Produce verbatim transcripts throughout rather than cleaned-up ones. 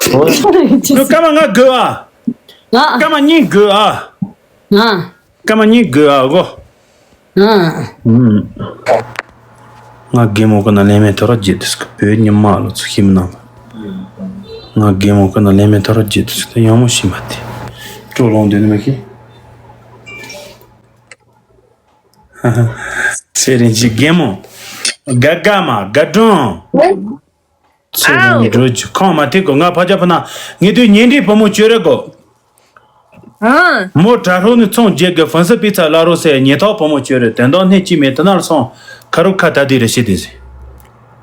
ཁྱོད་སྐར་མ་ལྔ་དགོས་ཨ། ང་སྐར་མ་གཉིས་དགོས་ཨ། ང་སྐར་མ་གཉིས་དགོས་ཨ་གོ། ང་ཨུམ། ང་རྒན་མོ་ཀུན་ན་ལན་མེད་ཐོ་ར་བརྗེད་དུས་ཀྱི་བོད་ཉི་མ་ལོ་ཚོ་ཤིམ་ནང་། ང་རྒན་མོ་ཀུན་ན་ལན་མེད་ཐོ་ར་བརྗེད་དུས་ཀྱི་ཡང་མོ་ཤིམ་མ་དེ། སྤྲོ་ལོང་དེ་ནི་མ་ཤེས། ཚེ་རིང་གི་རྒན་མོ། དགའ་དགའ་མ་དགའ་སྒྲོན། ཚེ་རིང་འགྲོ་རྒྱུ་ཁོང་མ་ཐེག་གོ། ང་ཕ་ཇ་ཕ་ན་ངེད་དུས་ཉེ་འབྲེལ་བུ་མོ་བཅོས་རེ་གོ། ཨང་། མོ་དྲ་ཧྲོ་ནི་ཚོང་རྒྱག་གི་ཧྥན་སི་པི་ཚ་བླ་རོ་སེ་ཉེ་ཐོག་བུ་མོ་བཅོས་རེ་དོན་དག་སྣེ་གཅིག་མེད་དུ་ནར་སོང་། ཁ་རུ་ཁ་ད་དི་རེ་ཤི་དི་ཟེ།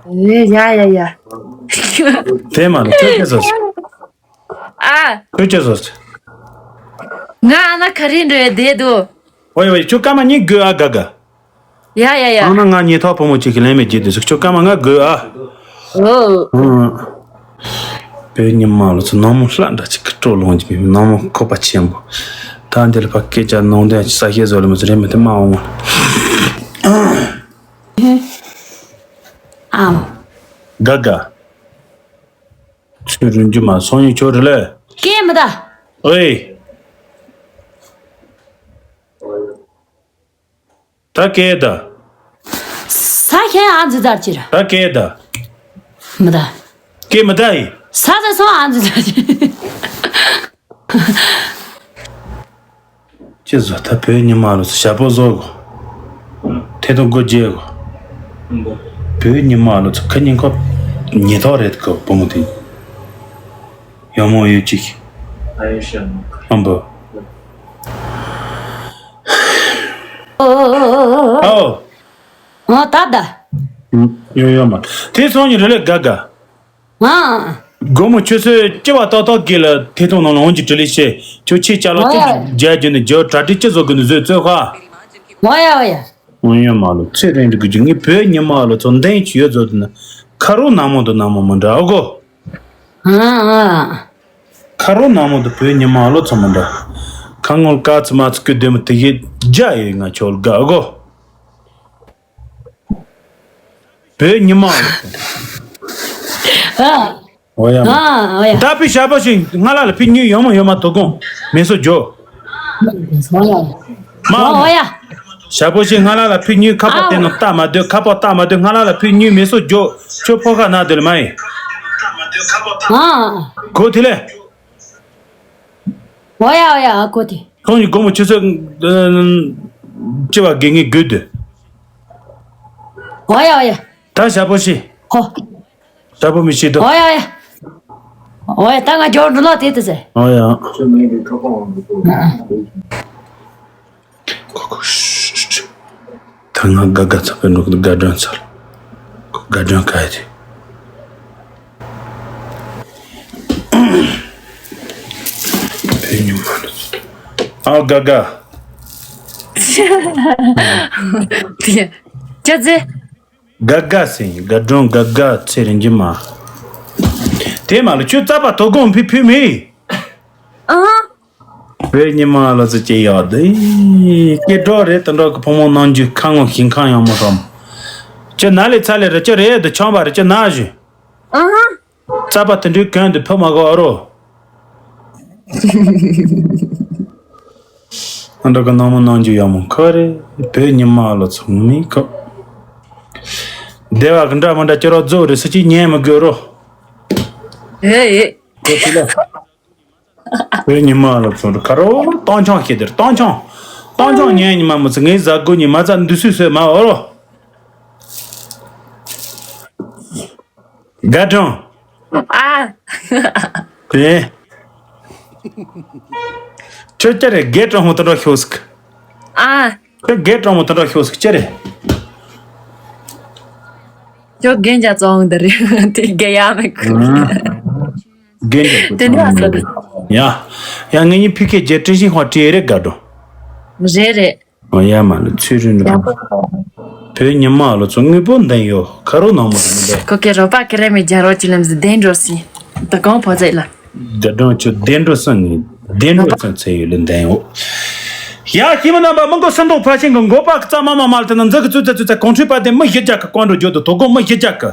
ཨེ་ཡ་ཡ་ཡ། དེ་མ་ནི་ཁྱོད་ཀྱི་ཟོ། ཨ། ཁྱོད་ཀྱི་ཟོ། ང་ཨ་ན་ཁ་རི་འགྲོ་ཡ་དེ་དུ། ཝེ་ཝེ་ཁྱོད་སྐར་མ་གཉིས་དགོས་ཨ་དགའ་དགའ། ཡ་ཡ་ཡ། ཨ་ན་ང་ཉེ་ཐོག་བུ་མོ་གཅིག་གི་ལན་མེད་རྒྱུ་དེ་ཟིག་ཁྱོད་སྐར་མ་ང་དགོས་ཨ། ཨོ། ཨང་། བོད་ཉི་མ་ལོ་ཚོ་ནང་མོ་ལྷ་འདྲ་ཅིག་གི་སྤྲོ་ལོང་གི་མི་ནང་མོ་ཁོག་པ་ཆེན་པོ། ད་འདི་ལ་ཕ་སྐད་ཆ་ནང་དོན་ས་ཤེས་བཟོ་ལ་མི་ཚོ་རེད་མི་དེ་མ་འོང་། ཨང་། དགའ་དགའ། ཚུར་རུ་འཇུ་མ་སོང་ཡིན་ཆོག་རེད་ལེ། སྐད་མི་ད། ཨོའི། ད་སྐད་ད། ས་ཁྱེད་ཨ་འཛི་ཙར་ཅིར། ད་སྐད་ད། མི་ད། སྐད་མི་ད་ཡིན། ས་ས་སོང་ཨ་འཛི་ཙར་ཅིར། ཅི་བཟོ་ད་བོད་ཉི་མ་ལོ་ཞབས་པོ་བཟོ་གོ། ཐེ་ཐོ་སྒོ་རྒྱལ་གོ། བོད་ཉི་མ་ལོ་ཚོ་ཁ་ཉིན་ཁོ་ཉེ་ཐོག་རེད་གོ་བུ་མོ་དེ། ཡོ་མོ་ཡོད་ཅིག་ཨ་ཡོ་ཤ་མོ། ཨམ་བོ། ཨོ། ཨོ། ཨོ་ད་ད། ཡོ་ཡོ་མ། དེ་སོང་ཉི་རེ་ལེ་དགའ་དགའ། ཨ། སྒོར་མོ་ཁྱོད་ཚོས་སྐྱེ་བ་ཏག་ཏག་གི་ལ་ཐེ་ཐོང་ནང་ལ་འོང་གི་དྲི་ལི་ཤེས་ཁྱོད་ཆེ་ལྕགས་ལ་ཨོ་ཡ། ཅི་རྒྱ་རྒྱུ་ནི་རྒྱ་གྲ་སྒྲིག་ཅི་བཟོ་གི་ནི་བཟོས་ཚོད་ཁ། ཨོ་ཡ་ཨོ་ཡ། ཨོ་ཡ་མ་ལོ་ཚེ་རིང་འགྲིག་གི་ངའི་བོད་ཉི་མ་ལོ་ཚོ་འདན་གྱི་ཡོད་ཚོད་དུ་ན་ཁ་རོ་ནག་མོ་དུ་ནག་མོ་མི་འདྲ་ཨོ་གོ། ཨ་ཨ། ཁ་རོ་ནག་མོ་དུ་བོད་ཉི་མ་ལོ་ཚོ་མི་འདྲ། ཁ་ངོ་ཀ་ཚི་མ་ཚི་ཀུ་དེ་མོ་དེ་གི་རྒྱ་ཡོད་ང་ཁྱོད་དགའ་ཨོ་གོ། བོད་ཉི་མ། ཨ། ཨོ་ཡ་མ། ཨ་ཨོ་ཡ། ད་ཕི་ཞབས་པོ་ཞིག་ང་ལ་ལ་ཕི་ཉུས་ཡོང་མ་ཡོང་མ་དོ་དགོང་མེ་སོ་ཇོ། ཨོ་ཡ། མ་ཨོ་ཡ། ཞབས་པོ་ཞིག་ང་ལ་ལ་ཕི་ཉུས་ཁ་པོ་ཨ་དེ་ནོ་ལྟ་མ་སྡོད་ཁ་པོ་ལྟ་མ་སྡོད་ང་ལ་ལ་ཕི་ཉུས་མེ་སོ་ཇོ། ཁྱོད་ཕོ་ཁ་ན་སྡོད་ལ་མ་ཡིན། ཨ། གོ་དེ་ལས། ཨོ་ཡ་ཨོ་ཡ་ཨ་གོ་དེ། ཁོང་གི་སྒོ་མོ་ཆུ་ཚོད་ཅི་བ་དགེ་ངེས་དགོས་དུ། ཨོ་ཡ་ཨོ་ཡ། ད་ཞབས་པོ་ཤི། ཧོ། ཞབས་པོ་མི་ཤི་དོ། ཨོ་ཡ་ཨོ་ཡ། ཨོ་ཡ་ད་ང་འགྱོ་འགྲོ་ལ་དེ་དུ་ཟེར། ཨོ་ཡ། ཨ་ཨ། ཁོ་ཁོ་ཤུ་ཤུ་ཤུ། ད་ང་དགའ་དགའ་ཚ་པའི་འགྲོ་གི་དགའ་སྒྲོན་ཚར། ཁོ་དགའ་སྒྲོན་ག་ཡི་དེ། བོད་ཉུང་མ་འགྲོ་ཚུལ། ཨ་དགའ་དགའ། ཅི་ཟེར། དགའ་དགའ་ཟེར་དགའ་སྒྲོན་དགའ་དགའ་ཚེ་རིང་གི་མ། དེ་མ་ལ་ཁྱོད་རྩ་བ་དོ་དགོང་ཕི་ཕི་མི། ཨ། བོད་ཉི་མ་ལོ་ཚོ་སྐྱེ་ཡག་དེ། སྐྱེ་འགྲོ་རེད་དེ་འགྲོ་གི་ཕོ་མོ་ནང་རྒྱུ་ཁ་ངོ་ཞིང་ཁ་ཡང་མོ་རོམ། ཅི་ན་ལེ་ཚ་ལེ་རེ་ཅི་རེད་དེ་ཆང་པ་རེ་ཅི་ན་བཞིན། ཨ་ཧ། རྩ་བ་དེ་འདྲའི་གོན་དེ་ཕོ་མ་གོ་ཨ་རོ། ཨ་འགྲོ་གི་ནང་མོ་ནང་རྒྱུ་ཡང་མོ་ཁོ་རེད་བོད་ཉི་མ་ལོ་ཚོ་ངུ་མི་ཁོ། སྡེ་བ་གི་འདྲ་མི་འདྲ་ཅི་རོ་རྫོ་རེ་སུ་ཅི་ཉན་མི་དགོས་རོ། ཨེ་ཨེ། གོ་ཐུབ་ལ། བོད་ཉི་མ་ལ་ཚོ་ཁ་རོ་སྟོང་ཆང་ཤེས་དེར་སྟོང་ཆང་། སྟོང་ཆང་ཉན་ཉི་མ་མི་ཚེ་ངའི་བཟའ་དགོ་ཉི་མ་ཚ་འདི་སུས་སོས་མ་འོ་རོ། དགའ་གྲོང་། ཨ། དེ། ཁྱོད་ཅི་རེད་དགེ་གྲོང་མོ་དེ་འདྲ་ཤོག་ཟིག་ཨ། ཁྱོད་དགེ་གྲོང་མོ་དེ་འདྲ་ཤོག་ཟིག་ཅི་རེད། ཁྱོད་རྒན་རྒྱ་ཙོང་འདི་རེད་དེ་རྒན་ཡ་མེད་ཁུ། རྒན་རྒྱ་དེ་འདྲ་ཟེར། ཡ། ཡ་ངེད་གཉིས་ཕི་ཁེ་རྒྱལ་ཀྲིན་ཤིང་ཧོ་ཀྲི་རེད་དགའ་འགྲོ། རེད་རེད། ཨོ་ཡ་མ་ལ་ཚུལ་རིན་རེད། བོད་ཉི་མ་ལོ་ཚོ་དངོས་པོ་འདན་ཡོ་ཁ་རོ་ནང་མོ་དེ་འདྲ། ཁོ་ཀེ་རོ་པ་ཀེ་རེ་མེ་རྒྱ་རོ་ཅི་ལམ་ཟི་བདེ་འགྲོ་སི། ད་གང་ཕོ་ཚད་ལ། དགའ་གྲོང་ཁྱོད་བདེ་འགྲོ་སོང་ནི་བདེ་འགྲོ་སོང་ཚེ་ཡོད་ལ་འདན་ཡོ། ཡ་ཁྱི་མོ་རྣམ་པ་མི་མགོ་སུན་ཐོག་ཕ་ཤིང་གི་མགོ་པ་ཀི་ཙ་མ་མ་མ་ལ་དེ་ན་འཛི་གི་ཙུ་ཙ་ཙུ་ཙ་གོང་ཁྲི་པ་དེ་མི་ཞི་རྒྱ་གི་ཀོང་འགྲོ་རྒྱུ་དུ་དོ་གོ་མི་ཞི་རྒྱ་གི།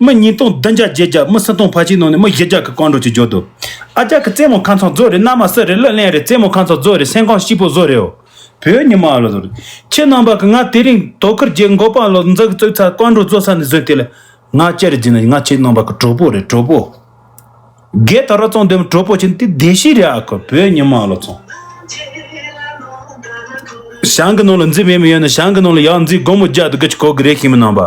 མི་ཉིས་སྟོང་བདུན་བརྒྱ་བརྒྱད་བརྒྱ། མི་སུམ་སྟོང་ཕལ་ཆེར་ནང་ནས་མི་བཞི་བརྒྱ་གི་བཀའ་འགྲོ་ཅིག་འཇོག་འདུག་ཨ་ཅག་གི་རྩེད་མོ་ཁ་མཚང་རྫོགས་རེད། མནའ་མ་སུ་རེད། གླུ་ལེན་རེད། རྩེད་མོ་ཁ་མཚང་རྫོགས་རེད། སེམས་ཁམས་སྐྱིད་པོ་བཟོ་རེད། འོ། བོད་ཉི་མ་ལོ་ཟེར། ཁྱེད་རྣམ་པ་གི་ང་དེ་རིང་དོ་ཁུར་རྒྱལ་འགོ་པ་ལོ་འཛུགས་བཙུགས་ཚར། བཀའ་འགྲོ་རྫོགས་ཚར་ནས་བཟུང་སྟེ་ལ། ང་ཅི་རེད་ཟེར་ན། ང་ཁྱེད་རྣམ་པ་གི་གྲོགས་པོ་རེད། གྲོགས་པོ། རྒས་ད་ར་ཙང་དེ་གྲོགས་པོ་ཆེན་དེ་བདེ་སྐྱིད་རེད། ཨ་ཁུ། བོད་ཉི་མ་ལོ་ཚོང་། ཞང་གི་ནང་ལ་འཛིན་མེད་མི་ཡོད་ན། ཞང་གི་ནང་ལ་ཡག་འཛིན་སྒོར་མོ་བརྒྱ་དང་དགུ་བཅུ་གོ་གི་རེད། ཤི་མི་རྣམ་པ།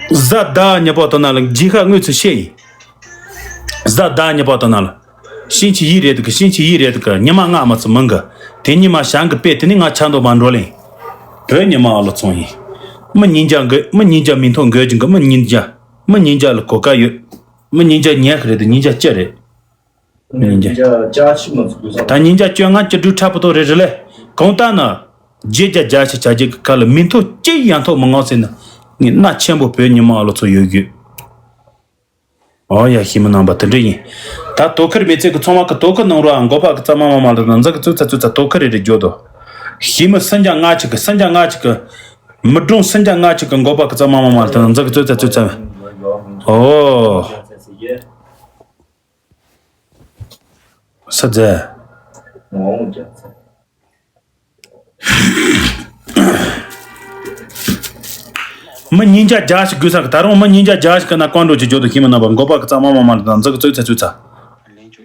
གཟའ་ཟླ་བ་ཉི་པོ་དང་ན་ལ་འཇིགས་ཁ་དངོས་སུ་ཤེས་ཡིན། གཟའ་ཟླ་བ་ཉི་པོ་དང་ན་ལ། ཤིང་ཆི་ཡིག་རེད་གི། ཤིང་ཆི་ཡིག་རེད་གི། ཉི་མ་ལྔ་མ་ཚུ་མང་གི། དེ་ཉི་མ་ཞང་གི་དཔེ་དེ་ནི་ང་ཆ་འདོགས་མ་འགྲོ་ལེན། བོད་ཉི་མ་ཨ་ལོ་ཚོང་ཡིན། མི་ཉིས་བརྒྱ་གི། མི་ཉིས་བརྒྱ་མིང་ཐོ་འགོད་ཀྱི་གི། མི་ཉིས་བརྒྱ། མི་ཉིས་བརྒྱ་ལ་གོ་སྐབས་ཡོད། མི་ཉིས་བརྒྱ་ཉག་གི་རེད་དེ། ཉིས་བརྒྱ་ཅི་རེད། མི་ཉིས་བརྒྱ། ད་ཉིས་བརྒྱ་བཅོ་ལྔ་བཅུ་དྲུག་ཕྲ་པོ་ཏོ་རེད་རེད་ལེ། གང་ལྟར་ན། བརྒྱད་བརྒྱ་བརྒྱད་ཅུ་གྱ་གཅིག་གི་ཁ་ལ་མིང་ཐོ་གཅིག་ཡང་ཐོབ་མི་ངོ་ཟེར་ན། ངས་མནའ་ཆེན་པོ་བོད་ཉི་མ་ཨ་ལོ་ཚོ་ཡོད་ཡོད། ཨོ་ཡ། ཤི་མི་རྣམ་པ་དེ་འདྲ་ཡིན། ད་དོ་ཁུར་མི་ཚེ་གི་ཚང་མ་གི་དོ་ཁུར་གནང་རོགས་ཨ། འགོ་པ་གི་ཙ་མ་མ་མ་ལ་ན་འཛག་གི་བཙུགས་ཚ་བཙུགས་ཚ་དོ་ཁུར་རེ་རེ་འཇོག་དོ། ཤི་མི་སུམ་བརྒྱ་ལྔ་བཅུ་གི། སུམ་བརྒྱ་ལྔ་བཅུ་གི། མི་གྲངས་སུམ་བརྒྱ་ལྔ་བཅུ་གི་འགོ་པ་གི་ཙ་མ་མ་མ་ལ་ན་འཛག་གི་བཙུགས་ཚ་བཙུགས་ཚ། ཨོ། ས་ཛ། མི་ཉིས་བརྒྱ་བརྒྱ་ཞིག་དགོས་ས་གི། ད་རུང་མི་ཉིས་བརྒྱ་བརྒྱ་ཞིག་གི་ན་བཀའ་འགྲོ་ཅིག་འཇོག་དོ། ཤི་མི་རྣམ་པ། འགོ་པ་གི་ཙ་མ་མ་མ་ལ་ན་འཛག་གི་བཙུགས་ཚ་བཙུགས་ཚ། ལན་ཆུ་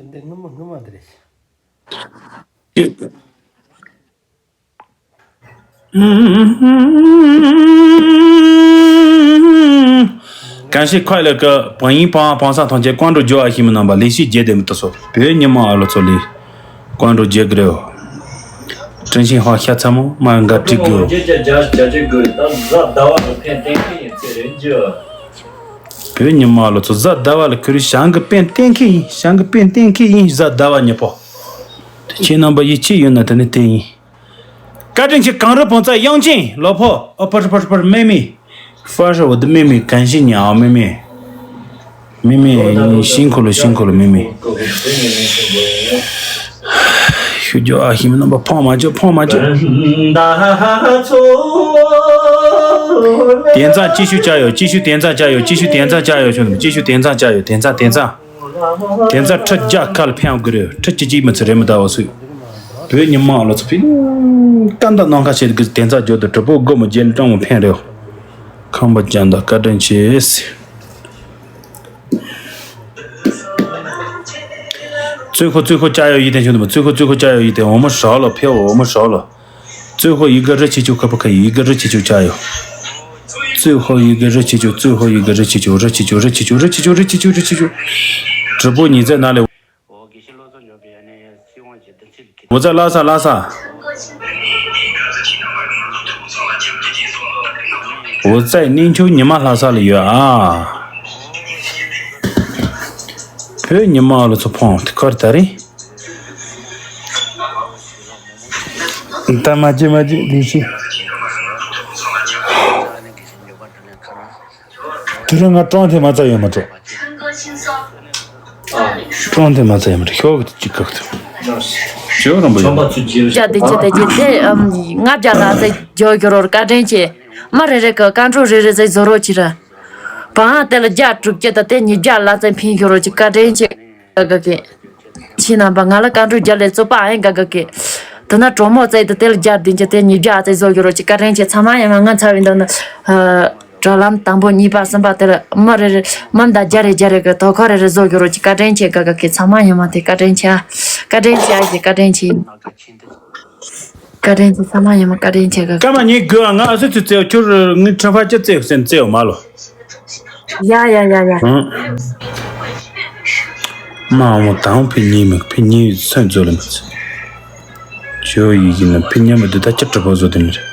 འདི་སྔོན་མ་སྔོན་མ་འདི་རེད། གང་ཞིག་ཁོས་ལ་ཀི་བང་ཡིན་བང་བང་ས་ཐང་ཆེ་བཀའ་འགྲོ་རྒྱུ་བ་ཤི་མི་རྣམ་པ། ལས་ཤིག་རྒྱལ་དེ་མི་ཏི་སོ་བོད་ཉི་མ་ཨ་ལོ་ཚོ་ལས་བཀའ་འགྲོ་རྒྱལ་གི་རེད། དྲིན་ཤིང་ཧ་ཤ་ཚ་མོ་མ་འགའ་ཀྲིག་གི། བོད་ཉི་མ་ཨ་ལོ་ཚོ་གཟའ་ཟླ་བ་ལ་ཁུ་རི་ཞང་གི་པན་བསྟན་མཁན་ཡིན། ཞང་གི་པན་བསྟན་མཁན་ཡིན། གཟའ་ཟླ་བ་ཉི་པོ། དེ་ཁྱེད་རྣམ་པ་ཡིད་ཆེས་ཡོད་ན་དེ་ནི་བསྟན་ཡིན། བཀའ་དྲིན་ཆེ། གངས་རི་བོང་ཚ་དབྱངས་ཅན་ལོ་ཕོ། ཨ་ཕར་ཕར་ཕར་མེ་མེ། ཕར་ཧྲ་བོ་དུ་མེ་མེ་གན་ཤི་ཉ་ཨ་མེ་མེ། མེ་མེ་ཤིང་ཁོ་ལོ་ཤིང་ཁོ་ལོ་མེ་མེ། ཤུ་ཇོ་ཨ་ཤི་མི་རྣམ་པ་ཕོང་མ་ཅོ་ཕོང་མ་ཅོ། དེང་སང་ཅི་ཤུ་ཅ་ཡོ་ཅི་ཤུ་དེང་སང་ཅ་ཡོ་ཅི་ཤུ་དེང་སང་ཅ་ཡོ་ཤུ་ཅི་ཤུ་དེང་སང་ཅ་ཡོ་དེང་སང་དེང་སང་། དེ་ཚ་ཁྲི་བརྒྱ་ཁ་ལ་ཕན་དགོས་རེད། ཁྲི་གཅིག་གཅིག་མི་ཚེ་རེད་མི་ཟླ་བ་སུས། བོད་ཉི་མ་ལོ་ཚོ་ཕི་ཀ་འདའ་ནང་ཁ་བྱེད་དགོས། དེ་ཚ་འཇོག་ཏུ་གྲུ་པོ་སྒོ་མོ་རྒྱལ་སྤྲང་མོ་ཕན་རེད། ཁམས་པ་ཅན་དང་བཀའ་དྲིན་ཆེ། ཙུན་ཁོ་ཙུན་ཁོ་ཅ་ཡོ་ཡི་དེ་ཆུང་དུ་མ་ཙུན་ཁོ་ཙུན་ཁོ་ཅ་ཡོ་ཡི་དེ་འོ་མོ་ཧྲག་ལོ་ཕེའོ་འོ་མོ་ཧྲག་ལོ། 最后一个热气球可不可以？一个热气球加油。最后一个热气球，最后一个热气球，热气球，热气球，热气球，热气球，热气球。直播你在哪里？我在拉萨，拉萨。我在宁丘，你们拉萨里有啊？ བོད་ཉི་མ་ལོ་ཚོ་ཕོང་ཁར་ད་རེད། ད་མ་བརྗེད་མ་བརྗེད་ལི་ཤི། དེ་རིང་ང་ཀྲོང་ཐེ་མ་ཚ་ཡོད་མ་ཀྲོ། ཀྲོང་ཐེ་མ་ཚ་ཡོད་མ་ཀྲོ་ཤོག་གི་ཅི་ཁག་ཏུ། ཤོག་རང་པོ་ཡོད། ཅག་དེ་ཅི་དེ་ཅི་དེ་ང་རྒྱ་ལ་ཚ་ཇོ་གི་རོར་བཀའ་དྲིན་ཆེ། མ་རེ་རེ་གི་ཀ་འཕྲོ་རེ་རེ་ཚ་བཟོ་རོགས་ཅི་ར། བང་དེ་ལ་རྒྱ་དྲུག་ཅུ་དང་དེ་ཉིས་བརྒྱ་ལ་ཚ་ཕིན་གི་རོ་ཅི་བཀའ་དྲིན་ཆེ། ག་ག་གི། ཁྱེད་རྣམ་པ་ང་ལ་བཀའ་འགྲོ་རྒྱ་ལས་རྩོད་པ་ཨེ་ག་ག་གི། དེ་ན་གྲོ་མོ་བཙལ་དུ་དེ་ལ་རྒྱ་བདུན་ཅུ་དེ་ཉིས་བརྒྱ་བཙལ་བཟོ་གི་རོ་ཅི་བཀའ་དྲིན་ཆེ། ཚང་མ་ཡང་ང་ཚ་བའི་འདོད་ན། དྲ་ལམ་དང་པོ་གཉིས་པ་གསུམ་པ་དེ་ལ་མ་རེ་རེ་མ་མདའ་རྒྱ་རེ་རྒྱ་རེ་གི་དོ་ཁོ་རེ་རེ་བཟོ་གི་རོ་ཅི་བཀའ་དྲིན་ཆེ། ག་ག་གི་ཚང་མ་ཡང་མ་དེ་བཀའ་དྲིན་ཆེ། བཀའ་དྲིན་ཆེ་ཨ་ཞེ་བཀའ་དྲིན་ཆེ། བཀའ་དྲིན་ཆེ་ཚང་མ་ཡང་མ་བཀའ་དྲིན་ཆེ་ག་ག། སྐར་མ་གཉིས་དགོས་ཨ། ང་ཨ་སི་ཚུ་བཙལ་ཁྱོད་ངའི་ཁྲི་ཕ་ཅི་བཙལ་སེམས་བཙལ་བ་མ་ལོ། ཡ་ཡ་ཡ་ཡ། ཧུང་། མ་འོངས་དང་ཕི་གཉིས་མི་ཕི་གཉིས་སོན་རྩོད་ལ་མི་ཚེ། ཇོ་ཡི་ཡིན་ན་ཕི་གཉིས་མི་འདི་ད་ཅི་གྲི་པོ་བཟོ་དེ་ནི་རེད།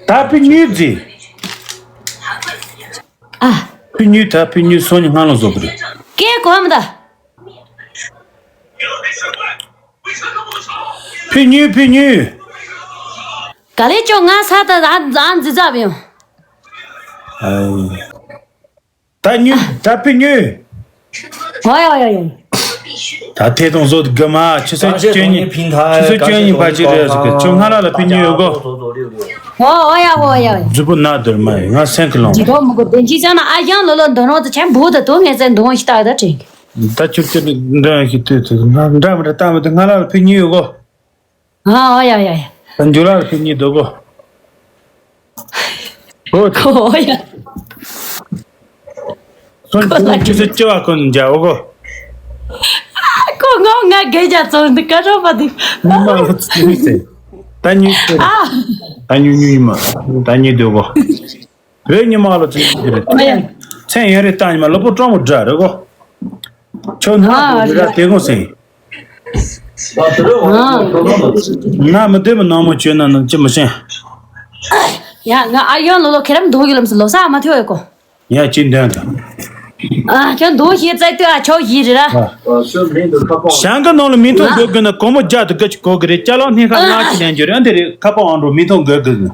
ད་ཕི་གཉིས་རྫི། ཨ། ཕི་གཉིས་ད་ཕི་གཉིས་སོན་ནི་སྔ་ལོ་བཟོ་གི་རེད། ཀེ་གོ་མི་ད། ཕི་ཉུས་ཕི་ཉུས། ག་ལེ་ཅོ་ང་ས་ད་ཨ་ཨ་འཛི་ཛ་བི་ཡོང་། ཨའི། ད་ཉུས་ད་ཕི་ཉུས། ཨོ་ཡ་ཨོ་ཡ་ཨོ་ཡ། ད་ཐད་གཏོང་བཟོ་དགོས་མ། ཆུ་ཚོད་བཅུ་གཉིས། ཆུ་ཚོད་བཅུ་གཉིས་བར་ཅིག་རེད་ཟེར་གི། ཁྱོད་སྔ་ལ་ལ་ཕེབས་མྱོང་ཡོད་གོ། ཨོ་ཨོ་ཡ་ཨོ་ཡ། མཛུབ་པོ་ན་འདོར་མ་ཡོད། ང་སེམས་ཀྱི་ལོང་། ཇི་ལྟར་མི་དགོས་དོན་གྱིས་ཀྱང་ན། ཨ་ཞང་ལོ་ལོ་འདོན་རོགས་ཚོ་ཆེན་པོ་ད་དུང་ངས་ཚེ་འདོན་ཞིག་ཏག་ད་དྲན་གི། ད་ཁྱོད་ཁྱོད་འདོན་ཞིག་ལྟོས་ཚེ་ང་འདྲ་མི་འདྲ་ལྟ་མི་འདུག་སྔ་ལ་ལ་ཕེབས་མྱོང་ཡོད་གོ། ཨ་ཨོ་ཡ་ཡ་ཡ། ད་འཇུ་ལག་ཕེབས་མྱོང་འདུག་གོ། ཨོ་ཡ། སོན་ཁོ་ལ་ཆུ་ཚོད་བཅུ་བ་ཀུན་མཇལ་འོ་གོ། ཁོ་ངོ་ང་རྒན་རྒྱ་ཚོ་འདི་ཀ་རོ་པ་འདི། ཉི་མ་ལ་ཚུགས་ཟེར། ད་ཉུ་ཨ། ད་ཉུ་ཉུ་ཡིན་མ། ད་ཉུ་འདོད་གོ། བོད་ཉི་མ་ལ་ཚུགས་ཟེར། ཨོ་ཡ། མཚན་ཡོད་རེད། ད་ཉི་མ་ལོ་པོ་ཀྲོང་མོ་འདྲ་རེད་གོ། ཁྱོད་ནུ་ཨ་རེད་ར་དེ་གོ་ཟེར། ཨ། ང་མི་བདེ་མི་ནང་མོ་བྱོས་ན་ནང་ཅི་མི་ཤེས། ཡ་ང་ཨ་ཡོན་ལོ་ལོ་ཁྱེད་རང་འདུག་ཡོད་ལམ་སུ་ལོ་ས་མ་ཐོས་གོ། ཡ་ཅི་འདོན་དང་། ཨ་ཁྱོད་འདུག་ཤེས་ཙེ་ལྟོས། ཨ་ཆོག་ཡིན་རེད་ར། ཞང་གི་ནང་ལ་མི་མཐོང་དགོས་དགོས་ན་གོང་མོ་རྒྱ་དུ་དགའ་ཅིག་གོ་གི་རེད། ཅ་ལག་སྣེ་ཁ་ལྔ་ཅིག་ལེན་རྒྱུ་རེད། ཨ་འདི་རེད། ཁ་པར་ཨང་འགྲོ་མི་མཐོང་དགོས་དགོས་ན།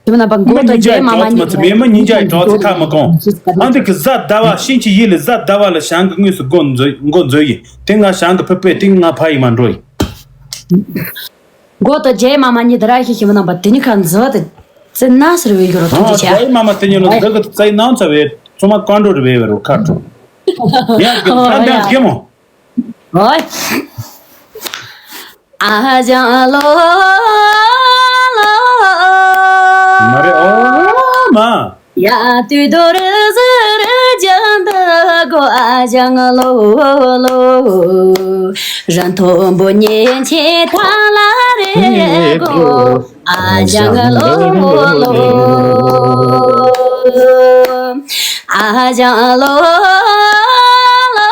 དེ་མིན་ན་པ་མགོ་དང་རྗེས་མ་མ་གཉིས་མི་མི་ཉིན་ཅག་གྲོགས་ཚེ་ཁ་མི་གང་། ཨ་འདི་གི་གཟའ་ཟླ་བ་ཤིང་ཆུ་ཡིད་ལ་གཟའ་ཟླ་བ་ལ་ཞང་གི་དངོས་སུ་མགོ་འཛོལ་མགོ་འཛོལ་ཡིན། དེ་ང་ཞང་གི་ཕུ་པས་དེ་ང་ཕ་ཡིན་མ་འགྲོ་ཡིན། མགོ་དང་རྗེས་མ་མ་གཉིས་དེ་ར་ཤི་ཤི་མི་ནང་པ་དེ་ནི་ཁ་འཛོལ་ཏེ་ཙི་ན་ཟེར་བའི་གི་རོ་ཐུགས་རྗེ་ཆེ། རྗེས་མ་མ་དེ་ཉིད་ལ་འདི་གི་ཙི་ནང་ཚ་བའི་ཚོ་མ་ཀོན་འགྲོ་རེ་བའི་རོ་ཁ་འགྲོ། ཡང་གི་ཁ་འདང་གི་མོ། ཨོ། ཨ་ཞང་ལོ་ལོ། མ་རེད་ཨོ་མ། ཡ་དུས་དོ་རུ་ཟུ་རུ་ཅང་ད་གོ། ཨ་ཞང་ལོ་ལོ། ར་མཐོན་པོ་ཉེ་ཆེ་ཐ་ལ་རེ་གོ། ཨ་ཞང་ལོ་ལོ། ཨ་ཞང་ལོ་ལོ།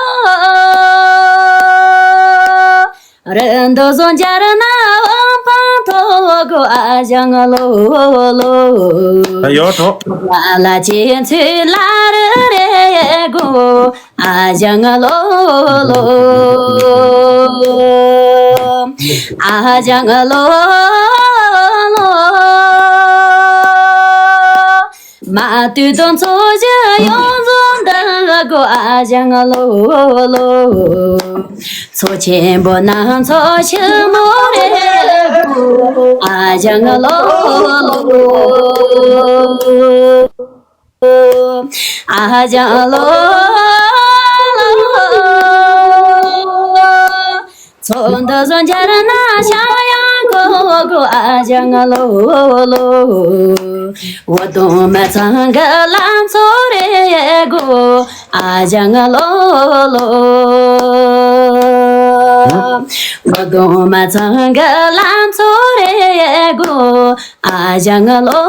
རི་མདོ་བཟོ་འཇར་ན་བང་འཕང་མཐོ་གོ། ཨ་ཞང་ལོ་ལོ། ད་ཡོད་གྲོགས། ལ་ལ་ཅན་ཚུལ་ལ་རི་རེ་གོ། ཨ་ཞང་ལོ་ལོ། ཨ་ཞང་ལོ་ལོ། མ་དུས་དང་འཚོ་བཞི་ཡོངས་རྫོགས་འདི་གོ། ཨ་ཞང་ལོ་ལོ། མཚོ་ཆེན་པོ་ནང་མཚོ་ཆེན་མོ་རེད་གོ། ཨ་ཞང་ལོ་ལོ། ཨ་ཞང་ལོ་ལོ། མཚོ་འདི་བཟོ་འཇར་ན་ཤ་ཡང་གོ་གོ། ཨ་ཞང་ལོ་ལོ། འོ་དོང་མ་ཚང་གི་ལ་མཚོ་རེད་གོ། ཨ་ཞང་ལོ་ལོ། འོ་དོང་མ་ཚང་གི་ལ་མཚོ་རེད་གོ། ཨ་ཞང་ལོ་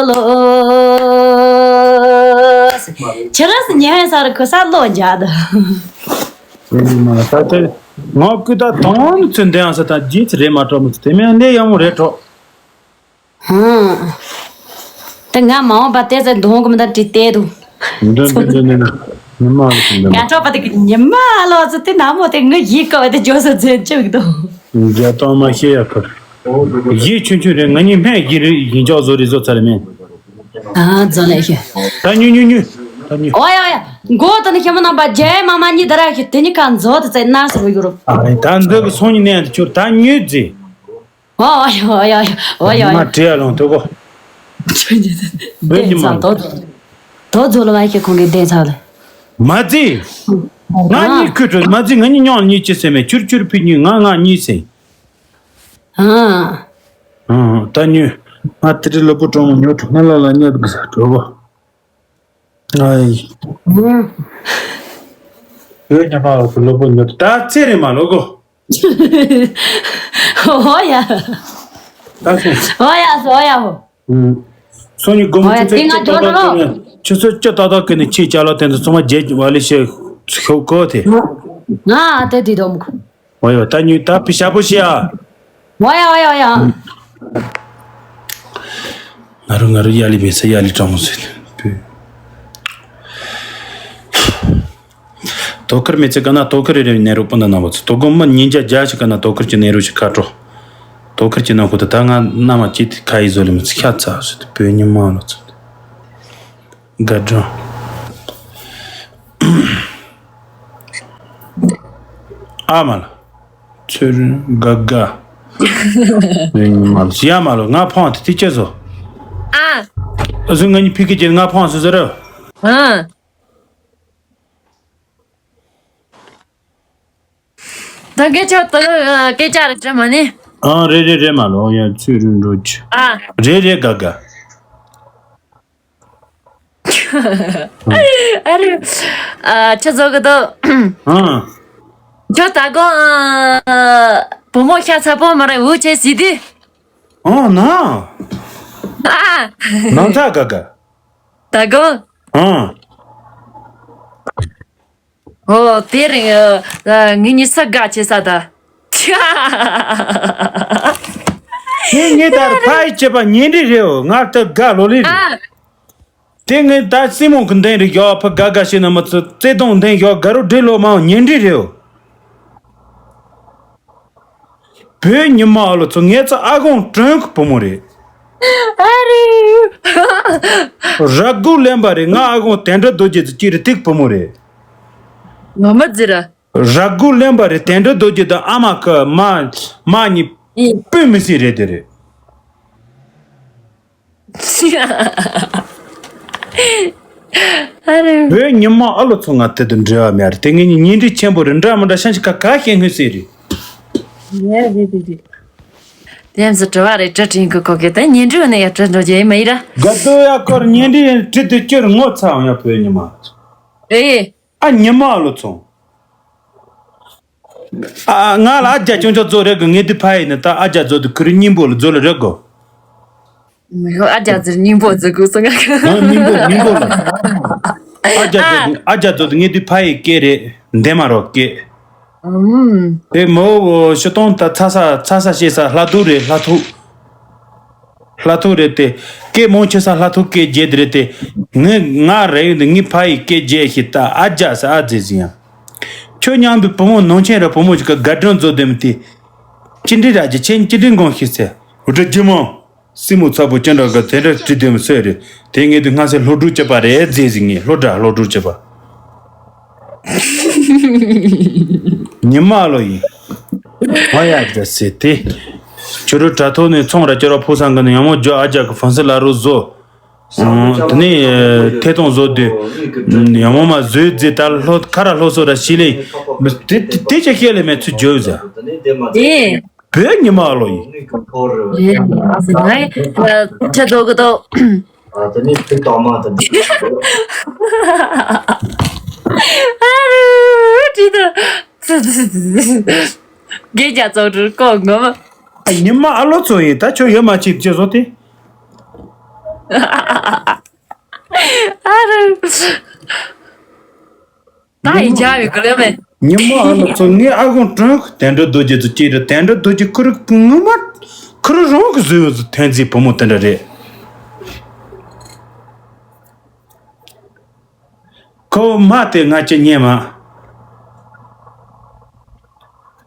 ལོ། ཁྱེད་རང་སུ་ཉན་ས་རུ་ཁུ་ས་ལོ་འཇག་ད། ད་ལྟ་ང་ཀུ་ད་དང་ཚུན་འདི་ཡང་ས་ད་རྗེས་ཚུ་རེད་མ་གྲོགས་མི་ཚུ་དེ་མིན་ལས་ཡག་མོ་རེད་གྲོགས། ཧང་། ད་ང་མ་འོངས་པ་དེ་ཚེ་གདོང་གི་མི་ད་བྲིས་ཏེ་འདུག་འདི་འདི་འདི་འདི་ནི་མ་ལ་ཟིན་འདི་ཡ་གྲོགས་པ་དེ་གི་ཉི་མ་ལོ་ཚོ་དེ་ནག་མོ་དེ་ངའི་ཡིད་ཀ་བ་དེ་འཇོག་ས་མཛད་ཅིག་འདུག་རྒྱ་སྟོང་མ་ཤེས་ཡ་ཁུར། ཡིད་ཆུང་ཆུང་རེད། ང་གཉིས་སྨན་ཡིན་རེད་ཡིན་ཅོག་བཟོ་རེད་བཟོ་ཚར་མེད། ཨ་རྫོང་ལས་ཤེས། ད་ཉུ་ཉུ་ཉུ། ད་ཉུ། ཨོ་ཡ་ཨོ་ཡ། མགོ་དང་ནི་ཤེས་མ་ནང་པ་རྒྱལ་མ་མ་གཉིས་ད་ར་ཤེས་དེ་ནི་ཁ་མཛོ་དེ་ཚེ་ན་སོ་ཡོ་རོ། ཨ་ད་འདི་གི་སོང་ཉི་ནས་ཁྱོད་ད་ཉུ་རྫི། ཨོ་ཡ་ཨོ་ཡ་ཨོ་ཡ་ཨོ་ཡ། མ་བྲེལ་ཡ་ལོང་དོ་གོ། བོད་ཉི་མ། དོ་རྫོང་ལ་མ་ཤེས་ཁོང་གི་བསྟན་ཚར་ལ། མ་རྫི། ང་གཉིས་ཁུ་ཁྲོ་མ་རྫི། ང་གཉིས་ཉོག་གཉིས་ཅི་སེ་མེད། ཆུར་ཆུར་ཕི་གཉིས་ང་ང་གཉིས་སེ། ཨ། ཨ། ད་ཉོས། ང་དེ་རིང་ལོ་པོ་གྲོང་མོ་ཉོ་ཐུབ་ན་ལ་ལ་ཉལ་གི་ས་གྲོ་བོ། ཨའི། ཨ། བོད་ཉི་མ་ལོ་པོ་ཉོ་ཐུབ་ད་ཚེ་རིང་མ་ལོ་གོ། ཨོ་ཡ། ད་སོང་། ཨོ་ཡ་སོ་ཡ་ཧོ། ཨུམ། སོ་ཉི་དགོང་མོ་ཨོ་ཡ་ཆུ་ཚོད་དེ་ང་བཅུ་ཏག་ཏག་ཀུན་ནས་ཆུ་ཚོད་བཅུ་ཏག་ཏག་ཀུན་ནས་ཁྱེད་ཅག་ལ་དེ་ཚོ་ཚང་མ་རྗེས་ཀྱི་བ་ལི་ཤེ་ཤོག་གོ་དེ། ང་ཨ་དེ་དེ་དོམ་ཁུ། ཨོ་ཡ་ད་ཉུ་ད་ཕི་ཤ་པོ་ཤི་ཡ། ཨོ་ཡ་ཨོ་ཡ་ཨོ་ཡ། ང་རུ་ང་རུ་ཡ་ལི་བེ་ས་ཡ་ལི་གྲང་མོ་ཟེར་བུ། དོ་ཁུར་མི་ཚེ་ཀ་ན་དོ་ཁུར་རེ་རེ་ནེ་རུ་སྤུན་ཟླ་རྣམ་པ་ཚོ་དོ་དགོང་མ་ཉིན་རྒྱ་རྒྱ་ཞིག་ཀ་ན་དོ་ཁུར་གྱི་ནེ་རུ་ཞིག་ཁ་དྲོ། དོ་ཁུར་གྱི་ནང་ཁུ་ད་ད་ང་ན་མ་ཅི་ཁ་ཡི་བཟོ་ལི་མི་ཚེ་ཁ་ཚ་ཞིག་བོད་ཉི་མ་ལོ་ཚོ། དགའ་སྒྲོན། ཨ་མ་ལ། ཚུར་དགའ་དགའ། ཡ་མ་ལོ་ང་ཕོང་དེ་དེ་ཅེ་བཟོ། ཨ། ཨ་སུ་ང་གཉིས་ཕི་ཀི་ཅེ་ང་ཕོང་སུ་ཟེར་ར། ཨ། ད་སྐད་ཆ་ད་སྐད་ཆ་རེ་དྲི་མ་ནི། ཨ་རེ་རེ་རེ་མ་ལོ་ཡ་ཚུར་འགྲོ་ཅི། ཨ། རེ་རེ་དགའ་དགའ། ཨ་རེ། ཨ་ཁྱོད་ཚོ་གི་དོ། ཨང་། ཁྱོད་ད་གོ། ཨ། བུ་མོ་ཤ་ཚ་པོ་མ་རེད་འུ་ཆེ་སི་དི། ཨང་ན། ཨ། ནང་ཚ་ག་ག། ད་གོ། ཨང་། ཨོ་དེ་རིང་ཨ། ངེད་གཉིས་ས་དགའ་ཆེ་ས་ད། ངས་ངས་ད་ཕ་ཡི་བྱེད་པ་ཉིན་རེ་རེའོ་ང་ལྟ་དགའ་ལོ་ལེ་རེད། ཨ། དེ་ངས་ད་སྲིན་མོ་གི་འདན་རེ་ཡོག་ཕ་དགའ་དགའ་བྱས་ན་མི་ཚོ་བརྩེ་དུང་འདན་ཡོག་དགའ་རུ་འདྲེ་ལོ་མའོ་ཉིན་རེ་རེའོ། བོད་ཉི་མ་ཨ་ལོ་ཚོ་ངེད་ཚོ་ཨ་ཁུང་དྲུང་གི་བུ་མོ་རེད། ཨ་རེ། ར་དགུ་ལེན་པ་རེད་ང་ཨ་ཁུང་དན་གྲ་རྡོ་རྗེ་ཚོ་གཅིག་རེད་ཐིག་བུ་མོ་རེད། ངོ་མ་ཟེར་ར། ར་དགུ་ལེན་པ་རེད་དན་གྲ་རྡོ་རྗེ་དང་ཨ་མ་ཁ་མ་མ་གཉིས་ཨི། སྤུན་མི་སྲིད་རེད་དེ་རེད། ཨ་རེ། བོད་ཉི་མ་ཨ་ལོ་ཚོ་ང་དེ་དུ་འབྲེལ་བ་མེད་རེད་དེ་ངེད་གཉིས་གཉེན་སྒྲིག་ཆེན་པོ་རེད་འདྲ་མི་འདྲ་ཤང་ཆི་ཁ་ཁ་ཤས་ངོས་ཟེར་རེད། ཡ་རེད་རེད་རེད། དེ་ཚོ་དྲི་བ་རེ་དྲི་དྲིན་གི་ཁོ་གི་དེ་ཉིན་དྲུག་ནས་ཡ་དྲི་འགྲོ་རྒྱུ་ཡིན་མ་ཡིན་ར། དགའ་སྡུག་ཡ་ཁོར་ཉིན་དྲུག་དྲི་དུ་སྐྱུར་ངོ་ཚ་ཡང་ཡ་བོད་ཉི་མ། ཨེ། ཨ་ཉི་མ་ཨ་ལོ་ཚོ། ཨ་ང་ལ་ཨ་རྒྱ་ཅུང་ཅུང་ཚོ་རེད་གི་ངས་དེ་ཕ་ཡིན་ནི་ད་ཨ་རྒྱ་ཚོ་དེ་ཁུར་སྙིང་པོ་ལ་ཚོ་ལ་རེད་གོ། མི་ཁོ་ཨ་རྒྱ་ཚོར་སྙིང་པོ་ཚོ་གུ་སོང་ང་། ཨ་སྙིང་པོ་སྙིང་པོ་ལ། ཨ་རྒྱ་ཚོ་དེ་ཨ་རྒྱ་ཚོ་དེ་ངས་དེ་ཕ་ཡི་སྐད་རེད་འདན་མ་རོག་སྐད། ཨུམ། དེ་མོ་ཤི་སྟོང་ད་ཚ་ས་ཚ་ས་ཤེས་ས་ལྷ་ཐུག་རེད་ལྷ་ཐུག་ལྷ་ཐུག་རེད་དེ། སྐད་མང་ཆེ་ས་ལྷ་ཐུག་སྐད་རྒྱས་དེ་རེད་དེ། ངས་ང་རེ་ཡོད་འདི་ངའི་ཕ་ཡི་སྐད་རྒྱས་ཤིག་ད་ཨ་རྒྱ་ས་ཨ་ཙི་ཟིན་ཡང་། ཁྱོད་མཉམ་པའི་བུ་མོ་ནང་ཆེན་ར་བུ་མོ་ཞིག་ག་དགའ་སྤྲོ་མཛོ་ལྡེམ་དེ། ཅི་འདྲི་ར་ཅི་ཆེན་ཅི་འདྲི་འགོང་ཤི་ཚེ། འུ་དྲི་རྒྱུ་མོ། སྲིན་མོ་ཚ་པོ་ཅི་འདྲ་ག་དེ་འདྲ་དྲི་ལྡེམ་སོས་རེད་དེ་ངས་དུ་སྔ་སེ་ལྷོ་འགྲུལ་བྱེད་པ་རེད་རྫས་ཟིན་ངས་ལྷོ་དྲ་ལྷོ་འགྲུལ་བྱེད་པ། ཉི་མ་ལོ་ཡིན། ཧོ་ཡ་ཟེར་ཟེར་ཏེ། ཁྱོད་རུ་དྲ་ཐོག་ནས་ཚོང་ར་ཁྱོད་ར་ཕུག་སང་གི་ནས་ཡང་མོ་ཇོ་ཨ་ཅག་གི་ཧྥང་སི་ལ་རུ་བཟོ། དེ་ནས་ཐེ་ཐོང་བཟོ་དུས། ཡང་མོ་མ་བཟོས་རྫི་ད་ལྷོ་ཁ་ར་ལྷོ་སོ་ར་ཤི་ལེ། དེ་དེ་ཅི་ཤེས་ལེ་མེད་ཚུལ་བརྗོད་ཟེར། དེ། བོད་ཉི་མ་ལོ་ཡིན། ཨེ། ཨ་ཟེར་ང་ཨེ། ཁྱེད་ཚོ་གི་ཏོ། ཨ་དེ་ནི་ཚིག་དང་མ་དང་། ཨ་རུ་ཅི་ད། དགེ་རྒྱ་ཚོགས་གྲུར་ཀོ་ངོ་མ། ཉི་མ་ཨ་ལོ་ཚོ་ཡིན་ད་ཁྱོད་ཡོད་མ་ཆིབ་ཅེས་བཟོ་དེ། ཨ་རུ། ད་ཡིན་ཆ་བའི་གོ་ལེ་མེ། ཉི་མ་ཨ་ལོ་ཚོ་ངའི་ཨ་ཁུང་དྲུང་དན་གྲ་རྡོ་རྗེ་ཚོ་སྐྱེས་རེད་དན་གྲ་རྡོ་རྗེ་ཁུ་རུ་ངུ་མ་ཁུ་རུ་རང་གི་བཟོས་ཡོད་ཚོ་ཐན་རྩིས་བུ་མོ་དེ་འདྲ་རེད། ཁོ་མ་དེ་ང་ཅི་ཉེ་མ།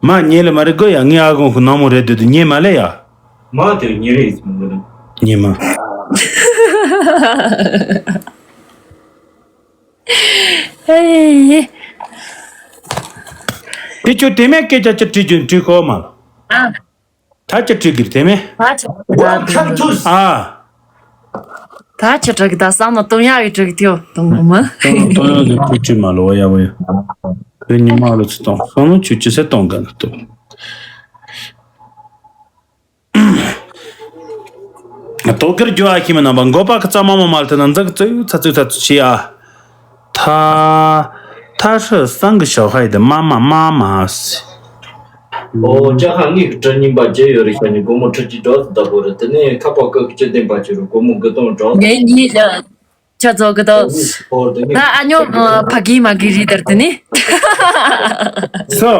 མ་ཉེ་ལེ་མ་རེད་གོ་ཡ་ངའི་ཨ་ཁུང་ཁུ་ནང་མོ་རེད་དུ་དུ་ཉེ་མ་ལེ་ཡ། མ་དེ་ཉེ་རེད་ཟེར་གི་རེད། ཉེ་མ། ཧེ། དེ་ཁྱོད་དེ་མེད་སྐད་ཆ་ཅི་དྲིས་རྒྱུ་དྲིས་ཁོ་མ། ཨ། ད་ཅི་དྲིས་གིར་དེ་མེད། ད་ཅི་དྲིས་གིར་ཨ། ད་ཅི་དྲིས་གི་ད་བསམ་ན་སྟོང་ཡ་བའི་དྲིས་གི་དེའོ་སྟོང་གི་མ། སྟོང་སྟོང་ཡ་གི་ཁུ་ཅི་མ་ལོ་ཡ་བ་ཡ། དེ་ཉི་མ་ལོ་ཚི་སྟོང་སོང་ནོ་ཆུ་ཅི་སེ་སྟོང་ག་ན་སྟོང་། དོ་ཁུར་རྒྱུ་ཨ་ཁྱི་མི་རྣམ་པ་མགོ་པ་ཁི་ཙ་མ་མ་མ་ལ་ཐི་ན་འཛག་ཙུ་ཚ་ཙུ་ཚ་ཙུ་ཤི་ཨ། ཐ། ཐ་ཧྲི་སང་གི་ཞའོ་ཧའི་དི་མ་མ་མ་མ་སི། ཨོ་ཅག་ཧ་ངེས་ཀྱི་གྲི་རྙིང་པ་བརྒྱད་ཡོད་རེད་ཤ་ཉི་སྒོར་མོ་ཁྲི་གཅིག་འགྲོ་སི་ད་གོ་རེད་དེ་ནས་ཁ་པར་ཀ་གི་སྤྱི་བདེན་པ་བྱེད་རུ་སྒོར་མོ་དགུ་སྟོང་འགྲོ། ངའི་གཉིས་ལ་ཆ་ཚོགས་ཀྱི་དོ། ད་ཨ་ཉོ་ཕ་གི་མ་གི་རི་དར་དེ་ནི། སོ།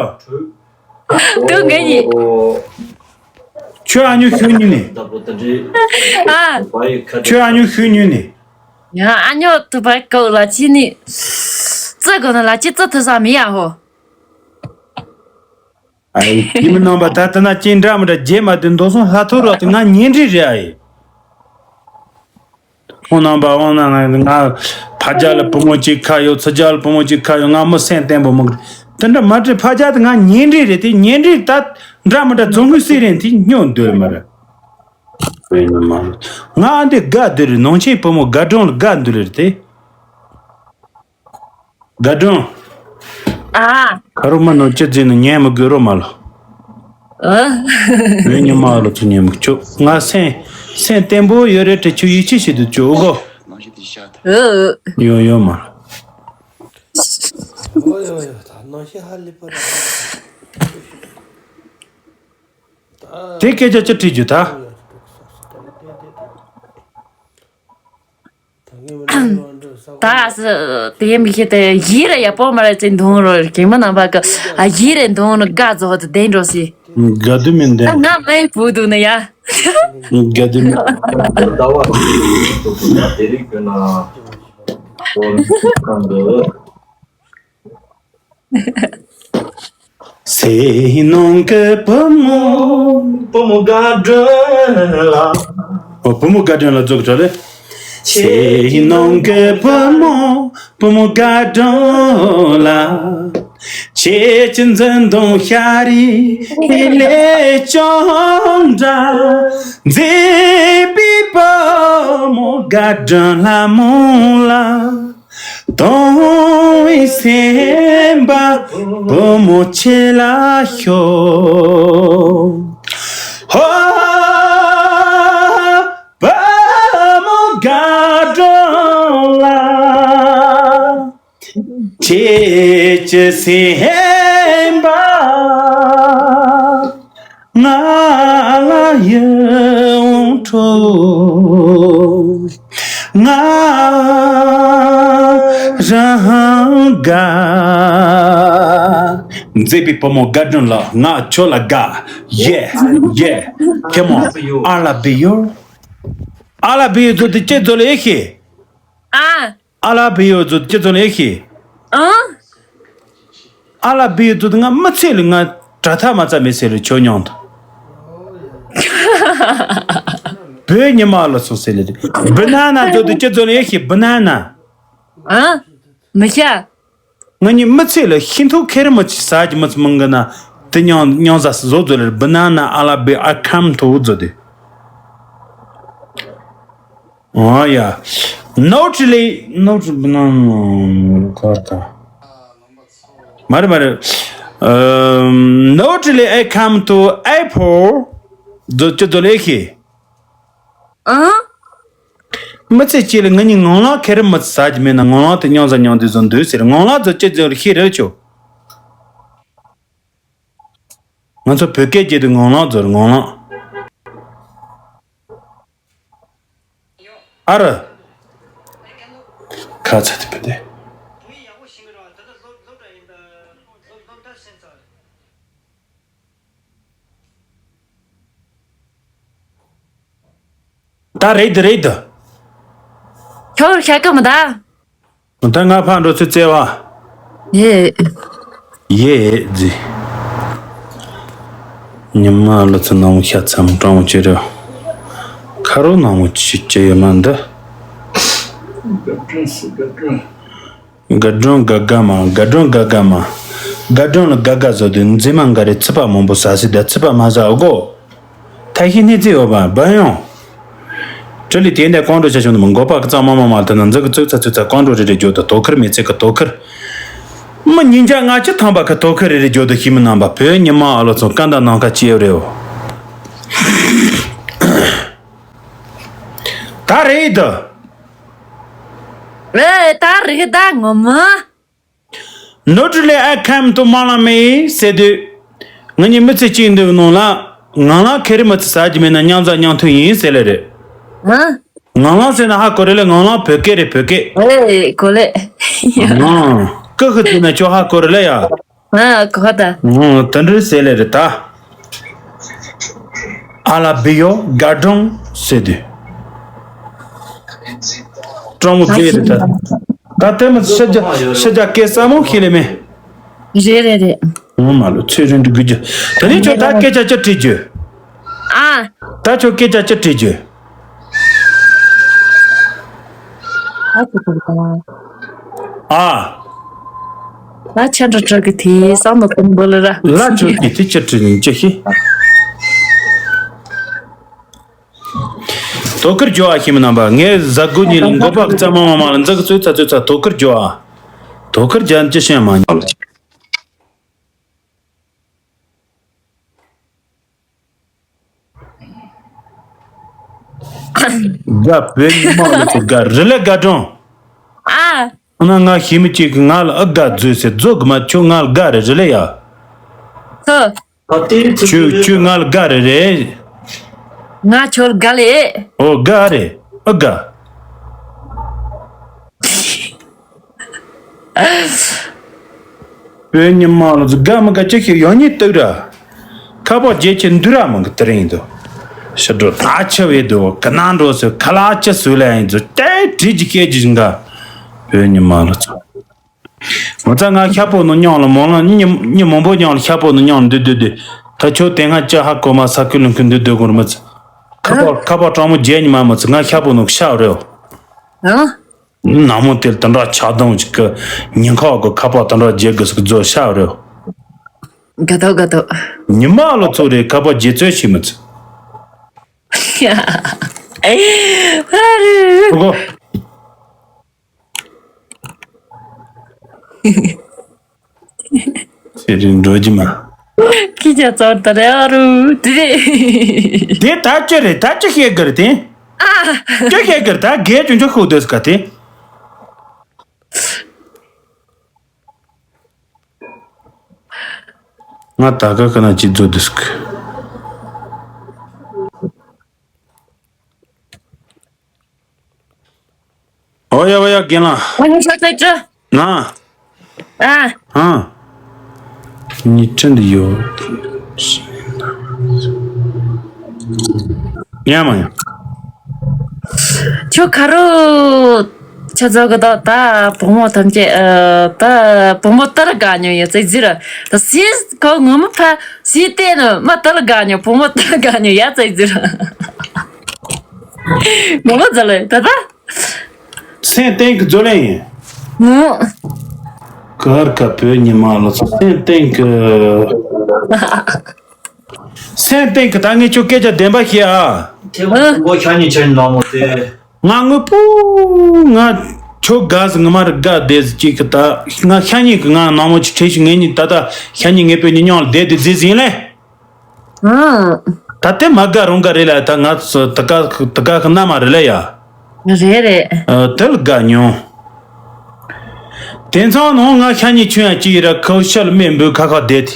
དུ་ངའི་གཉིས། ཁྱོད་ཨ་ཉོ་ཤུ་ཉུ་ནི། ཨ། ཁྱོད་ཨ་ཉོ་ཤུ་ཉུ་ནི། ཡང་ཨ་ཉོ་ཐུ་བ་ཀོ་ལ་ཅི་ནི། ཙི་གོ་ན་ལ་ཅི་ཙི་ཐུ་ས་མི་ཡ་ཧོ། ཨ་ཡི་མི་རྣམ་པ་ད་ལྟ་ན་ཅི་འདྲ་མི་འདྲ་རྗེས་མ་དེ་མདོ་སོང་ལྷ་ཐུ་རོ་དེ་ང་ཉིན་རེ་རེ་ཨ་ཡི། ཁོང་རྣམ་པ་འོང་ན་ང་ཕ་རྒྱ་ལ་བུ་མོ་གཅིག་ཁ་ཡོད་ཚུ་རྒྱ་ལ་བུ་མོ་གཅིག་ཁ་ཡོད་ང་མི་སེམས་བརྟན་པོ་མི་འགྲོ་ དེ་འདྲ་མ་དྲིས་ཕ་ཅག་དེ་ང་ཉེ་འབྲེལ་རེད་དེ། ཉེ་འབྲེལ་ད་འདྲ་མི་འདྲ་བཙོང་གི་སྲིད་རེད་དེ་སྨྱོ་འདོད་མ་རེད། ང་འདི་དགའ་འདོད་རེད། ནང་ཆེན་བུ་མོ་དགའ་སྒྲོན་ལ་དགའ་འདོད་རེད་དེ། དགའ་སྒྲོན། ཨ། ཁ་རུ་མ་ནོར་ཅི་བརྫིས་ནས་ཉན་མི་དགོས་རོ་མ་ལོ། ཨ། བོད་ཉི་མ་ལོ་ཚོ་ཉན་མི་ཆོག་ང་སེམས་སེམས་བརྟན་པོ་ཡོད་རེད་དྲི་ཆུ་ཡིད་ཆེས་བྱེད་དུ་ཆོག་གོ། ཨ། ཡོ་ཡོ་མ། ཡོ་ཡོ་ཡོ་ད་ནང་ཤི་ཧ་ལི་པ་ར། དེ་སྐད་ཆ་ཅི་དྲིས་རྒྱུ་ད། ད་སི་དེ་མི་ཤེས་ཏེ་ཡིད་རེ་ཡག་པོ་མ་རེད་ཅེས་འདུག་རོ། རྒན་མོ་རྣམ་པ་གི་ཨ་ཡིད་རེ་འདུག་ནི་དགའ་རྫོགས་ཏེ་བསྡད་འགྲོ་སི། དགའ་དུས་མིན་ད་ཏེ། ང་མའི་བུ་འདུག་ནི་ཡ། དགའ་དུས་མིན། ཟླ་བ་དེ་རིགས་ཀྱི་ན་ཧོ་ནི་གང་འདུག་སེམས་ནང་གི་བུ་མོ། བུ་མོ་དགའ་སྒྲོན་ལ། ཨོ་བུ་མོ་དགའ་སྒྲོན་ལ་རྫོགས་གྲོལ་ལེ། སེམས་ནང་གི་བུ་མོ། བུ་མོ་དགའ་སྒྲོན་ལ། ཁྱེད་ཀྱི་འཛིན་གདུང་ཤ་རི་ལས་ཀྱང་འདྲ། མཛེས་པའི་བུ་མོ་དགའ་སྒྲོན་ལྷ་མོ་ལ། དང་བའི་སེམས་པ་བུ་མོ་ཁྱེད་ལ་ཤོག་ཧོ། བུ་མོ་དགའ་སྒྲོན་ལ། ཁྱེད་ཀྱི་སེམས་པ་ང་ལ་ཡིད་འོང་འཕྲོ། ང་རང་དགའ། མཛེས་པའི་བུ་མོ་དགའ་སྒྲོན་ལགས། ང་ཁྱོད་ལ་དགའ། ཡེ་ཡེ། ཁྱེད་མོ། I love you. I love you ཚོ་དེ་ཅི་ཚོ་ལ་ཡེ་ཤེས། ཨ། I love you ཚོ་ཅི་ཚོ་ལ་ཡེ་ཤེས། ཨ། I love you ཚོ་དེ་ང་མི་ཚེ་ལ་ང་དྲ་ཐག་མ་རྩ་མེད་ཟེར་ལ་ཆོས་མྱོང་དང་། བོད་ཉི་མ་ལ་སོང་ཟེར་ལ་དེ། Banana ཚོ་དེ་ཅི་ཚོ་ལ་ཡེ་ཤེས། Banana. ཨ། མི་ཤ། ང་གཉིས་མི་ཚེ་ལ་ཤིང་ཐུག་ཁེར་མི་ཚེ་ཟ་གི་མི་ཚེ་མང་གི་ན། དེ་མྱོང་མྱོང་ས་བཟོ་བཟོ་ལེར། Banana, I love you, I come to བཟོ་དེ། ཨོ་ཡ། Not really, not banana. མ་རེད་མ་རེད། ཨམ། Not really, I come to apple. བཟོ་ཅི་བཟོ་ལེ་ཤེས། ཨང་། མི་ཚེ་གཅིག་ལ་ང་གཉིས་ངང་ལག་ཁེར་མི་ཟ་གི་མེད་ན། ངང་ལག་དེ་མཉམ་ཟ་མཉམ་དུ་བཟོ་འདོད་ཟེར། ངང་ལག་ཚོ་ཅི་ཚོ་ཤེས་རེད་ཆོ། ང་ཚོ་བོད་སྐད་བརྗོད་དུས་ངང་ལག་ཚོར་ངང་ལག་ཨ་ར། ཁ་ཚ་དེ་བུ་དེ། ད་རེད་དེ་རེད་དེ། ཁྱོད་ཤ་ཀ་མི་ད། ད་ང་ཕར་འགྲོ་ཚེ་བརྩེ་བ། ཡེ། ཡེ་ཟི། ཉི་མ་ལོ་ཚོ་ནང་ཤ་ཚམ་གྲང་བོ་ཅི་རེད། ཁ་རོག་ནང་བོ་ཅི་ཅི་ཡོད་མ་འདི། དགའ་སྒྲོན་དགའ་དགའ་མ། དགའ་སྒྲོན་དགའ་དགའ་མ། དགའ་སྒྲོན་ལ་དགའ་དགའ་བཟོ་དུས་མཛེས་མ་འགའ་རེ་ཚིག་པ་མང་པོ་ཟ་སྲིད་ད་ཚིག་པ་མ་ཟ་འོ་གོ། ཐ་ཤི་སྣེ་རྩིས་འོ་བ་བ་ཡོང་། ཁྲི་ལི་དེ་འདྲ་ཀོང་ཀྲོ་ཆ་ཆུང་དུ་མི་འགོ་པ་གི་གཙང་མ་མ་མ་ལྟ་ན་འཛི་གི་ཙུག་ཚ་ཙུག་ཚ་ཀོང་ཀྲོ་རེ་རེ་རྒྱུ་དུ་དོ་ཁུར་མི་ཚེ་གི་དོ་ཁུར། མི་ཉིན་ཆ་ལྔ་བཅུ་ཐམ་པ་གི་དོ་ཁུར་རེ་རེ་རྒྱུ་དུ་ཤི་མི་རྣམ་པ་བོད་ཉི་མ་ཨ་ལོ་ཚོ་སྐད་འདའ་ནང་ཁ་ཅི་ཡོད་རེད་འོ། ད་རེད་དུ། ཨེ་ད་རེད་ད་ངོ་མ། ནོར་ལས་ཨ་ཁམ་དུ་མ་ལ་མེ་ཟེར་དུས། ང་གཉིས་མི་ཚེ་གཅིག་འདུག་ནང་ལ། ངང་ལ་ཁེ་རི་མི་ཚེ་ཟ་རྒྱུ་མེད་ན་མཉམ་ཟ་མཉམ་འཐུང་ཡིན་ཟེར་ལེ་རེད། ཧ། ངང་ལ་ཟེར་ན་ཧ་གོ་རེ་ལེ། ངང་ལ་བོད་སྐད་རེད་བོད་སྐད། ཨེ་གོ་ལེ། ཨང་། ཀི་ཧི་ཟེར་ན་ཁྱོད་ཧ་གོ་རེ་ལེ་ཡ། ཨ་གོ་ད། ཨང་། དེ་འདྲ་ཟེར་ལེ་རེད་ད། ཨ་ལ་བི་ཡོ་དགའ་སྒྲོན་ཟེར་དུས། སྤྲང་མོ་བཙལ་རེད་ད། ད་ལྟད་མོ་ཤ་རྒྱ་ཤ་རྒྱ་སྐད་སྲ་མོ་ཤེས་ལེ་མེ། རེད་རེད་རེད། ངོ་མ་ལོ་ཚེ་རིང་འདི་དགོས་རྒྱུ། ད་ནི་ཁྱོད་ད་སྐད་ཆ་ཅི་དྲིས་རྒྱུ། ཨ། ད་ཁྱོད་སྐད་ཆ་ཅི་དྲིས་རྒྱུ། ཨ་ཅི་དྲིས་དང་། ཨ། ལ་ཆ་འདྲ་འདྲ་གི་དེ་བསམ་ནོ་གཏོང་དགོས་ལ་ར། ལ་ཆོས་ཀྱི་དེ་ཅི་བྲིས་ནས་ཅི་ཤེས། དོ་ཁུར་རྒྱོ་བ་ཤེས་མི་རྣམ་པ། ངས་ཟ་དགུ་ཉིན་ལ་མགོ་པ་རྩ་མ་མ་མ་ལ་འཛག་ཚོད་ཚ་ཚོད་ཚ། དོ་ཁུར་རྒྱོ་བ། དོ་ཁུར་རྒྱ་ཅི་ཤེས་མ་ཉོ། དགའ་བོད་ཉི་མ་ལ་ཚོ་དགའ་རི་ལས་དགའ་སྒྲོན། ཨ། ཨ་ན་ང་ཤེས་མི་གཅིག་གི་ང་ལ་ཨ་དགའ་མཛོད་ཟེར་རྫོགས་གི་མ་ཁྱོད་ང་ལ་དགའ་རེ་རི་ལས་ཡ། ཧ། ཁྱོད་ཁྱོད་ང་ལ་དགའ་རེ་རེད། ང་ཁྱོད་ལ་དགའ་ལེ། ཨོ་དགའ་རེ། ཨ་དགའ། བོད་ཉི་མ་ལ་ཚོ་དགའ་མི་དགའ་ཅི་ཤེས་ཡོང་ཉིད་སྟོད་ར། ཁ་པར་རྒྱལ་ཁྱེད་འདུ་ར་མང་གི་དེ་རིང་འདུག་ཤ་འགྲོ་ད་ཆ་བའི་འདུག་ག་ན་འགྲོ་ཟེར་ཁ་ལག་ཅི་བཟོས་ལ་ཡིན་ཚོ་ཏེ་བྲིས་ཀྱི་སྐད་ཀྱི་བཞིན་ག་བོད་ཉི་མ་ལ་ཚོ། ངོ་ཚ་ང་ཤ་པོ་ནོ་མཉམ་ལ་མོ་ལ་ཉི་ཉི་མང་པོ་མཉམ་ལ་ཤ་པོ་ནོ་མཉམ་འདུ་འདུ་འདུ། ད་ཁྱོད་དེ་སྔ་ཅི་ཧ་གོ་མ་ས་ཁུལ་ལུང་ཁུལ་འདུ་འདུ་གོར་མི་ཚོ། ཁ་པར་ཁ་པར་གྲང་མོ་རྒྱལ་ཉི་མ་མི་ཚོ་ང་ཤ་པོ་ནོ་ཤ་རེད། ཨ། ནག་མོ་དེ་དེ་འདྲ་ཆགས་སྡང་ཅིག་གི་ཉིན་ཁ་གི་ཁ་པར་དེ་འདྲ་རྒྱག་གི་ཟིག་རྫོགས་ཤག་རེད། དགའ་ཐོག་དགའ་ཐོག་ཉི་མ་ལོ་ཚོ་རེད་ཁ་པར་རྒྱལ་རྩོད་བྱེད་མི་ཚུགས། ཨ་རུ། ཨོ། ཚེ་རིང་འགྲོ་རྒྱུ་མ། ཁྱི་ཅག་ཚོར་ད་རེ་ཨ་རུ་དེ་རེད། དེ་ད་ཅི་རེད་ད་ཅི་བཤད་གི་རེད་དེ། ཨ། ཅི་བཤད་གི་རེད་ད་རྒས་ཅུང་ཅུང་ཤོག་དེས་ག་དེ། ང་ད་ག་ག་ན་ཅི་རྫོ་དེས་གི། ཨོ་ཡ་ཨོ་ཡ་རྒན་ལགས། ཨ་ནི་ཤ་ཚ་ཅི། ན། ཨ། ཨ། ཉི་ཁྲི་འདི་ཡོད། ཡ་མ་ཡ། ཁྱོད་ཁ་རོ། ཁྱོད་ཚོ་གི་ད་ད་བུ་མོ་ཐམས་ཅད་ཨ་ད་བུ་མོ་ལྟར་དགའ་ཉོ་ཡོད་ཚེ་ཟིར། ད་སིས་ཁོ་ངོ་མ་ཕ་སིས་བལྟས་ནི་མ་ལྟར་དགའ་ཉོ་བུ་མོ་ལྟར་དགའ་ཉོ་ཡ་ཚེ་ཟིར། ངོ་མ་ཛ་ལེ་ད་ད། སེམས་གཏིང་གི་རྫོ་ལེན་ཡིན། ངོ་། གར་ཁ་བོད་ཉི་མ་ལ་སོགས་སེམས་གཏིང་གི། སེམས་གཏིང་གི་ད་ངས་ཁྱོད་སྐད་ཆ་བདེན་པ་བཤད་ཨ། དེ་མགོ་ཤ་ཉེ་ཆ་ནང་མོ་དེ། ང་དངོས་པོ་ང་ཁྱོད་དགའ་ཟི་ངི་མ་རི་དགའ་བསྡད་ཟི་གཅིག་གི་ད་ང་ཤ་ཉེ་གི་ང་ནང་མོ་ཅིག་ཁྲེལ་ཞིག་ངེད་གཉིས་ད་ད་ཤ་ཉེ་ངེད་པོ་གཉིས་མཉམ་ལ་བསྡད་དེ་ཟི་ཟིན་ལེ། ཨང་། ད་དེ་མ་དགའ་རུང་དགའ་རེད་ལ་ད་ང་ཚོ་ད་ག་ད་ག་གི་མནའ་མ་རེད་ལ་ཡ། རེད་རེད། ཨ་དེ་ལ་དགའ་མྱོང་། དེང་སང་ནང་ང་ཤ་ཉེ་ཆུང་ཡ་གཅིག་ཡིན་ར་ཁོ་ཤ་ལ་སྨན་འབུལ་ཁ་ཁ་བསྡད་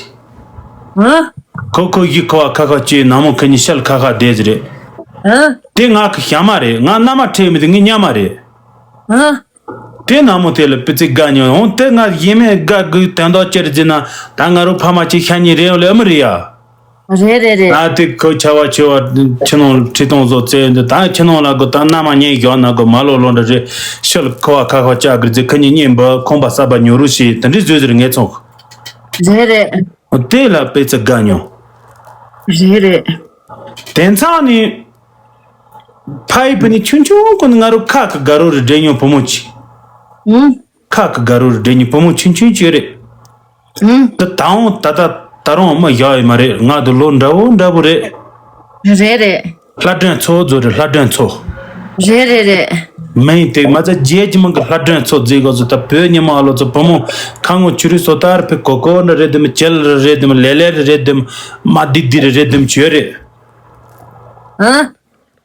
དེ། ཨ། ཁོ་ཁོ་ཡི་ཁོ་བ་ཁ་ཁ་གཅིག་ནང་མོ་ཁ་ཉིན་ཤ་ལ་ཁ་ཁ་བསྡད་ཟི་རེད། ཨ། དེ་ང་གི་ཤ་མ་རེད་ང་མནའ་མ་ཁྲེལ་མི་དེ་ངའི་ཉ་མ་རེད། ཨ། དེ་ནང་མོ་དེ་ལ་པི་ཙི་དགའ་ཉོ་འོང་དེ་ང་ཡེ་མེད་དགའ་དགོས་དོན་དག་ཅི་རེད་ཟེར་ན་ད་ང་རོ་ཕ་མ་གཅིག་ཤ་ཉེ་རེད་འོ་ལེ་ཨ་མི་རེད་ཡ། རེད་རེད་རེད། ད་དེ་ཁོ་ཆ་བ་ཆེ་བ་ཁྱི་ནང་ཁྲི་སྟོང་བཟོ་བཙལ་འདི་ད་ཁྱི་ནང་ལ་གོ་ད་མནའ་མ་ཉན་ཞོག་ན་གོ་མ་ལོ་ལོ་འདྲ་རེད་ཤི་ལ་ཁོ་བ་ཁ་ཁ་ལྕགས་གི་རྫི་ཁ་ཉིན་གཉིས་འབུ་ཁོང་པ་ས་པ་ཉོ་རུ་ཞེས་དེ་འདྲི་བཟོས་ཟེར་ངས་ཚོང་། རེད་རེད། དེ་ལ་པེ་ཙི་དགའ་ཉོ། རེད་རེད། དེང་སང་ནི། ཕ་ཡི་བུ་ནི་ཆུང་ཆུང་ཀུན་ང་རུ་ཁ་གི་དགའ་རོ་རི་འདྲེ་ཉོ་བུ་མོ་ཅི། ཨུང་། ཁ་གི་དགའ་རོ་རི་འདྲེ་ཉོ་བུ་མོ་ཆུང་ཆུང་ཅི་རེད། ཨུང་། དེ་ད་འོང་ད་ད་ད་རུང་མ་བཞག་ཡོད་མ་རེད་ང་དུ་ལོ་འདྲ་བོ་འདྲ་བོ་རེད། རེད་རེད། ལྷ་སྒྲོན་ཚོ་རྫོ་རེད་ལྷ་སྒྲོན་ཚོ། རེད་རེད་རེད། མིང་དེ་མ་ཚད་རྒྱལ་གྱི་མིང་གི་ལྷ་སྒྲོན་ཚོ་རྫི་གོ་ཚོ་ད་བོད་ཉི་མ་ཨ་ལོ་ཚོ་བུ་མོ་ཁ་ངོ་ཆུ་རུ་སོ་ཏར་ཕི་གོ་གོ་ན་རེད་དམ་ཅེལ་རེད་དམ་ལེ་ལེ་རེད་དམ་མ་དི་དི་རེད་དམ་ཆོས་རེད། ཨ།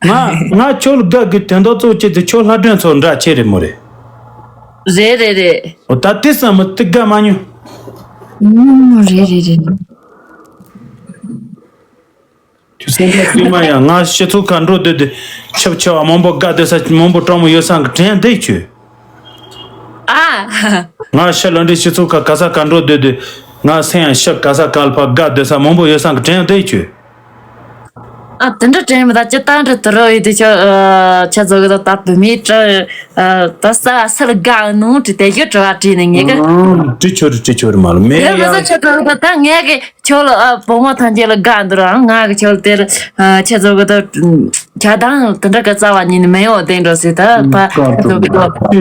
ང་ང་ཁྱོད་ལ་དགའ་གི་དོན་དག་གཙོ་བོ་ཅི་དེ་ཁྱོད་ལྷ་སྒྲོན་ཚོ་འདྲ་ཆེ་རེད་མོ་རེད། རེད་རེད་རེད། འོ་ད་དེ་བསམ་མི་དེ་དགའ་མ་ཉོ། ཨུམ་རེད་རེད་རེད། ཁྱོད་སེམས་ཁ་སྐྱིད་མ་ཡ་ང་སྤྱི་ཚོགས་ཁ་འགྲོ་སྡོད་དེ་ཆབ་ཆེ་བ་མང་པོ་དགའ་སྡོད་ས་མང་པོ་སྤྲང་མོ་ཡོད་ས་གི་དྲན་བསྡད་ཁྱོད། ཨ། ང་ཤ་ལ་འདྲི་སྤྱི་ཚོགས་ཁ་ག་ས་ག་འགྲོ་སྡོད་དེ་ང་སེམས་ཡང་ཤ་ག་ས་ག་ལ་ཕ་དགའ་སྡོད་ས་མང་པོ་ཡོད་ས་གི་དྲན་བསྡད་ཁྱོད། ཨ་དེ་འདྲ་དྲན་མི་ད་ཅི་ད་འདྲ་དུ་རོ་ཡི་དེ་ཆ་ཆ་ཚོ་གི་ད་ད་བུད་མེད་དྲ་ད་ས་ས་ལ་དགའ་ནོ་དྲི་དེ་ཡོད་དྲི་བ་དྲིས་ནས་ངེས་གི། དྲི་ཆོ་རི་དྲི་ཆོ་རི་མ་ལ་མེད་ཡ། ད་ཆ་ཚོ་གི་ད་ད་ངས་གི་ཁྱོད་ལ་ཨ་བུ་མོ་ཐམས་ཅད་ལ་དགའ་འདུག་ར་ང་གི་ཁྱོད་དེར་ཆ་ཚོ་གི་ད་ཁྱ་དང་དེ་འདྲ་གི་རྩ་བ་ཉིད་ནས་མེད་ཡོད་དེ་འགྲོ་སྲིད་ད་ཕ་ཚོ་གི་ད་དེ་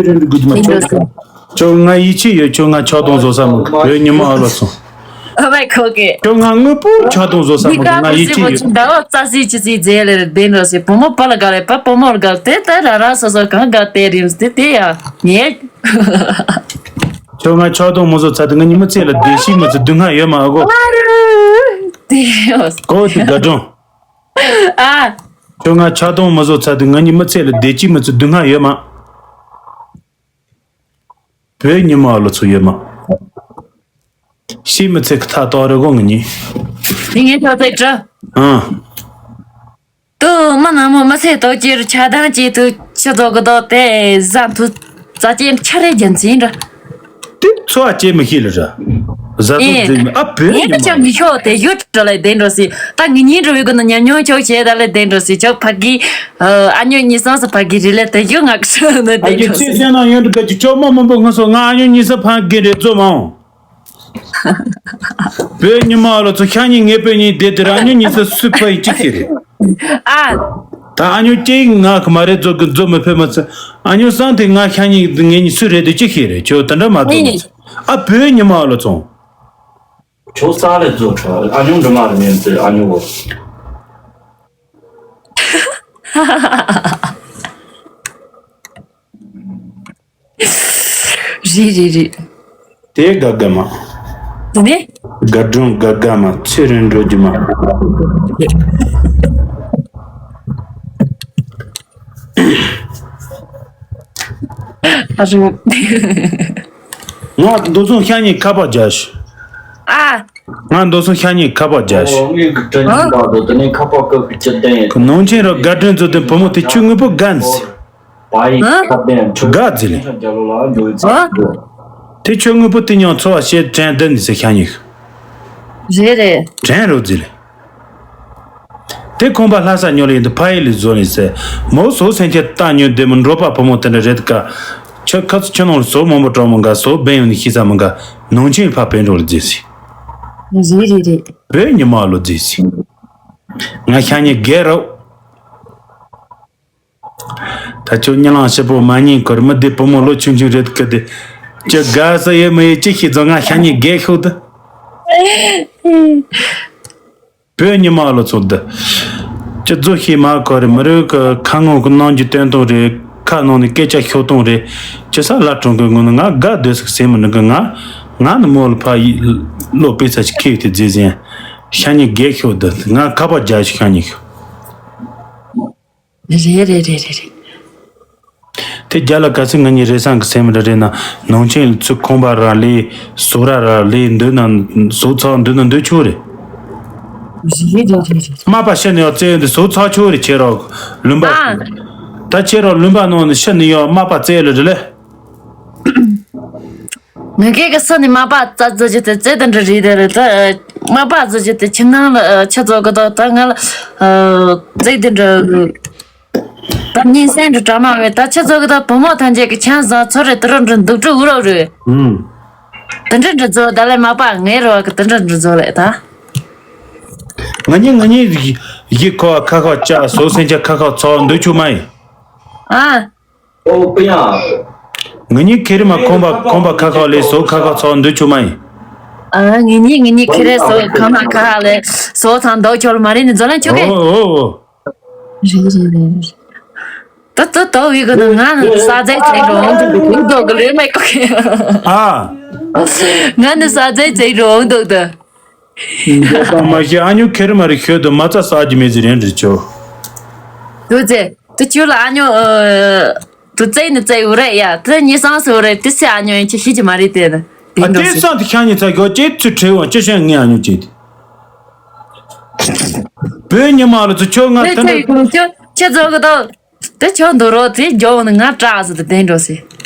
འགྲོ་སྲིད། ཁྱོད་ང་ཡིད་ཆེས་ཡོད། ཁྱོད་ང་ཆག་སྡང་བཟོ་ས་མི་དགོས། བོད་ཉི་མ་ཨ་ལོ་སོང་། ཨ་མའི་ཁོ་གེ། ཁྱོད་ང་དངོས་པོ་ཆག་སྡང་བཟོ་ས་མི་དགོས། ང་ཡིད་ཆེས་ཡོད། ཟླ་བ་རྩ་སྲིད་ཅི་སྲིད་རྫས་ལས་བདེ་འགྲོ་སྲིད། བུ་མོ་པ་ལ་དགའ་ལས་པ་བུ་མོ་ལ་དགའ་དེ་ལྟ་ར་ར་སོ་སོ་གང་དགའ་དེ་རིམ་དེ་དེ་ཡ་ངས། ཁྱོད་ང་ཆག་སྡང་མི་བཟོ་ཚ་དེ། ང་ཉི་མ་ཚེ་ལ་བདེ་སྐྱིད་མི་ཚེ་སྡུག་བསྔལ་ཡོད་མ་ཨ་གོ། དེ་ཡོད། གོ་དེ་དགའ་སྒྲུང་། ཨ། ཁྱོད་ང་ཆག་སྡང་མི་བཟོ་ཚ་དེ། ང་ཉི་མ་ཚེ་ལ་བདེ་སྐྱིད་མི་ཚེ་སྡུག་བསྔལ་ཡོད་མ། བོད་ཉི་མ་ཨ་ལོ་ཚོ་ཡོད་མ། ཤི་མི་ཚེ་གི་ཐ་ཏོ་རེ་གོ་ང་གཉིས། དེ་ངས་ཐོག་ཚད་དྲ། ཨང་། ཏུ་མ་ན་མོ་མ་ཚད་ཏོ་ཅིར་ཆ་དང་ཅི་ཏུ་ཆི་ཏོ་གི་ཏོ་དེ་ཟ་ཐུ་ཙ་ཅེ་ཆ་རེ་རྒྱན་ཚིན་ར། དེ་ཚོ་ཨ་ཅེ་མི་ཤི་ལ་ར། ཟ་ཐུ་ཨེ། ཟེ་མི་ཨ་བོད་ངས་ཉི་ཀ་ཆ་མ་མི་ཤོག་དེ་ཡོད་དྲ་ལས་བདེ་འགྲོ་སི། ད་ངེད་གཉིས་འགྲོ་བའི་གོ་ན་ཉམས་མྱོང་ཆོག་བྱས་ད་ལས་བདེ་འགྲོ་སི། ཆོག་ཕ་གི། ཨ་ཉོ་གཉིས་སང་སི་ཕ་གི་རི་ལས་དེ་ཡོད་ང་ཁ་ན་ཨ་བདེ་ཀྱི་འགྲོ་ཚེ་སི། སེ་ན་ཡོན་དུ་ག་ཅི་ཅོག་མ་མང་པོ་ང་སོ་ང་ཨ་ཉོ་གཉིས་སི་ཕ་གི་རེ་ཙོ་མ་འོང་། བོད་ཉི་མ་ལོ་ཚོ་ཤ་ཉེ་ངེས་པོ་ཉིད་བསྡད་དེ་ར་ཉོ་གཉིས་སི་སུ་ཕ་ཡི་ཅི་ཁྱེར་རེད། ཨ། ད་ཨ་ཉོ་ཀྱེ་ང་ཁ་མ་རེད་ཛོ་གི་ཛོ་མི་ཕེ་མ་ཚེ། ཨ་ཉོ་སང་དེ་ང་ཤ་ཉེ་ངེད་གཉིས་སུ་རེད་དེ་ཅི་ཁྱེར་རེད། ཁྱོད་དེ་འདྲ་མ་ཛོ་མ་ཚེ། ཨ་བོད་ཉི་མ་ལོ་ཚོ། ཁྱོད་ས་ལས་ཛོ་ཁྲ་ཨ་ཉོ་འདྲ་མ་རེད་མིན་ཚེ་ཨ་ཉོ་བོ། རེད་རེད་རེད། དེ་དགའ་དགའ་མ། དེ་ནས། དགའ་སྒྲུང་དགའ་དགའ་མ་ཚེ་རིང་འགྲོ་རྒྱུ་མ། ཨ་རུ། ང་འདུག་སོང་ཤ་ཉེ་ཁ་པར་རྒྱག་ཤི། ཨ། ང་འདུག་སོང་ཤ་ཉེ་ཁ་པར་རྒྱག་ཤི། ཨོ་ངས་གི་དྲན་གྱི་འདུག་དེ་ནས་ཁ་པར་བཀག་གི་ཅི་བསྟན་ཡིན། ནང་ཆེན་ར་དགའ་སྒྲུང་ཚོ་དེ་བུ་མོ་དེ་ཁྱོད་དངོས་པོ་དགའ་ནི་ཟེར། དགའ་ཟེར་ལེ། ཨ། དེ་ཁྱོད་དངོས་པོ་དེ་ཉང་འཚོ་བ་བྱེད་དྲན་བསྡད་ནི་ཟེར་ཤ་ཉེ། རེད་རེད། དྲན་རོགས་ཟེར་ལེ། དེ་ཁོང་པ་ལྷ་ས་ཉོ་ལེ་ཡིན་དུ་ཕ་ཡི་ལི་བཟོ་ལེ་ཟེར། མོ་སོ་སེམས་ཁྱེད་ལྟ་ཉོ་དེ་མི་འགྲོ་པ་བུ་མོ་དེ་འདྲ་རེད་ཀ། ཁྱོད་ཁ་ཚུ་ཁྱོད་ནང་ལ་སོ་མང་པོ་གྲོགས་མོ་འགའ་སོ་བན་ཡོང་ནི་ཤི་ས་མི་འགའ། ནང་ཆེན་ཕ་བན་འགྲོ་ལ་ཟེར་ཟེར། རེད་རེད་རེད། བོད་ཉི་མ་ལོ་ཟེར་ཟེར། ང་ཤ་ཉེ་རྒས་རོགས། ད་ཁྱོད་གཉིད་ལམ་ཞིབ་པོ་མ་ཉན་ཁར་མི་བདེ་བུ་མོ་ལོ་ཆུང་ཆུང་རེད་ཀི་དེ། ཁྱོད་དགའ་ས་ཡོད་མི་ཡོད་ཅི་ཤེས་ཙང་ང་ཤ་ཉེ་རྒས་ཤོག་ད། བོད་ཉི་མ་ལོ་ཚོ་འདི། ཁྱོད་རྫོགས་ཤེས་མ་ཁོ་རེ་མི་རོས་ཀི་ཁ་ངོ་གི་ནང་གི་སྟོན་སྟངས་རེད། ཁ་ནང་ནས་སྐད་ཆ་ཤོད་སྟངས་རེད། ཁྱོད་ས་ལ་གྲོང་གི་ངོ་ནས་ང་དགའ་སྡོད་ཟིག་སེམས་མི་ནུས་གི་ང་། ང་ནི་མོ་ལ་ཕ་ཡི་བློ་དཔེ་ཚ་ཞིག་ཁེག་དེ་རྫས་ཟན། ཤ་ཉེ་རྒས་ཤོག་འདི་ང་ཁ་པར་རྒྱག་ཤིག་ཤ་ཉེ་ཤོག་རེད་རེད་རེད་རེད་རེད། དེ་རྒྱ་ལ་ག་ཚོད་ང་གཉིས་རེ་སང་གི་སེམས་ར་རེད་ན། ནང་ཆེན་ཚུ་ཁོང་པ་ར་ལས་སོ་ར་ར་ལས་འདོད་ན་སོ་ཚ་འདོད་ན་འདོད་ཆོག་རེད། རེད་རེད་རེད་རེད། མ་པ་ཤི་ནས་ཡོད་ཙེ་འདི་སོ་ཚ་ཆོག་རེད་ཁྱེད་རོགས་ལུམ་པ། ཨ། ད་ཁྱེད་རོགས་ལུམ་པ་ནང་ནས་ཤི་ནས་ཡོད་མ་པ་ཙེ་ལ་རེད་ལེ། ངེད་ཀྱི་སུ་ནི་མ་པ་རྩ་རྩི་རྒྱུ་དེ་རྩེ་དེ་འདྲ་རེད་དེ་རེད་དེ། མ་པ་རྩི་རྒྱུ་དེ་ཁྱིམ་ནང་ལ་ཆུ་ཚོད་གི་དོ་ད་ང་ལ་རྩེ་དེ་འདྲ། ད་ཉིན་སེང་འདྲ་གྲ་མ་བས་ད་ཆུ་ཚོད་གི་དོ་བུ་མོ་ཐམས་ཅད་ཀྱི་ཆང་བཟང་ཚོ་རེ་དུ་རུ་འདྲ་འདུག་འགྲོ་འུ་རོ་རེད། ཨུམ། དེ་འདྲ་འདྲ་བཟོ་ད་ལས་མ་པ་ངའི་རོ་གི་དེ་འདྲ་འདྲ་བཟོ་ལས་ད། ང་གཉིས་ང་གཉིས་ཡི་ཁོ་ཁ་ཁ་ཅག་སོ་སེང་ཅག་ཁ་ཁ་ཚོགས་འདུག་ཆུ་མ་ཡིན། ཨ། ཨོ་པི་ཡ། ང་གཉིས་ཁེ་རི་མ་ཁོམ་པ་ཁོམ་པ་ཁ་ཁ་ལས་སོ་ཁ་ཁ་ཚོགས་འདུག་ཆུ་མ་ཡིན། ཨ་ང་གཉིས་ང་གཉིས་ཁེ་རི་སོ་ཁ་མ་ཁ་ཁ་ལས་སོ་ཚང་འདུག་ཆོག་མ་རེད་ནི་འཛོ་ལན་ཆོག་གི། ཨོ་ཨོ་ཨོ། རེད་རེད་རེད། ད་ད་ད་བི་ག་ན་ང་ནི་ས་ཛའི་ཚེ་རོང་དུ་འདུག་འདུག་གི་ལོས་མེད་གོ་གི། ཨ། ང་ནི་ས་ཛའི་ཚེ་རོང་འདུག་ད། འདོད་པ་མ་ཤེས་ཨ་ཉོ་ཁེར་མ་རེ་ཤོད་དུ་མ་རྩ་ས་ཀྱི་མེ་ཟི་རེན་རེ་ཆོ། དུ་ཙེ། དུ་ཆུ་ལ་ཨ་ཉོ། དུ་ཙེ་ནི་ཙེ་འུ་རེ་ཡ་དུ་ཉི་སང་སུ་རེ་དུ་སི་ཨ་ཉོ་ཡིན་ཆི་ཤི་ཅི་མ་རེད་དེ་ནི། ཨ་དེ་སང་དུ་ཤ་ཉི་ཚ་གོ་ཅེ་ཚུ་ཁྲེ་བ་ཅི་ཤན་ངའི་ཨ་ཉོ་ཅེ་དེ། བོད་ཉི་མ་རུ་ཚུ་ཆོ་ང་དུ་ནི། ཁྱེད་ཚོ་གི་དོ། དེ་ཆོ་འདུག་རོགས་དེ་རྒྱོ་ནི་ང་སྐྲག་ཟེར་དེ་དེ་འགྲོ་ཟེར།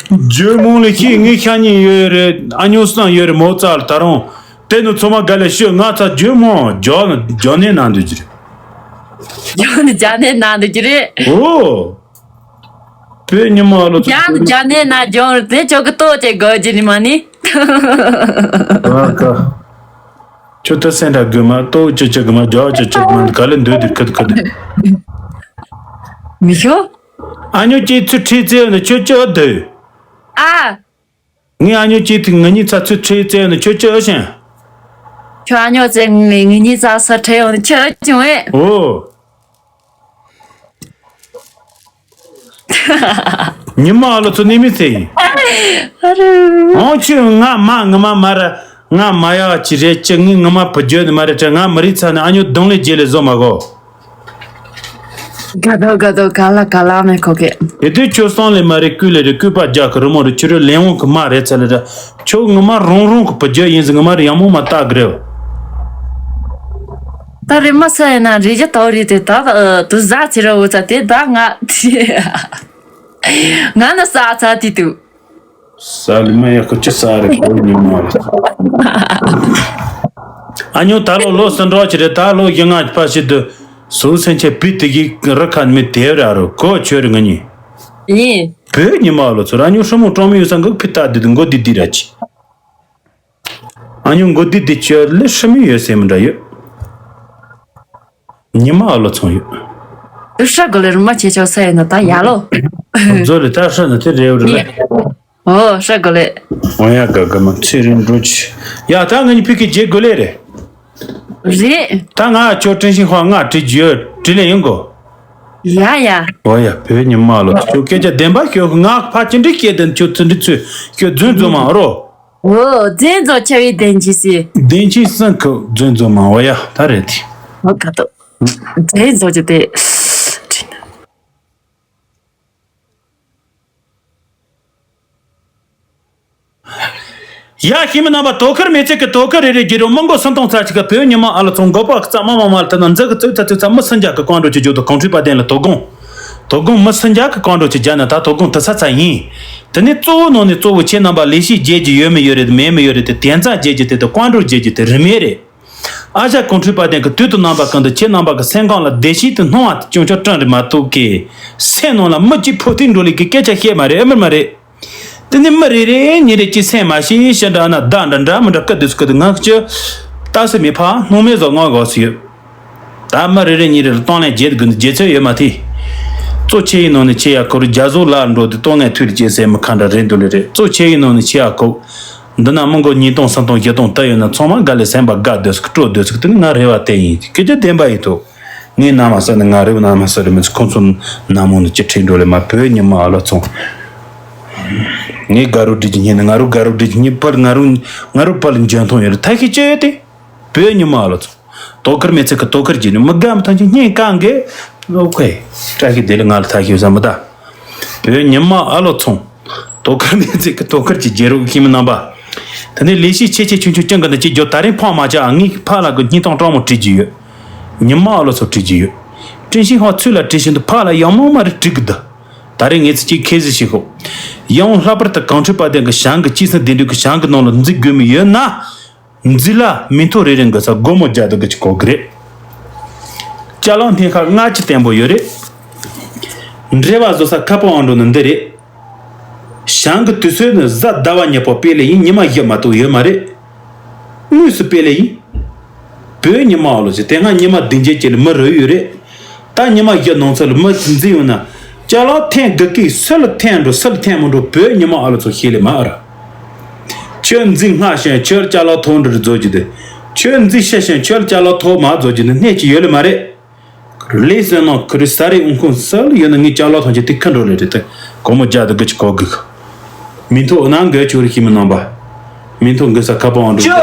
ཇོ་མོང་ལས་ཤེས་ངའི་ཤ་ཉེ་ཡོད་རེད་ཨ་ཉོ་སང་ཡོད་རེད་མོ་ཙལ་ད་རུང་། དེ་ནི་ཚོ་མ་ག་ལས་ཤོད་ང་ཚ་ཇོ་མོང་ཇོ་ནི་ཇོ་ནེ་ན་འདུག་ཅི་རེད། ཇོ་ནི་ཇ་ནེ་ན་འདུག་ཅི་རེད། ཨོ། བོད་ཉི་མ་ལོ་ཇ་ནི་ཇ་ནེ་ན་ཇོ་རེད་དེ་ཆོ་གི་ཏོ་ཅེ་གོ་ཅི་ནི་མ་ནི། ཨ་ཀ། ཁྱོད་ད་སེང་ཁྲ་དགོས་མ་ལྟོ་ཅི་ཅི་དགོས་མ་རྒྱ་ཅི་ཅི་དགོས་མ་ག་ལེ་འདོད་དེ་ཁ་ཁ་དེ། མི་ཤོ། ཨ་ཉོ་ཅི་ཚུ་ཁྲིད་ཚེ་ཡོད་ན་ཁྱོད་ཅི་འདོད། ཨ། ངས་ཨ་ཉོ་ཅིག་ཐིག་ང་གཉིས་ཚ་ཚུད་ཁྲེལ་བཙལ་ནས་ཁྱོད་ཅི་ཨེ་ཤེས། ཁྱོད་ཨ་ཉོ་ཙེ་ངས་ངེད་གཉིས་ཚ་ས་ཁྲེལ་ཡོང་ནས་ཁྱོད་ཨེ་བྱུང་ཨེ། ཨོ། ཉི་མ་ཨ་ལོ་ཚོ་ནི་མི་ཚེ་ཡིན། ཨ་རུ། ཨང་ཆུ་ང་མ་ངི་མ་མ་ར་ང་མ་ཡག་ཅི་རེད་ཅི་ངི་ངི་མ་བུ་རྒྱུད་ནི་མ་རེད་ཅི་ང་མི་རིག་ཚ་ནི་ཨ་ཉོ་གདོང་ལས་རྗེས་ལས་བཟོ་མ་གོ། དགའ་དོ་དགའ་དོ་ག་ལ་ག་ལ་མེད་ཁོ་གེ། དེ་དུས་ཁྱོད་སང་ལས་མ་རེད་ཀུ་ལས་རེད་ཀུ་པ་རྒྱག་གི་རི་མོ་རེད་ཁྱོད་རེད་ལན་འོང་གི་མ་རེད་ཚ་ལས་ར། ཁྱོད་ངི་མ་རང་རང་གི་བུ་རྒྱུད་ཡིན་ཟིན་ངི་མ་རེད་ཡང་མོ་མ་བལྟ་གི་རེད། ད་རེད་མ་ས་ཡིན་ན་རེད་ཀྱི་དོ་རེད་དེ་ད་དུ་ཟ་ཚེ་ར་འུ་ཚ་དེ་ད་ང་ང་ནི་ས་ཚ་དེ་དུ། ས་ལི་མ་ཡག་གི་ཅི་ས་རེད་གོ་ཉི་མ་རེད། ཨ་ཉོ་ད་ལོ་ལོ་སུ་འགྲོ་ཅི་རེད་ད་ལོ་ཡི་ང་ཕ་ཞིག་ཏུ་སུ་སེམས་ཆེ་བི་དེ་གི་རི་ཁ་མི་དེ་ར་རུ་གོ་ཆོས་རི་ང་ཉི། ཡིན། བོད་ཉི་མ་ལོ་ཚོ་ར་ཉོ་ཧྲི་མོ་གྲོང་མི་ཡོད་ས་འགུག་ཕི་ཏ་དི་དི་མགོ་དི་དི་ར་ཅི། ཨ་ཉོ་མགོ་དི་དི་ཅི་ལེ་ཧྲི་མི་ཡོད་སེ་མི་འདྲ་ཡོད། ཉི་མ་ཨ་ལོ་ཚོང་ཡོད། དུ་ཧྲ་གོ་ལེ་རུ་མ་ཆེ་ཆོག་སེ་ཡོད་ན་ད་ཡ་ལོ། བཟོ་ལེ་ད་ཧྲ་ན་དེ་རེ་བ་རེ་ལེ། ཨོ་ཧྲ་གོ་ལེ། ཨོ་ཡ་ག་ག་མ་ཚེ་རིང་འགྲོ་ཆི། ཡ་ད་ང་ཉི་ཕི་ཀི་རྗེ་གོ་ལེ་རེད། རེད། ད་ང་ཁྱོད་ཀྲིན་ཤིང་ཧོ་ང་བྲིས་རྒྱུ་བྲིས་ལེ་ཡིན་གོ། ཡ་ཡ། ཨོ་ཡ་བོད་ཉི་མ་ལོ་ཁྱོད་སྐད་ཆ་བདེན་པ་ཤོད་ང་ཕ་ཅི་འདྲི་སྐད་དེ་ཁྱོད་ཚུ་འདྲི་ཚུ་ཁྱོད་རྫུན་རྫུན་མ་རོ། ཨོ་རྫུན་རྫོ་ཆ་བའི་བདེན་ཅི་སི། བདེན་ཅི་སང་ཁུ་རྫུན་རྫུན་མ་ཨོ་ཡ་ད་རེད་དེ། ཨོ་ཁ་ཏོ། རྫུན་རྫོ་ཅི་དེ། ཡ་ཤི་མི་རྣམ་པ་དོ་ཁུར་མེད་ཚད་ཀྱི་དོ་ཁུར་རེ་རེ་བརྒྱུད་རོགས་མི་མགོ་སུམ་སྟོང་ཚ་གཅིག་གི་བོད་ཉི་མ་ཨ་ལ་ཚོང་མགོ་པ་གི་རྩ་མ་མ་མ་ལ་ཐ་ན་འཛི་གི་ཙུག་ཚ་ཙུག་ཚ་མི་སུན་རྒྱག་གི་བཀོད་འགྲོ་ཆུ་རྒྱུ་དང་གོང་ཁྲི་པ་དན་ལ་དོ་དགོང་། དོ་དགོང་མི་སུན་རྒྱག་གི་བཀོད་འགྲོ་ཆུ་རྒྱ་ན་ད་དོ་དགོང་དུ་ས་ཚ་ཡིན། དེ་ནས་གཙོ་བོ་ནང་ནས་གཙོ་བོ་ཁྱེད་རྣམ་པ་ལས་ཤིག་རྒྱལ་གྱི་ཡོད་མི་ཡོད་རེད་མེད་མི་ཡོད་རེད་དེ་དན་རྩ་རྒྱལ་གྱི་དེ་དུ་བཀོད་འགྲོ་རྒྱལ་གྱི་དེ་རི་མེད་རེད། ཨ་ཞ་གོང་ཁྲི་པ་དན་གི་དུས་དུ་རྣམ་པ་ཀུན་ཏུ་ཁྱེད་རྣམ་པ་གི་སེམས་ཁམས་ལ་བདེ་སྐྱིད་དུ་སྣང་བ་དེ་ཅུང་ཅུང་བསྐྲུན་རེ་མ་ཐུབ་ཀི། སེམས་ནང་ལ་མི་གཅིག་ཕོ་ཐིག་འགྲོ་ལེ་གི་སྐད་ཆ་བཤད་མ་རེད་ཨེ་མར་མ་རེད། དེ་ནི་མི་རེ་རེ་ཉིན་རེ་གཅིག་སེམས་མ་ཤེས་ཤི་འདྲ་ན་བདག་འདྲ་འདྲ་མི་འདྲ་སྐད་དུ་སྐད་དུ་ངག་ཅི། ལྟ་སེ་མི་ཕ་སྣང་མེད་བཟོ་ངག་གོ་སི་ཡོད། ད་མི་རེ་རེ་ཉིན་རེ་ལ་གཏོང་ལེན་བརྗེད་དགོས་འདུག་རྗེད་ཚོད་ཡོད་མ་ཐི། གཙོ་ཆེ་ཡི་ནང་ནས་ཆེ་ཡ་ཁོ་རུ་རྒྱ་བཟོ་ལ་འགྲོ་དུས་གཏོང་ངན་ཐུལ་ཅེ་སེ་མི་ཁ་འདྲ་རེད་འདུག་ལེ་རེད་གཙོ་ཆེ་ཡི་ནང་ནས་ཆེ་ཡ་ཁོ། འདི་ན་མི་མགོ་ཉིས་སྟོང་སུམ་སྟོང་བཞི་སྟོང་ལྟ་ཡོད་ན་ཚང་མ་དགའ་ལས་སེམས་པ་དགའ་སྡོད་སུ་སྤྲོ་སྡོད་སུ་དེ་ནི་ང་རེ་བ་དེ་ཡིན་སྐད་ཆ་བདེན་པ་ཡིན་ཐུག་ངས་ན་མ་ཟ་ནི་ང་རེ་བ་ན་མ་ཟ་རེ་མི་ཚོ་ཁོང་ཚོ་ན་མོ་ནི་ཅི་ཁྲིད་འགྲོ་ལེ་མ་བོད་ཉི་མ་ཨ་ལོ་ཚོང་། ངས་དགའ་རོགས་བྲིས་ཀྱི་ཉིན་ནི་ང་རོ་དགའ་རོགས་བྲིས་ཀྱི་ཉིན་པར་ང་རོ་ང་རོ་པར་འཇོན་ཐོང་ཡོད་རེད་ཐ་ཤི་ཅི་ཡོད་དེ་བོད་ཉི་མ་ཨ་ལོ་ཚོང་། དོ་ཁུར་མེད་ཚེ་གི་དོ་ཁུར་གྱིས་ནི་མི་དགའ་མི་ཐང་ཆེ་སྙིང་གང་གི། ཨོ་ཁེ། བཀྲ་ཤིས་བདེ་ལེགས་ང་ལ་ཐ་ཤི་ཡོད་ས་མི་ད། བོད་ཉི་མ་ཨ་ལོ་ཚོང་། དོ་ཁུར་མེད་ཚེ་གི་དོ་ཁུར་གྱི་རྒྱལ་རོགས་ཤིང་མི་རྣམ་པ། དེ་ནས་ལས་གཞི་ཆེ་ཆེ་ཆུང་ཆུང་ཅང་གི་འདི་ཅི་རྒྱོ་ད་རིང་ཕང་མ་ཅག་ངའི་ཕ་ལ་གི་སྙིང་ཐང་སྤྲང་མོ་བྲིས་ཀྱི་ཡོད། ཉི་མ་ཨ་ལོ་ཚོ་བྲིས་ཀྱི་ཡོད། དྲིན་ཤིང་ཧོ་ཚུལ་ལ་བྲིས་བཞིན་དུ་ཕ་ལ་ཡང་མོ་མ་རེ་བྲིས་གི་འདུག་ད་རིང་ངས་ཚིག་གཅིག་ཁས་ཟིག་ཞིག་ཤོག་ཡང་ལྷག་པར་དུ་གངས་ཁྲོད་པ་དན་གི་ཞང་གི་སྐྱེས་སེ་བདེ་འདུག་གི་ཞང་གི་ནང་ལ་འཛུལ་དགོས་མི་ཡོད་ན། འཛི་ལ་མི་མཐོ་རེ་རེ་འགི་ས་སྒོ་མོ་རྒྱ་དུ་གི་ཅི་གོ་གི་རེད། ཅ་ལག་སྣེ་ཁ་ལྔ་ཅི་བརྟན་པོ་ཡོད་རེད། འབྲེལ་བ་བཟོ་ས་ཁ་པོ་ཨང་འགྲོ་ནི་འདི་རེད། ཞང་གི་དུས་ཚོད་ནི་གཟའ་ཟླ་བ་ཉི་པོ་སྤེལ་ལེ་ཡིན་ཉི་མ་བཞི་མ་གཏོགས་ཡོད་མ་རེད། དངོས་སུ་སྤེལ་ལེ་ཡིན། བོད་ཉི་མ་ཨ་ལོ་ཅི་དེ་སྔ་ཉི་མ་བདུན་བརྒྱད་ཅིག་ལ་མི་རུ་ཡོད་རེད། ད་ཉི་མ་བཞི་ནང་ཚུད་ལ་མི་འཛིན་ཡོང་ན། ཅ་ལག་འཐེན་དགུ་ཀི་སུ་ལ་འཐེན་འགྲོ་སུ་ལ་འཐེན་མི་འགྲོ་བོད་ཉི་མ་ཨ་ལོ་ཚོ་ཤེས་ལེ་མ་ཨ་ར། ཁྱོད་འཛིན་སྔ་ཞིང་ཁྱོད་ཅ་ལག་ཐོག་འགྲོ་རུ་རྫོགས་ཀྱི་དེ། ཁྱོད་འཛིན་ཤེས་ཤིང་ཁྱོད་ཅ་ལག་ཐོག་མ་རྫོགས་ཀྱི་དེ་གནས་ཀྱི་ཡོད་ལེ་མ་རེད། ལས་སེ་ནང་ཁུ་རི་ས་རི་འུང་ཁུང་སུ་ལ་ཡོད་ན་ངའི་ཅ་ལག་ཐོག་ཀྱི་དེ་ཁ་འགྲོ་ལེ་རེད་དེ། གོ་མོ་རྒྱ་དུ་གི་ཅི་གོ་གི། མི་མཐོ་ན་འགའ་ཆོ་རི་ཤི་མི་རྣམ་པ། མི་མཐོ་འགི་ས་ཁ་པོ་ཨང་འགྲོ། བཅུ།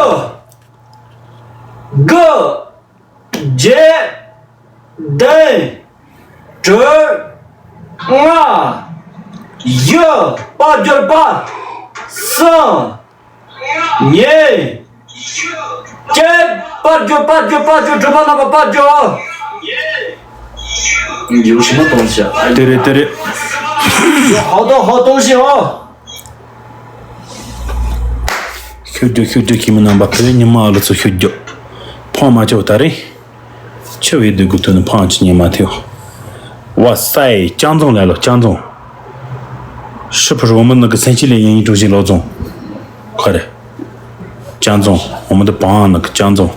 དགུ། བརྒྱད། བདུན། དྲུག་ལྔ། བཞི། པར་སྦྱོར་པ། གསུམ། གཉིས། གཅིག་པར་སྦྱོར་པར་སྦྱོར་པར་སྦྱོར་གྲུབ་པ་རྣམ་པ་པར་སྦྱོར། 有什么东西啊？ དེ་རེད་དེ་རེད། 有好多好东西哦。 ཤུགས་རྒྱོབ་ཤུགས་རྒྱོབ་ཁྱིམ་མི་རྣམ་པ་བོད་ཉི་མ་ཨ་ལོ་ཚོ་ཤུགས་རྒྱོབ། ཕང་མ་ཆོག་ད་རེད། ཆུ་བའི་སྡུག་གུ་ཐོན་ནས་ཕང་ཆུ་ཉི་མ་ཐེའོ། བ་སའི་ཅང་ཙོང་ལ་ལོ་ཅང་ཙོང་། ཧྲི་ཕུ་རོ་མི་ནི་གི་སེང་ཆི་ལེ་ཡིན་ཡིན་ཀྲུང་ཞིང་ལོ་ཙོང་། ཁ་རེ། ཅང་ཙོང་འོ་མི་འདི་བང་ནི་གི་ཅང་ཙོང་།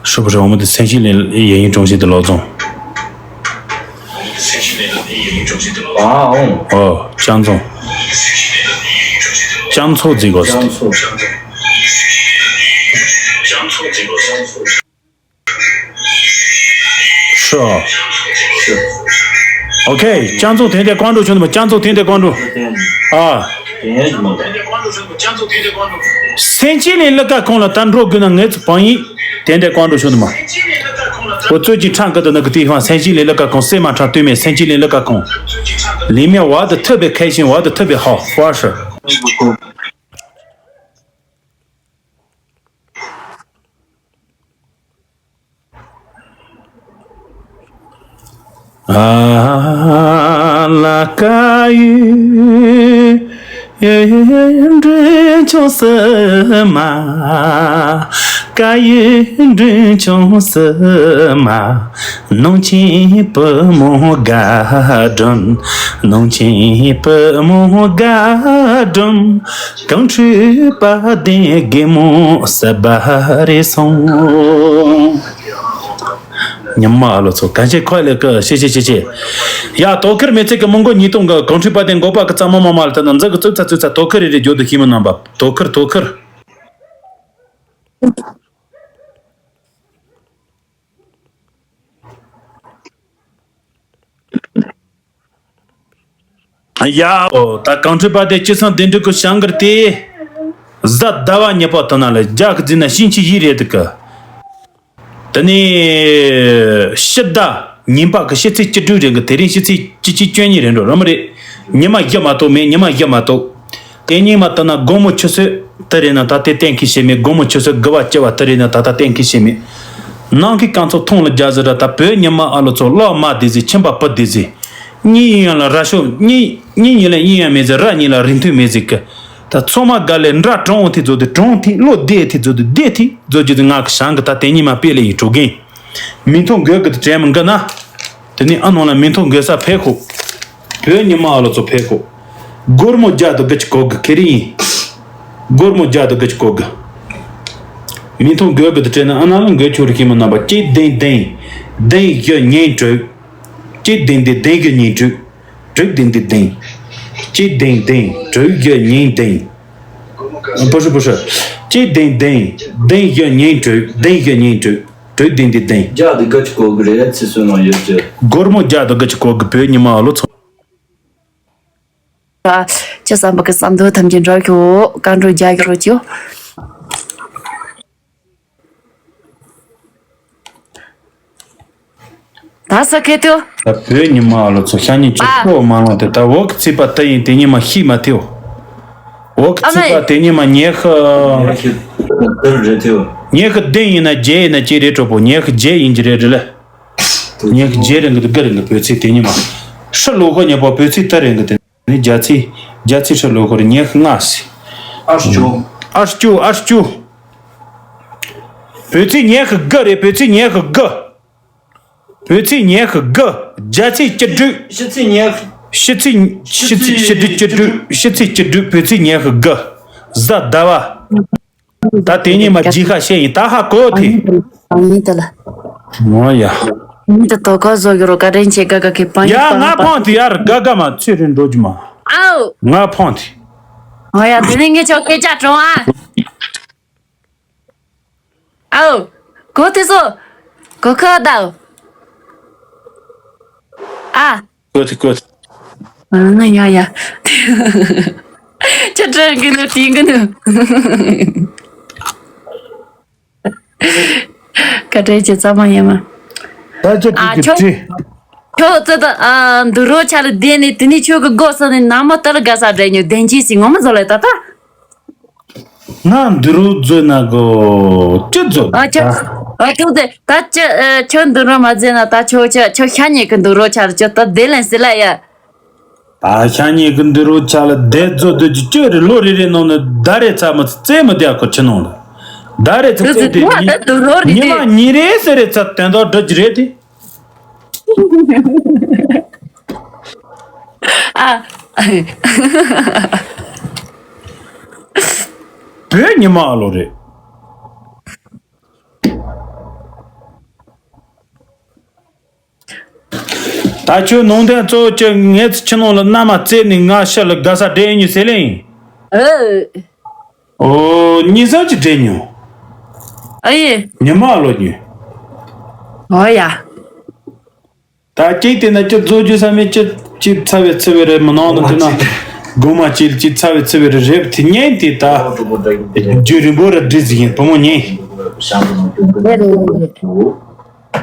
ཧྲི་ཕུ་རོ་མི་འདི་སེང་ཆི་ལེ་ཡིན་ཡིན་ཀྲུང་ཞིང་དུ་ལོ་ཙོང་། 啊，哦。 ཨོ་ཅང་ཙོང་། ལྕམ་ཚོགས་རྫིག་གོ་ཟེར། ལྕམ་ཚོགས། ལྕམ་ཚོགས་རྫིག་གོ་ཟེར། ཧྲོ། ཨོ་ཁེ། ལྕམ་ཚོགས་དེ་འདྲ་བཀའ་འགྲོ་བྱུང་འདུག་མ། ལྕམ་ཚོགས་དེ་འདྲ་བཀའ་འགྲོ། ཨ། སེང་ཆེན་གླིང་ཀླུ་དཀར་ཁང་ལ་ད་འགྲོ་དགོས་ན་ངེད་ཚོ་བང་ཡིན། དེ་འདྲ་བཀའ་འགྲོ་བྱུང་འདུག་མ། ཁོ་ཚོས་ཀྱི་ཁྲང་ཀི་དུ་ན་གི་དེ་ཧང་སེང་ཆེན་གླིང་ཀླུ་དཀར་ཁང་སེ་མ་ཁྲང་སྟོད་སྨད་སེང་ཆེན་གླིང་ཀླུ་དཀར་ཁང་། ལི་མེ་བ་དུ་ཐུབ་པའི་ཁེ་ཤིང་བ་དུ་ཐུབ་པའི་ཧ་ཧྥ་ཧྲི། ཨ་ལ་ཀ་ཡུ་འདྲི་ཆུང་སི་མ། ཀ་ཡུ་འདྲི་ཆུང་སི་མ། ནང་ཆེན་བུ་མོ་དགའ་སྒྲོན། ནང་ཆེན་བུ་མོ་དགའ་སྒྲོན། གངས་ཁྲོད་པ་དན་དགེ་མོ་ཟ་བ་རེ་སོང་། ཉི་མ་ཨ་ལོ་ཚོ་ག་ཤེད་ཁོ་ལེ་ཀ་ཤེ་ཤེ་ཤེ་ཤེ། ཡ་དོ་ཁུར་མི་ཚེ་གི་མི་མགོ་ཉིས་སྟོང་གི་གངས་ཁྲོད་པ་དན་འགོ་པ་གི་ཚ་མོ་མ་མ་ལ་ད་ན་འཛི་གི་ཙུག་ཚ་ཙུག་ཚ་དོ་ཁུར་རེ་རེ་རྒྱོ་དུ་ཤི་མི་རྣམ་པ་དོ་ཁུར་དོ་ཁུར། ཡ་ཨོ་ད་གངས་ཁྲོད་པ་དེ་ཅི་སང་དེ་འདྲ་གི་ཞང་གར་དེ། གཟའ་ཟླ་བ་ཉི་པ་དུ་ན་ལ་རྒྱ་གི་འཛིན་ན་ཤིང་ཆི་ཡི་རེད་དུ་གི། དེ་ནས་ཕྱི་ཟླ་ཉིན་པ་གི་ཕྱི་ཚེས་བཅུ་དྲུག་རིང་གི་དེ་རིང་ཕྱི་ཚེས་བཅུ་གཅིག་བཅུ་གཉིས་རེད་འགྲོ་ར་མི་རེད། ཉི་མ་བཞི་མ་གཏོགས་མེད། ཉི་མ་བཞི་མ་གཏོགས། དེ་ཉིན་མ་ལྟར་ན་དགོང་མོ་ཆུ་ཚོད་དུ་རེད་ན་ད་ལྟའི་གཏན་འཁེལ་བྱས་མེད། དགོང་མོ་ཆུ་ཚོད་དགུ་པ་བཅུ་པ་དུ་རེད་ན་ད་ལྟ་གཏན་འཁེལ་བྱས་མེད། ནང་གི་རྐང་ཚོགས་ཐོང་ལ་རྒྱ་ཟེར་ར་ད་བོད་ཉི་མ་ཨ་ལོ་ཚོ་གློག་དམར་བསྡད་ཟིག་མཆིན་པ་བུ་བསྡད་ཟིག་གཉིད་ཡིན་ཡང་ལ་ར་ཤོ་གཉིད་གཉིད་ཡིན་ལ་གཉིད་ཡང་མེད་ཟིག་ར་གཉིད་ལ་རིང་ཐུང་མེད་ཟིག་གི། ད་ཚོ་མ་ག་ལེ་འདྲ་གྲོང་འོ་ཐི་ཛོ་དི་གྲོང་ཐི་ལོ་དེ་ཐི་ཛོ་དི་དེ་ཐི་ཛོ་ཇི་དི་ང་གི་ཞང་གི་ད་དེ་ཉིན་མ་པེ་ལེ་ཡི་གྲོ་གིན། མི་མཐོང་དགོས་གི་དི་དྲན་མི་འགི་ན། དེ་ནི་ཨ་ནོ་ལ་མི་མཐོང་དགོས་ས་ཕེ་ཁོ། བོད་ཉི་མ་ཨ་ལོ་ཚོ་ཕེ་ཁོ། སྒོར་མོ་བརྒྱ་དུ་གི་ཅི་གོ་གི་ཁེ་རི་ཡིན། སྒོར་མོ་བརྒྱ་དུ་གི་ཅི་གོ་གི། མི་མཐོང་དགོས་གི་དི་དྲན་ན་ཨ་ན་ལ་འགོས་ཆོ་རི་ཁི་མི་རྣམ་པ་གཅིག་ལྡིང་ལྡིང་། ལྡིང་བཞི་གཉིས་དྲུག་གཅིག་ལྡིང་ལྡིང་ལྡིང་བཞི་གཉིས་དྲུག་དྲུག་ལྡིང་ལྡིང་ལྡིང་། གཅིག་ལྡིང་ལྡིང་དྲུག་བཞི་གཉིས་ལྡིང་། བུ་ཧྲི་བུ་ཧྲི། གཅིག་ལྡིང་ལྡིང་ལྡིང་བཞི་གཉིས་དྲུག་ལྡིང་བཞི་གཉིས་དྲུག་དྲུག་ལྡིང་ལྡིང་ལྡིང་། བརྒྱ་དེ་ག་ཅི་གོ་གི་རེད་ཚེ་བསོད་ནམས་ཡོད་ཀྱི། སྒོར་མོ་བརྒྱ་དེ་ག་ཅི་གོ་གི་བོད་ཉི་མ་ཨ་ལོ་ཚོ། ཁྱེད་བསམ་པ་གི་བསམ་དོན་ཐམས་ཅད་འགྲུབ་ཤོག་བཀའ་འགྲོ་རྒྱག་གི་རོགས་གྱིས། ད་ས་ཁེ་ཏོ། ད་བོད་ཉི་མ་ཨ་ལོ་ཚོ་ཤ་ཉེ་ཆོ་ཨ། ཁོ་མ་ལོང་དེ་ད་འོག་གི་ཚིག་པ་ད་ཡིན་དེ་ཉི་མ་ཤི་མ་ཐེའོ། འོག་གི་ཨ་ཚིག་པ་མེ། དེ་ཉི་མ་ཉེ་ཤི། ཉེ་ཤི་དེ་རེད་ཐེའོ། ཉེ་ཤི་བདུན་ཡིན་ན་བརྒྱད་ཡིན་ན་ཅི་རེད་གྲོགས་པོ། ཉེ་ཤི་བརྒྱད་ཡིན་གྱི་རེད་རེད་ལ། ཉེ་ཤི་བརྒྱད་རིང་གི་དུ་དགའ་རིང་གི་བོད་ཚིག་དེ་ཉི་མ། ཧྲི་ལོ་ཁོ་ཉེ་པོ་བོད་ཚིག་ད་རིང་གི་དེ། ནི་རྒྱ་ཚིག་རྒྱ་ཚིག་ཧྲི་ལོ་ཧོར་ཉེ་ཤི་ལྔ་སི། ཨར་ཅུ། ཨར་ཅུ་ཨར་ཅུ། བོད་ཚིག་ཉེ་ཤི་དགུ་རེད། བོད་ཚིག་ཉེ་ཤི་དགུ། བོད་ཚིག་ཉེ་ཤི་དགུ། རྒྱ་ཚིག་བཅུ་དྲུག་ཕྱི་ཚིག་ཉེ་ཤི། ཕྱི་ཚིག་ཕྱི་ཚིག་བཅུ་དྲུག་ཕྱི་ཚིག་བཅུ་དྲུག་བོད་ཚིག་ཉེ་ཤི་དགུ། གཟའ་ཟླ་བ། ད་དེ་ཉིན་མ་ཇི་ཁ་བཤད་ཡིན་ད་ཧ་གོ་ཐི། ཨ་ནི་དེ་ལ། མོ་ཡ། ཨ་ནི་དེ་དོ་ཁ་བཟོ་གི་རོ་བཀའ་དྲིན་ཆེ་ག་ག་གི་པང་ཡ་ཡིག་ང་པང་ཕང་ཐི་ཡར་དགའ་དགའ་མ་ཚེ་རིང་འགྲོ་རྒྱུ་མ། ཨའོ། ང་ཕང་ཐི། ཨོ་ཡ་དེ་ནི་ངས་ཆོག་སྐད་ཆ་དྲོང་ཨ། ཨའོ། གོ་ཐི་སོ། གོ་ཁ་ད། ཨ། ཀོ་ཐི་ཀོ་ཐི། ཨ་ཡ་ཡ། ཁྱོད་དྲན་གི་ནུ་དྲན་གི་ནུ། བཀའ་དྲིན་ཆེ་ཚང་མ་ཡིན་མ། ད་ཅི་ཨ་དྲིས་ཀྱི་ཁྱོད་དྲིས། ཁྱོད་ཙི་ད་ཨ་འདུག་རོགས་ཆ་ལ་བསྡད་ནས་དེ་ནས་ཁྱོད་ཀྱི་སྒོ་ས་ནས་ནང་མ་ལྟར་དགའ་ས་འདྲ་ཉོ་བདེན་ཅི་སི་ངོ་མ་བཟོ་ལས་ད་ད། ང་འདི་རུ་འཛུལ་ན་གོ་ཅི་འཛུལ་ཨ་ཅག་ཨ་ཅག་དེ་ད་ཅི་ཨ་ཁྱོད་འདི་རུ་མ་འཛུལ་ན་ད་ཁྱོད་ཅི་ཁྱོད་ཤ་ཉེ་གི་འདི་རུ་ཆ་ལ་ཅི་ད་དེ་ལན་སི་ལ་ཡ། ད་ཤ་ཉེ་གི་འདི་རུ་ཆ་ལ་དེ་འཛུལ་དུ་ཅི་ཅི་རེ་ལོ་རེ་རེ་ནང་ནས་ད་རེ་ཚ་མི་རྩེ་མི་བསྡད་ཁོ་ཆི་ནང་ལ་ད་རེ་ཚ་རྩེ་དེ་ཉི་མ་ཉི་རེ་སེ་རེ་ཚ་དོན་དག་འགྲུབ་ཀྱི་རེད་དེ། ཨ། བོད་ཉི་མ་ཨ་ལོ་རེད། ད་ཁྱོད་ནང་དོན་གཙོ་བོ་ཁྱོད་ངའི་ཚེ་ཁྱི་ནང་ལ་མནའ་མ་བཙལ་ནས་ང་ཕྱི་ལ་དགའ་ས་འདྲེན་ཉི་ཟེར་ལེ་ཡིན། ཨོ། ཨོ། ཉི་ཟམ་གྱི་འདྲེ་ཉོ། ཨ་ཡེ། ཉི་མ་ལོ་ཉོ། ཨོ་ཡ། ད་ཅིག་དེ་ན་ཅི་བཟོ་རྒྱུ་བསམ་མེད་ཅི་ཅི་ཚ་བའི་ཚི་བའི་རེད། མི་ནང་དུ་དེ་ན་སྒོ་མ་ཅིལ་ཅི་ཚ་བའི་ཚི་བའི་རེད། རེབ་དེ་ཉན་དེ་ད་རྒྱུ་རིན་པོ་ར་འདྲི་ཟིག་ཡིན། བུ་མོ་ཉན།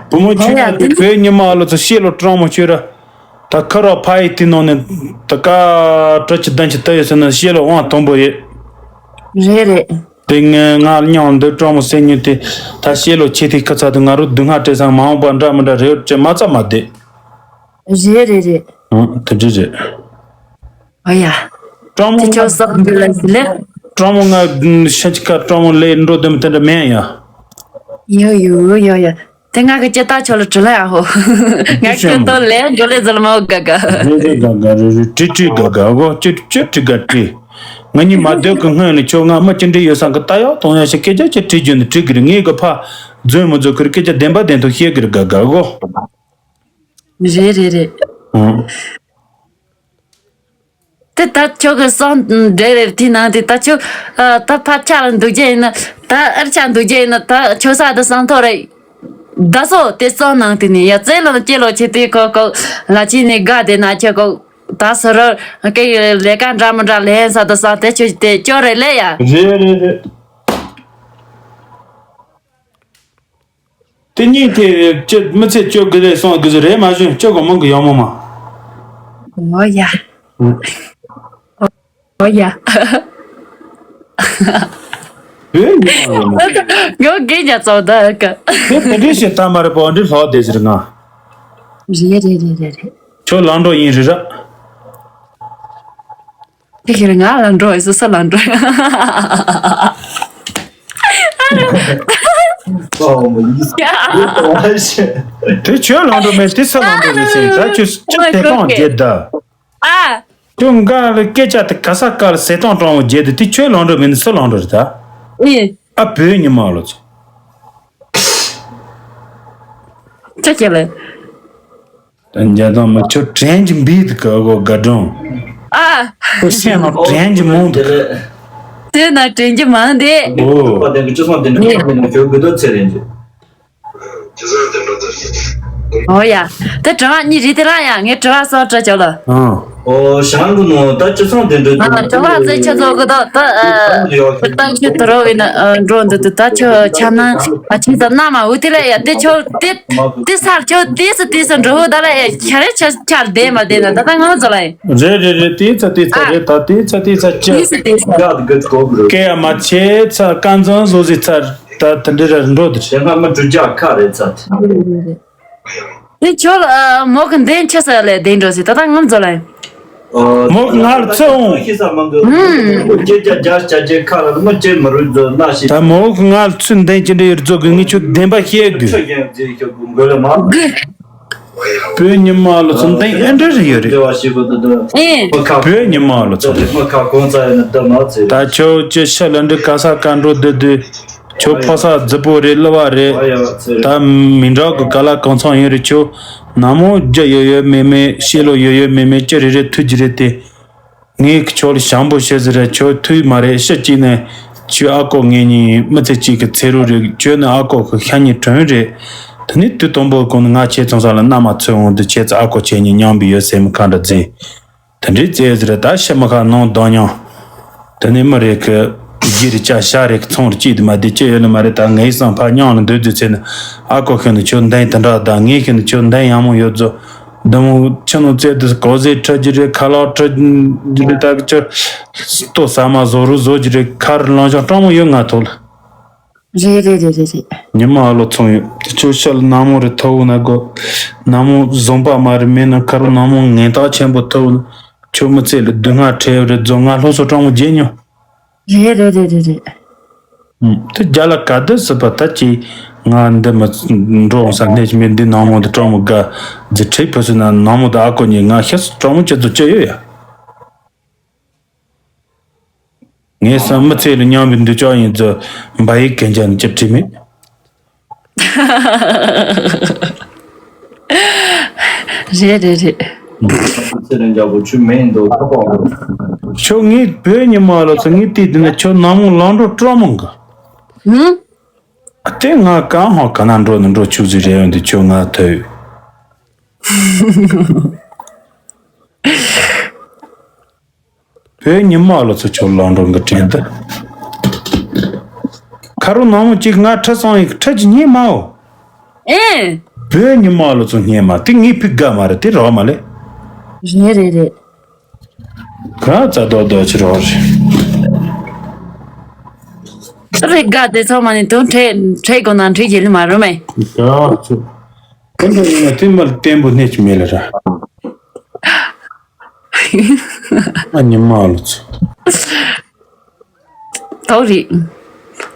བུ་མོ་ཁྱོད་ན་དེ་བོད་ཉི་མ་ལོ་ཚོ་ཤེས་ལོ་སྤྲང་མོ་ཁྱོད་ར། ད་ཁ་རོག་ཕ་ཡི་དེ་ནང་ནས་ད་ཀ་ཏྲ་ཅི་ལྡན་ཅི་ལྟ་ཡོད་ཟེར་ན་ཤེས་ལོ་དབང་དང་པོ་ཡོད། རེད་རེད། དེ་ངས་ང་མཉམ་འདི་སྤྲང་མོ་སེམས་ཉིད་དེ་ད་ཤེས་ལོ་ཆེ་དེ་ཁ་ཚ་དུ་ང་རུ་སྡུག་བསྔལ་སྤྲད་སང་མ་འོངས་པ་འདྲ་མི་འདྲ་རེ་བ་ཅི་མ་ཚ་མ་བསྡད། རེད་རེད་རེད། ཨང་དེ་འདྲ་རེད། ཨ་ཡ། སྤྲང་མོ་དེ་ཆོག་སོག་འདི་ལ་ཟི་ལེ། སྤྲང་མོ་ང་ཤ་ཅི་ཁ་སྤྲང་མོ་ལས་འགྲོ་དེ་མི་དེ་འདྲ་མེད་ཡ། ཡོ་ཡོ་ཡོ་ཡ། དེ་ང་གི་ཅི་ལྟ་ཆོག་ལ་དྲི་ལ་ཡ་ཧོ། ང་ཁྱོད་ཏོ་ལས་འགྲོ་ལས་ཟི་ལ་མ་འོ་ག་ག་རེ་རེ་ག་ག་རེ་རེ་ཀྲི་ཀྲི་ག་ག་གོ་ཅི་ཅི་ཀྲི་ག་ཀྲི། ང་གཉིས་མ་སྡོད་གི་སྔོན་ལ་ཁྱོད་ང་མི་ཅི་འདྲ་ཡོད་སང་གི་ལྟ་ཡག་གཏོང་ཡག་ཞིག་སྐད་ཆ་ཅི་དྲི་རྒྱུ་ནི་དྲི་གི་རེད། ངས་གི་ཕ་རྫུན་མི་རྫུན་ཁུར་སྐད་ཆ་བདེན་པ་བདེན་ཐུག་བཤད་གི་རེད་ག་ག་གོ། རེད་རེད་རེད། ཨང་། དེ་ད་ཁྱོད་ཀྱི་སང་འབྲེལ་རེད་དེ་ནང་དེ་ད་ཁྱོད་ད་ཕ་ཆ་ལ་འདུག་རྒྱུ་ཡིན་ན་ད་ཨར་ཆ་འདུག་རྒྱུ་ཡིན་ན་ད་ཁྱོད་ས་དུ་སང་ཐོག་རེད། ད་སོ་དེ་སང་ནང་དེ་ནི་ཡ་རྩེ་ལོ་སྐྱེ་ལོ་ཆེ་དེ་ཁོ་ཁོ་ལ་ཅི་ནི་དགའ་དེ་ན་ཁྱོད་ཁོ་ད་སོ་རོ་ཀེ་ལས་ཀ་འདྲ་མི་འདྲ་ལས་ས་དུ་སང་དེ་ཁྱོད་དེ་ཁྱོད་རེད་ལས་ཡ། རེད་རེད་རེད། དེ་གཉིས་དེ་ཅི་མི་ཚེ་སྐྱོ་གི་རེད་སོང་གི་ཟེར་རེད་མ་བྱུང་སྐྱོ་གི་མང་གི་ཡོང་མོ་མ། ཨོ་ཡ། ཨོ་ཡ། བོད་ཉི་མ་ལོ་མ། ཡོ་གེ་ཉ་ཙོ་ད་ག་དེ་དེ་འདྲའི་ཞིག་ད་མ་རེད་པོ་འདྲི་ལྷག་དེ་ཟེར་ང་། རེད་རེད་རེད་རེད་རེད། ཁྱོད་ལང་འགྲོ་ཡིན་རེད་ར། ཁྱེད་ཀྱིས་ང་ལ་འགྲོ་ཡིན་སོ་སོ་ལ་འགྲོ་ཡིན། དེ་ཁྱོད་ལང་འགྲོ་མེད་དེ་སུ་ལང་འགྲོ་རེད་ཟེར་ད་ཁྱོད་ཁྱོད་དེ་གང་བརྗེད་ད། ཨ། ཁྱོད་འགའ་ལ་སྐད་ཆ་དེ་ག་ས་ག་ལ་ཟེར་སྟངས་དྲང་བོ་བརྗེད་དེ་དེ་ཁྱོད་ལང་འགྲོ་མེད་ནི་སུ་ལང་འགྲོ་རེད་ད། ཨེ། ཨ་བོད་ཉི་མ་ལོ་ཚོ། ཅག་ཀྱ་ལེ། ད་འཇའ་དང་མ་ཁྱོད་དྲན་གྱི་འབིད་དུ་ག་གོ་དགའ་སྒྲོན། ཨ། ཁྱོད་སེམས་ནང་དྲན་གྱི་མང་དུ་ག་དེ་ན་དྲན་གྱི་མང་དེ། ཨོ། ཨོ་ཡ། དེ་དྲི་བ་གཉིས་རེད་དེ་ལ་ཡ་ངས་དྲི་བ་གསར་དྲི་ཆོག་ལ། ཨང་། ཨོ་ཞང་གི་ནོ་ད་ཅི་སོང་དེ་འདྲ་ཨ་དྲི་བ་ཚེ་ཆ་ཚོགས་གི་ད་ད་ཨ་ད་ཁྱོད་དུ་རོ་བི་ན་འགྲོ་འདུག་ད་ད་ཁྱོད་ཆ་ན་ཨ་ཁྱོད་ད་ན་མ་འུ་དེ་ལ་ཡ་དེ་ཁྱོད་དེ་དེ་སར་ཁྱོད་དེ་སུ་དེ་སུ་འགྲོ་ཧུ་ད་ལ་ཡ་ཁྱ་རེ་ཆ་ཆ་བདེ་མ་བདེ་ན་ད་ད་ང་ཚོ་ལ་ཡ། རེད་རེད་རེད་དེ་ཚ་དེ་ཚ་རེད་ད་དེ་ཚ་དེ་ཚ་ཅི། དེ་སུ་དེ་སུ། སྐད་ཡ་མ་ཆེ་ཚ་ཀ་འཛང་བཟོ་ཟི་ཚ་ད་དེ་འདྲ་ར་འགྲོ་དེ་རེད། དེ་སྔ་མ་གྲུ་རྒྱག་ཁ་རེད་ཚ་དེ། དེ་ཁྱོད་ཨ་མོ་གི་འདན་ཆི་ས་ལས་བདེ་འགྲོ་ཟི་ད་ད་ངམ་ཚོ་ལ་ཡ། མོ་གི་ང་ལ་ཚུར་འོང་། ཁྱེད་ས་མང་གི་ཁྱེད་ཅག་རྒྱ་ཆ་ཅེ་ཁ་ལ་མི་ཅེ་མི་རུ་ཛོ་ན་ཤི། ད་མོ་གི་ང་ལ་ཚུར་འདན་ཅི་འདྲ་ཡོད་ཚོ་གི་ངས་ཁྱོད་བདེན་པ་བཤད་དགོས། ཁྱོད་ཀྱང་ཅེ་ཁྱོད་གུ་མགོ་ལ་མ། དགོས། བོད་ཉི་མ་ལོ་ཚོ་འདན་ཨེ་འདྲ་རེ་ཡོད་རེད། ཨེ། བོད་ཉི་མ་ལོ་ཚོ། མི་ཁ་གོང་ཚ་ཡོད་ན་འདི་མ་ཚེ། ད་ཁྱོད་ཅི་ཤ་ལ་འདྲི་ག་ས་ག་འགྲོ་འདི་འདི། ཁྱོད་ཕོ་ས་རྫི་པོ་རེད་གླུ་བ་རེད། ད་མི་འདྲ་གི་ག་ལ་གང་ཚང་ཡོད་རེད། ཁྱོད་ནག་མོ་རྒྱུ་ཡོད་ཡོད་མེད་མེད་ཤེས་ལོ་ཡོད་ཡོད་མེད་མེད་ཅི་རེད་རེད་ཐུག་རྒྱུ་རེད་དེ། ངས་ཁྱོད་ལ་ཞང་པོ་བཤད་ཟེར་རེད། ཁྱོད་ཐུག་མ་རེད་ཤི་གཅིག་ནས་ཁྱོད་ཨ་ཁོ་ངེད་གཉིས་མི་ཚེ་གཅིག་གི་ཚེ་རོགས་རེད། ཁྱོད་ནི་ཨ་ཁོ་གི་ཤ་ཉེ་དྲུང་རེད། དེ་ནས་དུས་དང་པོ་གོང་ནས་ང་ཁྱེད་ཚོ་ས་ལ་མནའ་མ་ཚོས་འོང་དུས་ཁྱེད་ཚོ་ཨ་ཁོ་ཁྱེད་གཉིས་མཉམ་པའི་ཡོད་སེམས་ཁ་འདྲ་མཛེས། དེ་འདྲའི་རྩེད་ཟེར་ད་ཤི་མི་ཁ་ནང་གདོང་མྱོང་། དེ་ནས་མི་རེ་གི་རྒྱུ་རེ་ཅག་ཤ་རེ་གི་ཚོང་རེ་གཅིག་དུ་མ་བསྡད་ཅི་ཡོད་ནི་མ་རེད། ད་ངའི་སང་ཕ་མྱང་ལ་འདོད་དུས་ཚེ་ནི་ཨ་ཁོ་ཤི་ནི་ཁྱོད་འདན་དེ་འདྲ་ད་ངས་ཤི་ནི་ཁྱོད་འདན་ཡང་མོ་ཡོད་ཚོ། འདི་མོ་ཆུ་ནང་རྩེད་དུས་གོ་ཟེ་ཁྲི་རྒྱུ་རེད། ཁ་ལག་ཁྲི་རྒྱུ་རེད། ད་ཅི་ལྟོ་ཟ་མ་བཟོ་རུ་བཟོ་རྒྱུ་རེད། ཁ་རུ་ལང་ཤང་སྤྲང་མོ་ཡོད་ང་ཐོག་ལ། རེད་རེད་རེད་རེད་རེད། ཉི་མ་ཨ་ལོ་ཚོང་ཡོད། ཁྱོད་ཤ་ལ་ནག་མོ་རེ་ཐོབ་ན་དགོ། ནག་མོ་བཟང་པ་མ་རེད། མེད་ན་ཁ་རུ་ནག་མོ་ངན་རྟགས་ཆེན་པོ་ཐོབ་ན་ཁྱོད་མི་ཚེ་ལ་སྡུག་བསྔལ་ཁྲལ་རེད་རྫོང་ང་སློབ་གསོ་སྤྲང་མོ་བརྗེད་མྱོང་། རེད་རེད་རེད་རེད་རེད། ཨུམ། དེ་རྒྱ་ལ་ག་དུས་སྲིད་པ་ད་ཅི་ང་འདི་མི་འགྲོ་འོང་ས་གནས་ཀྱི་མི་འདི་ནག་མོ་འདི་སྤྲང་མོ་དགའ་རྫི་ཁྲིག་ཕུ་སུ་ན་ནག་མོ་དང་ཨ་ཁོ་གཉིས་ང་ཤི་སོང་། སྤྲང་མོ་ཅི་ཚོ་ཅི་ཡོད་ཡ། ངས་བསམ་མི་ཚེ་ལ་མཉམ་པའི་འདུག་ཅག་ཡིན་ཚོ་འབའ་ཡིག་གན་ཅན་ཅི་བྲིས་མེད། རེད་རེད་རེད། ཚེ་རིང་རྒྱལ་པོ་ཁྱོད་མིན་འདུག་ཁ་པོ་འདུག་ཁྱོད་ངའི་བོད་ཉི་མ་ལོ་ཚོ་ངའི་ལྟས་དེ་ནི་ཁྱོད་ནང་མོ་ལང་འགྲོ་སྤྲོ་མོ་གི། ཧུམ། དེ་ང་གང་ཧོ་ག་ན་འགྲོ་ནི་འགྲོ་ཆུག་ཟིག་རེ་ཡོང་དུས་ཁྱོད་ང་ཐོས། བོད་ཉི་མ་ལོ་ཚོ་ཁྱོད་ལང་འགྲོ་གི་དྲན་དུ། ཁ་རོ་ནང་མོ་གཅིག་ང་ཁྲི་སོང་ཡིན་ཁྲི་གཅིག་རྙེད་མའོ། ཨེ། བོད་ཉི་མ་ལོ་ཚོ་རྙེད་མ་དེ་ངའི་ཕི་དགའ་མ་རེད་དེ་རོགས་མ་ལེ། རེད་རེད་རེད། ག་ཙ་རྡོག་རྡོག་ཅི་རོགས་རེད། རེད་དགའ་དེ་ཚང་མ་ནི་དོན་ཁྲེ་ཁྲེ་དགོ་ན་ཁྲེ་ཡིན་མ་རུང་མེ། དགའ་ཚོ། དེ་འདྲ་ཡིན་ན་དེ་མ་བརྟན་པོ་གནས་ཀྱི་མེད་ལ་ར། ཨ་ཉི་མ་ལོ་ཚོ། ཐོག་རིག་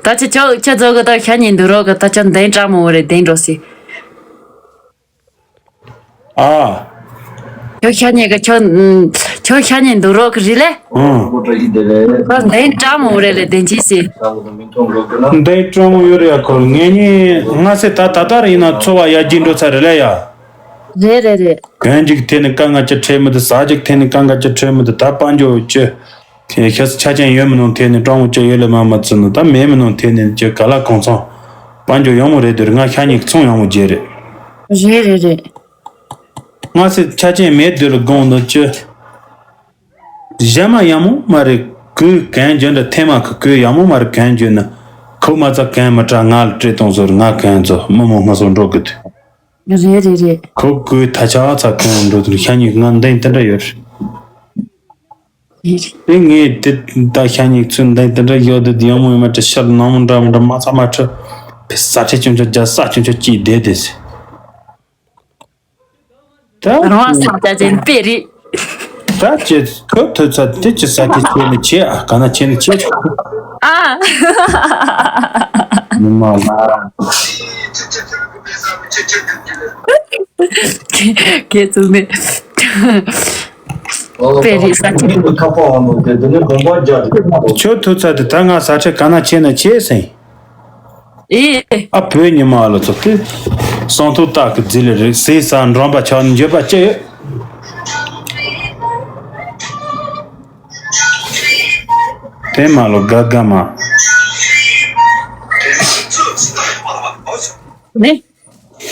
ད་ཆ་ཆོག་ཆ་ཚོགས་གི་ད་ཤ་ཉེ་འདུག་རོགས་གི་ད་ཆ་འདན་སྤྲང་མོ་རེད་འདན་འགྲོ་སི། ཨ། ཁྱོད་ཤ་ཉེ་གི་ཁྱོད་ཁྱོད་ཤ་ཉེ་འདུག་རོགས་གི་རི་ལེ། ཨང་། ད་འདན་སྤྲང་མོ་རེད་ལེ་འདན་ཅི་སི། འདན་སྤྲང་མོ་ཡོད་རེད་ཡ་ཁོ་ངེད་གཉིས་སྔ་སེ་ད་ད་ལྟ་ར་ཡིན་ན་འཚོ་བ་ཡར་རྒྱས་འགྲོ་ཚར་རེད་ལེ་ཡ། རེད་རེད་རེད། གན་ཅིག་ཐད་ནས་དཀའ་ངལ་ཅིག་འཕྲད་མི་འདུག་ཟ་ཅིག་ཐད་ནས་དཀའ་ངལ་ཅིག་འཕྲད་མི་འདུག་ད་དཔལ་འབྱོར་ཅི། ཁྱེད་ཤ་ཆ་ཅན་ཡོད་མི་ནང་ཐད་ནས་སྤྲང་མོ་ཅི་ཡོད་ལ་མ་མ་ཚུད་ནོ་ད་མེད་མི་ནང་ཐད་ནས་ཅི་ག་ལ་གང་ཚང་། དཔལ་འབྱོར་ཡོང་མོ་རེད་འདུག་ང་ཤ་ཉིག་ཚོང་ཡོང་མོ་བརྗེ་རེད། རེད་རེད་རེད། ང་སེ་ཆ་ཅན་མེད་འདུག་ལ་དགོངས་འདུག་ཅི། གཞན་མ་ཡང་མོ་མ་རེད་གུས་གན་རྒྱུ་འདྲ་ཐེ་མ་གི་གུས་ཡང་མོ་མ་རེད་གན་རྒྱུ་ནི། ཁོ་མ་ཚ་གན་མི་དྲ་ང་ལ་སྤྲད་གཏོང་ཟོར་ང་གན་ཚོ་མི་མོ་ང་སོ་འགྲོ་གི་དུས། རེད་རེད་རེད། ཁོ་གོས་ད་ཆ་ཚ་གང་འགྲོ་དུས་ཤ་ཉིག་ང་འདི་འདི་འདྲ་ཡོད། རེད་རེད། དེ་ངས་དེ་ད་ཤ་ཉིག་ཚུན་འདི་འདི་འདྲ་ཡོད་དུས་ཡང་མོ་ཡང་མ་ཁྲི་ཤར་ནང་མོ་འདྲ་མོ་འདྲ་མ་ཚ་མ་ཁྲི། ས་ཁྲི་ཆུང་ཆུང་རྒྱ་ས་ཆུང་ཆུང་ཅིག་བསྡད་དེ་ཟེར། ད་རང་བ་སང་ཅ་ཅན་དཔེ་རེད། ད་ཅི་ཁོ་ཐོས་ཚད་དེ་ཅི་ས་ཁྲི་ཆེ་ནི་ཆེ་ཨ་ག་ན་ཆེ་ནི་ཆེ་ཆོག་ཨ། མི་མ་ལ། ཁྱེད་ཚོ་ནི། དཔེ་རེད་ས་ཆེ། ཁ་པོ་འོང་ནོ་དེ་དེ་ནི་དགོན་པ་རྒྱ་དེ། ཁྱོད་ཐུག་ཚར་དེ་ད་ང་ས་ཁྲ་ག་ན་ཆེ་ན་ཆེ་སེང་། ཨེ། ཨ་བོད་ཉི་མ་ལ་ཚོ་དེ། སང་ཐུག་སྟག་གི་རྫི་ལི་རེད་ཟེ་ས་འགྲོམ་པ་ཆགས་ནས་འགྱོད་པ་ཅི་ཡོད། དེ་མ་ལོ་དགའ་དགའ་མ། ནི།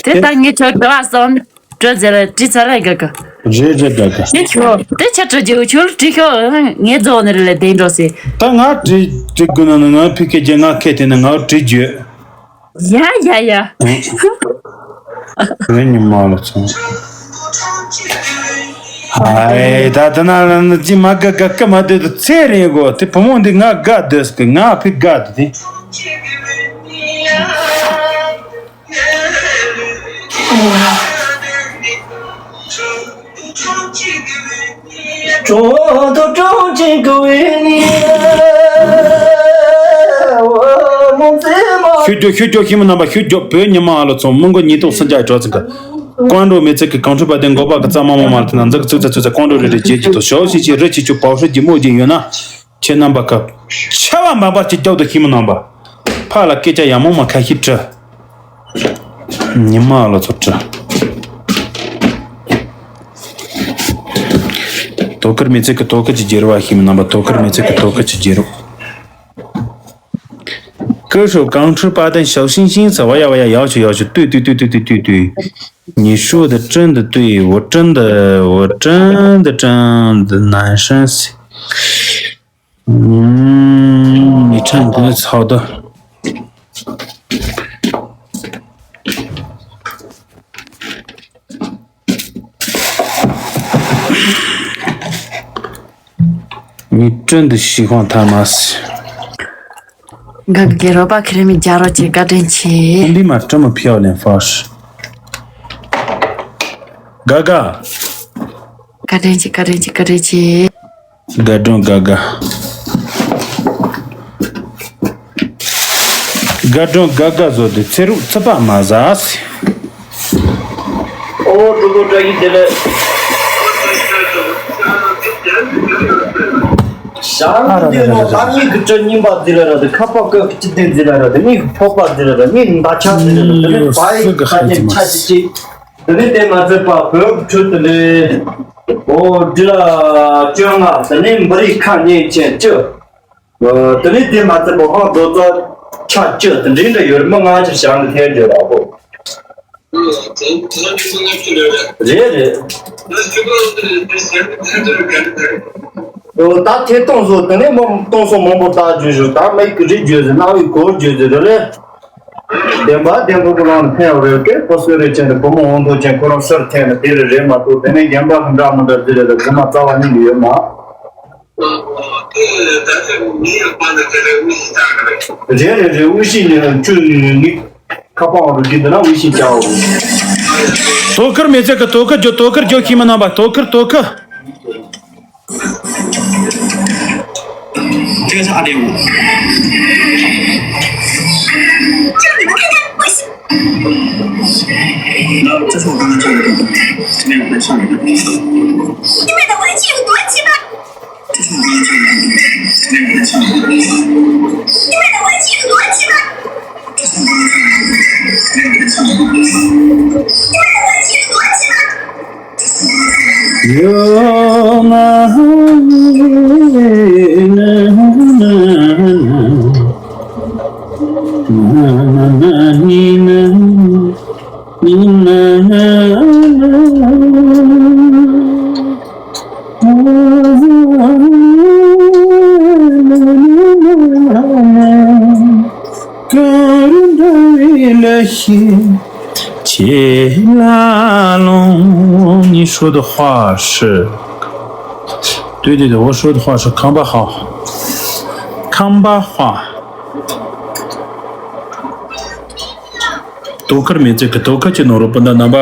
དེ་ད་ངས་ཁྱོད་དགའ་བ་སོང་། སྤྲོ་ཟེར་ལ་དྲི་ཚར་ལ་དགའ་དགའ། རེད་རེད་དགའ་དགའ། དེ་ཁྱོད་དེ་ཆ་སྤྲོ་རྒྱུ་ཁྱོད་དྲི་ཁྱོད་ངས་རྫོགས་ནི་རེད་ལ་བདེ་འགྲོ་ཟེར། ད་ང་དྲི་དྲི་དགོས་ན་ནི་ང་ཕི་ཁེ་རྒྱ་ང་ཁེ་དེ་ནི་ང་དྲི་རྒྱུ། ཡ་ཡ་ཡ། བོད་ཉི་མ་ལ་ཚོང་། ཨའི་ད་ད་ན་ལ་ནི་ཅི་མ་དགའ་དགའ་དགའ་མ་སྡོད་དུ་ཚེ་རིང་གོ་དེ་བུ་མོ་འདི་ང་དགའ་སྡོད་སྐུ་ང་ཕི་དགའ་དུ་དེ། ཤུ་རྒྱོ་ཤུ་རྒྱོ་ཤི་མི་རྣམ་པ་ཤུ་རྒྱོ་བོད་ཉི་མ་ཨ་ལོ་ཚོ་མི་མགོ་ཉིས་སྟོང་སུམ་བརྒྱ་གྲོགས་ཚིག་གི། ཀོང་འགྲོ་མི་ཚིག་གི་གང་འཁྲུལ་པ་དེ་འགོག་པ་གི་རྩ་མ་མོ་མ་ལ་ཐི་ན་འཛག་གི་ཚིག་ཚ་ཚིག་ཚ་ཀོང་འགྲོ་རེ་རེ་རྗེས་ཀྱི་དོ་ཞོ་ཤི་ཆི་རི་ཆི་ཆུ་པའོ་ཧྲི་གི་མོ་གི་ཡོད་ན། ཁྱེད་རྣམ་པ་ཁ། ཆ་བ་མ་པ་ཅི་རྒྱབ་ཏུ་ཤི་མི་རྣམ་པ། ཕ་ལ་སྐད་ཆ་ཡ་མོ་མ་ཁ་ཤི་དྲི། ཉི་མ་ལ་ཚོ་དྲི། དོ་ཁུར་མི་ཚེ་གི་དོ་ཁུར་གྱི་རྒྱལ་བ་ཤི་མི་རྣམ་པ་དོ་ཁུར་མི་ཚེ་གི་དོ་ཁུར་གྱི་རྒྱལ་བ། 歌手 港区八段小星星 ཚ་བ་ཡ་བ་ཡ་要求要求对对对对对对对。你说的真的对，我真的我真的真的难生死。 嗯，你唱歌操的。你真的喜欢他吗？ ག་གེ་རོ་པ་ཁེ་རེ་མི་རྒྱ་རོ་ཆེ་བཀའ་དྲིན་ཆེ། 你妈这么漂亮，发誓。 ག་ག། བཀའ་དྲིན་ཆེ་བཀའ་དྲིན་ཆེ་བཀའ་དྲིན་ཆེ། དགའ་སྒྲོན་དགའ་དགའ། དགའ་སྒྲོན་དགའ་དགའ་བཟོ་དུས་ཚེ་རུག་ཚུད་པ་མ་ཟ་སི། ཨོ་ཀྲུ་གུ་བཀྲ་ཤིས་བདེ་ལེགས། ཞང་འདི་ནོ་ད་མིག་གི་བཀྲ་སྙིང་པ་འཛི་ལ་ར་དུ་ཁ་པ་ཀ་གི་ཅི་ཏིང་འཛི་ལ་ར་དུ་མིག་གི་ཕོག་པ་འཛི་ལ་ར་མིག་མདའ་ཆ་འཛི་ལ་ར་དུ་མིག་བ་ཡི་ཁ་ཅན་ཆ་ཅི་ཅི། དེ་ནས་དེ་མ་ཚད་པ་བོད་ཁྲོད་དུ་ལས། ཨོ་འདི་ལ་བཅོ་ལྔ། དེ་ནས་འབུ་རིགས་ཁ་གཉན་ཆེན་བཅུ། ཨོ་དེ་ནས་དེ་མ་ཚད་པ་ཧང་རྡོ་རྩ་ཆ་བཅུ། དེ་འདྲའི་འདྲ་ཡོད་རེད། མི་ལྔ་ཅིག་བཞག་ནས་ཐལ་འགྱུར་ར་ཨོ། རེད་རེད། ཨོ་ད་ཐེ་གཏོང་བཟོ། དེ་ནས་མི་གཏོང་སོང་མང་པོ་བཏགས་བརྗོད་ཞུ། ད་མི་གི་རིགས་བརྗོད་ཟེར། གནའ་བོའི་གོར་བརྗོད་ཟེར་རེད་ལེ། བདེན་པ་བདེན་པོ་ཀུན་སློང་ནི་ཕན་ཡོད་རེད་ཀེ། ཁོ་སུ་རེད་ཅན་དུ་བུ་མོ་འོང་དོ་ཅན་ཁོ་རང་སུར་འཐེན་ནས་དེ་རེད་རེད་མ་གཏོགས། དེ་ནས་རྒན་པ་གི་འདྲ་མི་འདྲ་ཟེར་རེད་ལ། རྫུན་མ་རྩ་བ་ཉིད་ནས་ཡོད་མ། རེད་རེད་རེད། དབུས་གཞིས་ནས་ཁྱོད་ནི་ཁ་པར་འོང་རུ་གི་འདི་ན་དབུས་གཞིས་བྱའོ། དོ་ཁུར་མི་ཚེ་གི་དོ་ཁུར་རྒྱོ། དོ་ཁུར་རྒྱོ་ཤེས་མི་རྣམ་པ། དོ་ཁུར་དོ་ཁུར། 这个是二点五。这你们看看，我信。那这是我刚刚做的动作，这边我再上一个。你们的玩具有多奇葩？这是我刚刚做的动作，这边我再上一个。你们的玩具有多奇葩？这是我刚刚做的动作，这边我再上一个。你们的玩具有多奇葩？ག་རེ་འདྲ་བའི་ལས་ཤིག་ཁྱེད་ལ་ལོང་ནི། 说的话是，对对对，我说的话是康巴好，康巴话。 དོ་ཁུར་མི་ཚེ་གི་དོ་ཁུར་གྱི་ནོར་བུ་སྤུན་ཟླ་རྣམ་པ།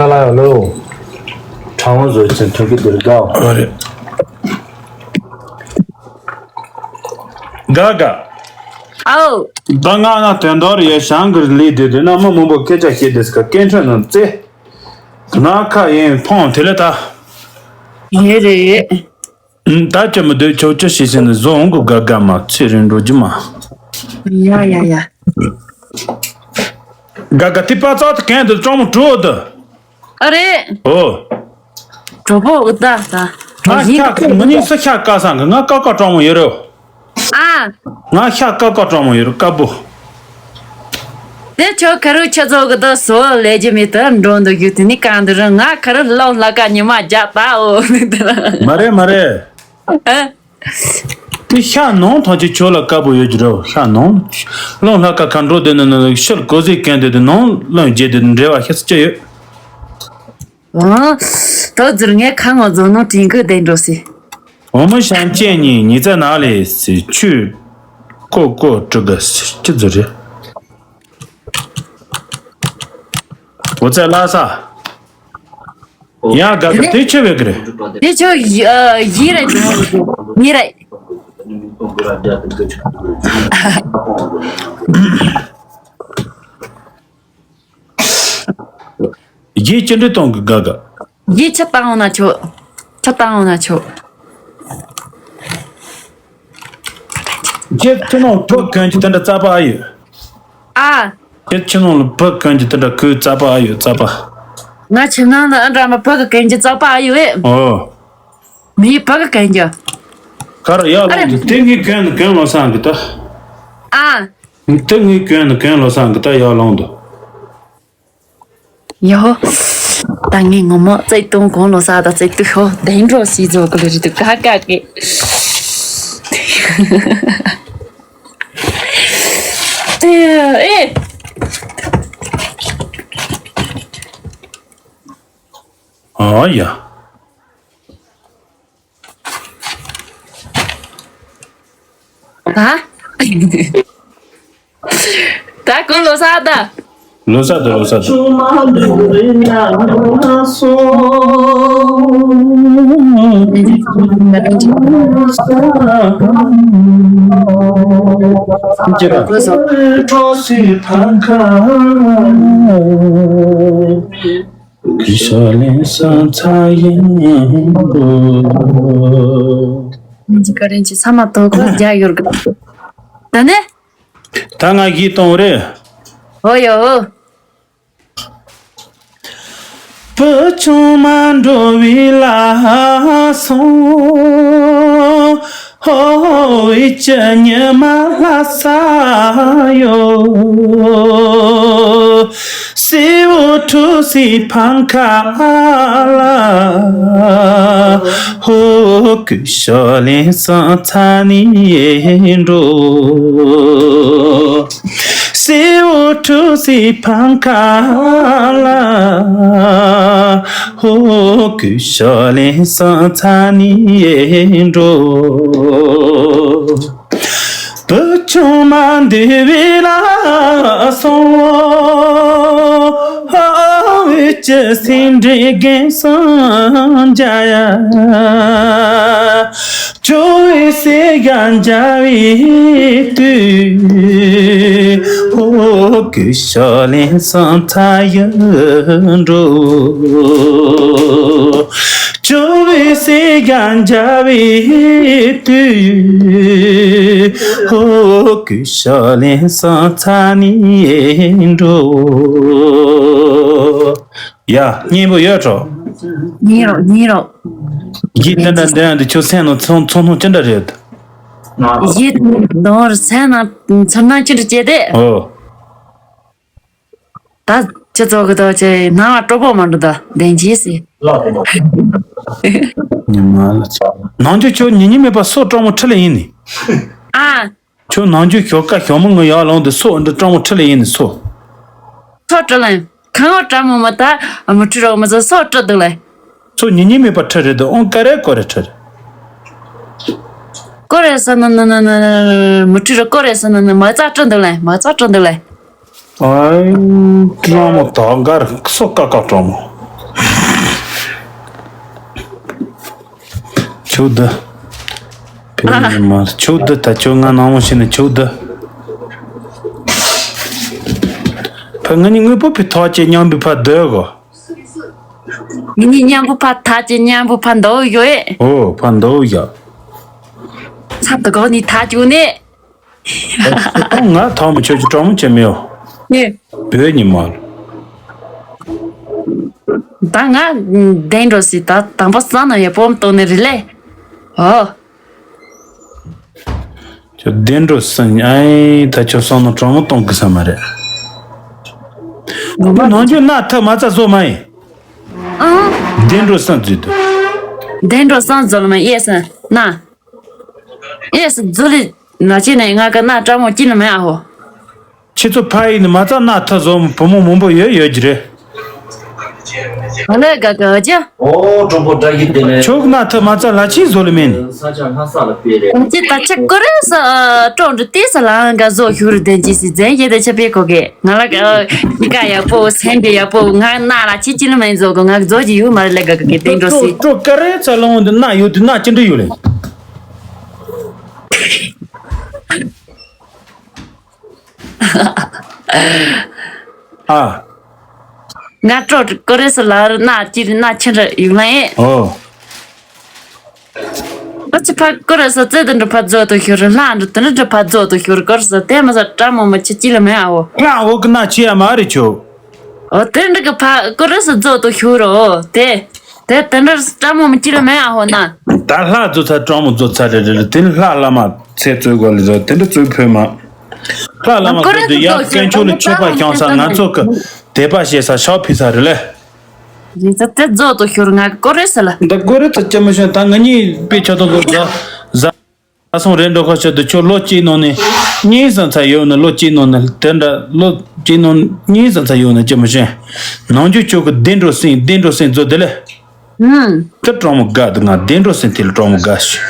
ཁ་ལག་ལོ། གྲང་བ་བཟོས་ཚེ་ཐུག་གི་འདིར་དགའ། ཨ་རེད། དགའ་དགའ། ཨའོ། ད་ང་ང་དོན་དག་རེད། ཡ་ཞང་གི་ལས་དེ་དེ་ན་མི་མང་པོ་སྐད་ཆ་བཤད་དེ་སྐད་ཁྲ་ནང་རྩེ། ང་ཁ་ཡིན་ཕོང་དེ་ལས་ད། ཡོད་རེད། ད་ཅི་མི་འདོད་ཆོག་ཅི་ཞིག་ཟེར་ནས་བཟོ་འོང་གི། དགའ་དགའ་མ་ཚེ་རིང་འགྲོ་རྒྱུ་མ། ཡ་ཡ་ཡ། དགའ་དགའ་དེ་པ་ཙག་དེ་གན་དེ་གྲོགས་མོ་གྲོགས་དེ། ཨ་རེད། ཨོ། གྲོགས་པོ་ཨུ་ད་ད། ང་ཤ་མི་ཉིན་སུ་ཤ་ཀ་སང་གི། ང་ཀ་ཀ་གྲོགས་མོ་ཡོད་རེད། ཨ། ང་ཤ་ཀ་ཀ་གྲོགས་མོ་ཡོད་རེད། དཀར་པོ། དེ་ཁྱོད་ཁ་རུ་ཁྱོད་ཚོ་གི་ད་སོ་ལས་རྒྱུ་མེད་དུ་འགྲོ་འདུག་རྒྱུ་དེ་ནི་གང་འདུག་རུང་ང་ཁ་རུ་ལོང་ལ་ཀ་ཉི་མ་རྒྱག་ད་འོ་ནི་དེ་ལ། མ་རེད་མ་རེད། ཨ། དེ་ཤ་ནང་ཐང་ཆེ་ཁྱོད་ལ་དཀར་པོ་ཡོད་ཀྱི་རེད། ཤ་ནང་། ལོང་ལ་ཀ་ཁ་འགྲོ་དེ་ནི་ནི་ཤུལ་གོ་ཟིག་གན་དེ་དེ་ནང་ལོང་རྒྱས་དེ་འབྲེལ་བ་ཤ་སུ་ཅི་ཡོད། ཨ། ད་ཟུར་ངའི་ཁ་ངོ་རྫོང་ནང་དྲིན་གི་བསྡད་འགྲོ་སི། འོ་མི་ཤང་ཅན་ཉིན་ཉི་ཚ་ན་ལས་སི་ཆུ། ཀོ་ཀོ་ཀྲི་གི་སི་ཅི་ཟུར་རེད། འོ་ཚ་ལ་ས། ཡ་ག་ག་དེ་ཆེ་བའི་གི་རེད། དེ་ཆོ་ཡི་རེད། ཉི་རེད། རྒྱས་ཅི་འདྲི་གཏོང་གི་དགའ་དགའ། ཡིད་ཆ་བཏང་འོང་ན་ཆོག་ཆ་བཏང་འོང་ན་ཆོག་ཁྱེད་ཁྱེད་ནང་བུ་གོན་གྱི་དེ་འདྲ་རྩ་པ་ཨ་ཡོད། ཨ། ཁྱེད་ཁྱེད་ནང་ལ་བུ་གོན་གྱི་དེ་འདྲ་གོས་རྩ་པ་ཨ་ཡོད་རྩ་པ། ང་ཁྱིམ་ནང་ལ་ཨ་འདྲ་མ་བུ་གི་གོན་གྱི་རྩ་པ་ཨ་ཡོད་ཨེ། ཨོ། མི་བུ་གི་གོན་གྱི། ག་ར་ཡར་ལོངས་དུ་དེ་ངའི་གོན་ནི་གོན་ལོ་སང་གི་ད། ཨ། དེ་ངའི་གོན་ནི་གོན་ལོ་སང་གི་ད་ཡར་ལོངས་དུ། ཡོ། ད་ངས་ངོ་མ་བརྩེ་དུང་གང་ལོ་ས་དང་བརྩེ་དུང་ཤོ་དེ་འགྲོ་སྲིད་ཟོ་གི་ལ་རི་དུ་ཀ་ཀ་ཀེ། ཨེ། ཨ་ཡ། ད། ད་གང་ལོ་ས་ད། ལོ་ས་ད་ལོ་ས་ད། གི་ཤ་ལེན་སང་ཚ་ཡིན་འགྲོ། ཉིན་གཅིག་ག་རེ་ཅིག་ཚ་མ་ཐོག་ག་རྒྱ་ཡོར་གི། ད་ནི། ད་ང་གིས་གཏོང་རེད། ཨོ་ཡོ། བུ་ཆུང་མ་འགྲོ་བའི་ལ་སོང་། ཧོ་བའི་ཅི་ཉི་མ་ལྷ་ས་ཡོ། སེའུ་ཁྲུ་སི་ཕང་ཁ་ལ། ཧོ་ཀུ་ཤོ་ལེན་སང་ཚ་ནི་འགྲོ། སེའུ་ཁྲུ་སི་ཕང་ཁ་ལ། ཧོ་ཀུ་ཤོ་ལེན་སང་ཚ་ནི་འགྲོ། བུ་ཆུང་མ་འདི་བི་ལ་སོང་། ཧོ་བི་ཅི་སིན་འདྲི་རྒན་སང་འཇའ་ཡ། ཅོ་བི་སེ་ག་འཇའ་བི་དུ། ཧོ་ཀུ་ཤོ་ལེན་སང་ཚ་ཡ་འགྲོ། ཅོ་བི་སེ་ག་འཇའ་བི་དུ། ཧོ་ཀུ་ཤོ་ལེན་སང་ཚ་ནི་འགྲོ། ཡ། སྙན་པོ་ཡོད་འགྲོ། ཉིན་རོགས་ཉིན་རོགས། འགྱིས་དེ་འདྲ་འདོན་ཡང་འདི་ཁྱོད་སེམས་ནང་ཚོང་ཚོང་ཐུང་ཅི་འདྲ་རེད། ཡིད་དང་སེམས་ནང་ཚོར་སྣང་ཅི་འདྲ་བྱས་ཏེ། ཨོ། ད་ཁྱེད་ཚོ་གི་ད་ཁྱེད་ནང་ལ་སྤྲོ་པོ་མ་འགྲོ་ད་བདེན་གྱིས་སི། ཉི་མ་ལ་ནང་ཆོས་ཁྱོད་ཉི་ཉི་མེད་པ་སོ་སྤྲང་མོ་ཁྲི་ལ་ཡིན་ནི། ཨ། ཁྱོད་ནང་ཆོས་ཞོགས་ཀ་ཞོགས་མོ་ངུ་ཡར་ལངས་དུས་སོ་འདི་སྤྲང་མོ་ཁྲི་ལ་ཡིན་ནི་སོ། སོ་ཁྲི་ལ་ཡིན། ཁང་བ་སྤྲང་མོ་མ་ད་མུ་ཁྲི་རོགས་མ་ཟ་སོ་ཁྲི་འདུག་ལ། སོ་ཉི་ཉི་མེད་པ་ཁྲི་རེད་འདུག་ཨོང་ཀ་རེ་ཀོ་རེ་ཁྲི་རེད། ཀོ་རེ་ས་ན་ན་ན་ན་ན་མུ་ཁྲི་རོགས་ཀོ་རེ་ས་ན་ན་མ་ཙ་ཁྲི་འདུག་ལ་མ་ཙ་ཁྲི་འདུག་ལ། ཨའི། སྤྲང་མོ་ད་འགར་སོ་ཀ་ཀ་སྤྲང་མོ། ཆུ་བདུ། བོད་ཉི་མ་ཆུ་བདུ་ད་ཆུ་ང་ནང་མོ་ཤི་ནི་ཆུ་བདུ། ཕ་ང་ནི་དངོས་པོ་ཕི་ཐོག་ཅེ་མཉམ་པི་ཕ་འདོད་གོ། ངེད་གཉིས་མཉམ་པོ་ཕ་ཐག་ཅེ་མཉམ་པོ་ཕ་འདོད་ཡོད་ཨེ། ཨོ་ཕ་འདོད་ཡ། ཚབ་ཏུ་གོ་ནི་ཐག་ཅུ་ནི། ང་ཐང་མི་ཆོད་ཀྱི་གྲོགས་མོ་ཆེ་མེའོ། ངས། བོད་ཉི་མ། ད་ང་བདེ་འགྲོ་སྲིད་ད་དང་པོ་སང་ན་ཡ་པོམ་གཏོང་ནི་རེད་ལེ། ཨོ། ཁྱོད་བདེ་འགྲོ་སང་ཨའི་ད་ཁྱོད་སང་ན་གྲོགས་མོ་གཏོང་གི་ས་མ་རེད། ངོ་མ་ནང་ཆོས་སྣ་ཐག་མ་རྩ་བཟོ་མ་ཡིན། ཨང་། བདེ་འགྲོ་སང་བཟོས་འདུག་བདེ་འགྲོ་སང་བཟོ་ལ་མ་ཡེ་སང་ན། ཨེ་སི་ཛུ་ལི་ན་ཅི་ནས་ང་ག་ན་ཀྲ་མོ་ཅི་ནི་མེ་ཨ་ཧོ། ཁྱེད་ཚོ་ཕ་ཡིན་ནི་མ་ཚ་ན་ཐ་བཟོ་བུ་མོ་མང་པོ་ཡོད་ཡོད་ཀྱི་རེད། ཨ་ལེ་ག་ག་ཅི། ཨོ་གྲོགས་པོ་བཀྲ་ཤིས་བདེ་ལེགས། ཁྱོད་ན་ཐ་མ་ཚ་ལ་ཆི་བཟོ་ལི་མེད་ནི། ས་ཆ་ལྷ་ས་ལ་སྤེལ་རེད། ཅི་ད་ཆི་ཀོ་རེ་ས་ཀྲོང་འདྲི་ཏི་ས་ལ་ང་ག་བཟོ་ཤུགས་རེ་ལྡན་ཅི་སི་ཛན་ཡེ་དེ་ཆ་པེ་གོ་གེ། ང་ལ་ག་ཡ་པོ་སེན་གེ་ཡ་པོ་ང་ན་ལ་ཆི་ཅི་ལི་མེ་བཟོ་གོ་ང་བཟོ་ཅི་ཡུ་མ་ལེ་ག་ག་གེ་དེ་འགྲོ་སི། ཀྲོ་ཀ་རེ་ཚ་ལོང་འདི་ན་ཡོད་དུ་ན་ཅི་འདྲི་ཡོད་ལེ། ཨ། ང་སྤྲོ་ཀོ་རེ་སི་ལ་རུ་ན་ཅི་རི་ན་ཆི་རི་ཡུག་ལ་ཡིན། ཨོ། ཨ་ཅི་ཕ་ཀོ་རེ་སི་ཙེ་དེ་འདྲ་ཕ་ཛོ་ཏོ་ཤོར་ལྷ་འདྲ་དེ་འདྲ་ཕ་ཛོ་ཏོ་ཤོར་ཀོ་རེ་སི་དེ་མ་ཟ་ཀྲ་མོ་མ་ཆི་ཅི་ལ་མེ་ཨ་ཧོ། ང་འོ་ཀི་ན་ཆི་ཡ་མ་རེ་ཆོ། ཨོ་དེ་འདྲ་གི་ཕ་ཀོ་རེ་སི་ཛོ་ཏོ་ཤོར་རོ་དེ། དེ་དེ་འདྲ་ཀྲ་མོ་མ་ཅི་ལ་མེ་ཨ་ཧོ་ན། ད་ལྷ་ཛོ་ཚ་ཀྲ་མོ་ཛོ་ཚ་རེ་རེ་རེ་དེ་ལྷ་བླ་མ་ཚེ་བཙོད་གོ་ལི་རེ་དེ་འདྲ་བཙོད་ཕོད་མ། ལྷ་བླ་མ་ཀོ་རེ་ཚོ་སི་དེ་ཡ་ཛོ་ཤོར་དཀོན་མཆོག་ལ་མཆོད་པ་བཤམས་ས་ང་ཚོ་གི་དད་པ་བྱེད་ས་ཤོག་ཕི་ས་རེད་ལེ། རེད་ཙ་དེ་ཛོ་ཏོ་ཤོར་ང་ཀོ་རེ་སི་ལ། འདི་ཀོ་རེ་ཚོ་ཅི་མི་ཤོད་ད་ང་གཉིས་དཔེ་ཆ་ཐོག་གི་ཟ་ཟ་སོང་རེད་འགྲོ་ཁ་ཤོད་དུ་ཁྱོད་ལོ་གཅིག་ནང་ནས་གཉིས་ཙམ་ཚ་ཡོད་ན་ལོ་གཅིག་ནང་ནས་དེ་འདྲ་ལོ་གཅིག་ནང་གཉིས་ཙམ་ཚ་ཡོད་ན་ཅི་མི་ཤོད། ནང་རྒྱུ་ཁྱོད་ཀྱི་བདེ་འགྲོ་སེམས་བདེ་འགྲོ་སེམས་ཛོ་དེ་ལེ། ཨུམ། དེ་གྲོགས་མོ་དགའ་འདུག་ང་བདེ་འགྲོ་སེམས་དེ་ལ་གྲོགས་མོ་དགའ་ཞུ།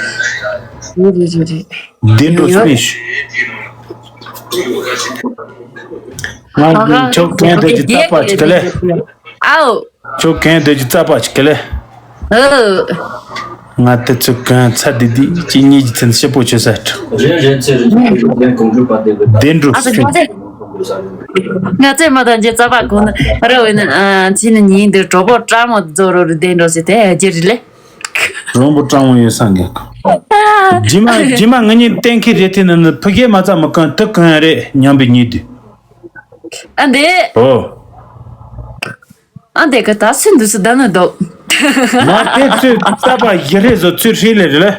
རེད་རེད་རེད་རེད། བདེ་འགྲོ་སེམས་ཞུ། ང་ཨ་ཧ། ཁྱོད་གན་དེ་ཅི་ཙག་པ་ཅིག་ག་ལེ། ཨའོ། ཁྱོད་གན་དེ་ཅི་ཙག་པ་ཅིག་ག་ལེ། ཨོ། ང་དེ་ཚོ་གན་ཚ་དི་དི་ཅི་གཉིས་ཀྱི་ཚན་ཤེ་པོ་ཆོད་ས་ཁྲ། རེད་རེད་ཚེ་རིང་ལན་གོང་འགྲུལ་པ་དེ་གི་བདེ་འགྲོ་ཨ་ཙི་སེམས། ང་ཚོས་མ་དང་རྗེ་ཙག་པ་གོང་ན་ར་བས་ན་ཨ་ཚི་ནི་ཉིན་འདིར་གྲོགས་པོ་ཀྲ་མོ་ཛོ་རོ་རུ་བདེ་འགྲོ་ཟེར་དེ་རྗེ་རི་ལེ། རོང་པོ་ཀྲ་མོ་ཡོད་སང་གི་ཁོ། ཇི་མ་ཇི་མ་ང་གཉིས་གཏན་འཁེལ་རེད་དེ་ནི་ཕ་གིའི་མ་རྩ་མི་གང་དུ་གང་ཡང་རེད་སྙམ་པའི་ཉིད་དུ། ཨ་འདི། ཨོ། ཨ་འདི་ག་ད་སུན་འདུག་སུ་ད་ནི་འདུག་མ་དེ་ཚོས་རྩ་པ་ཡི་རེ་བཟོ་ཚུལ་ཧྲིལ་ལེ་རེད་ལེ།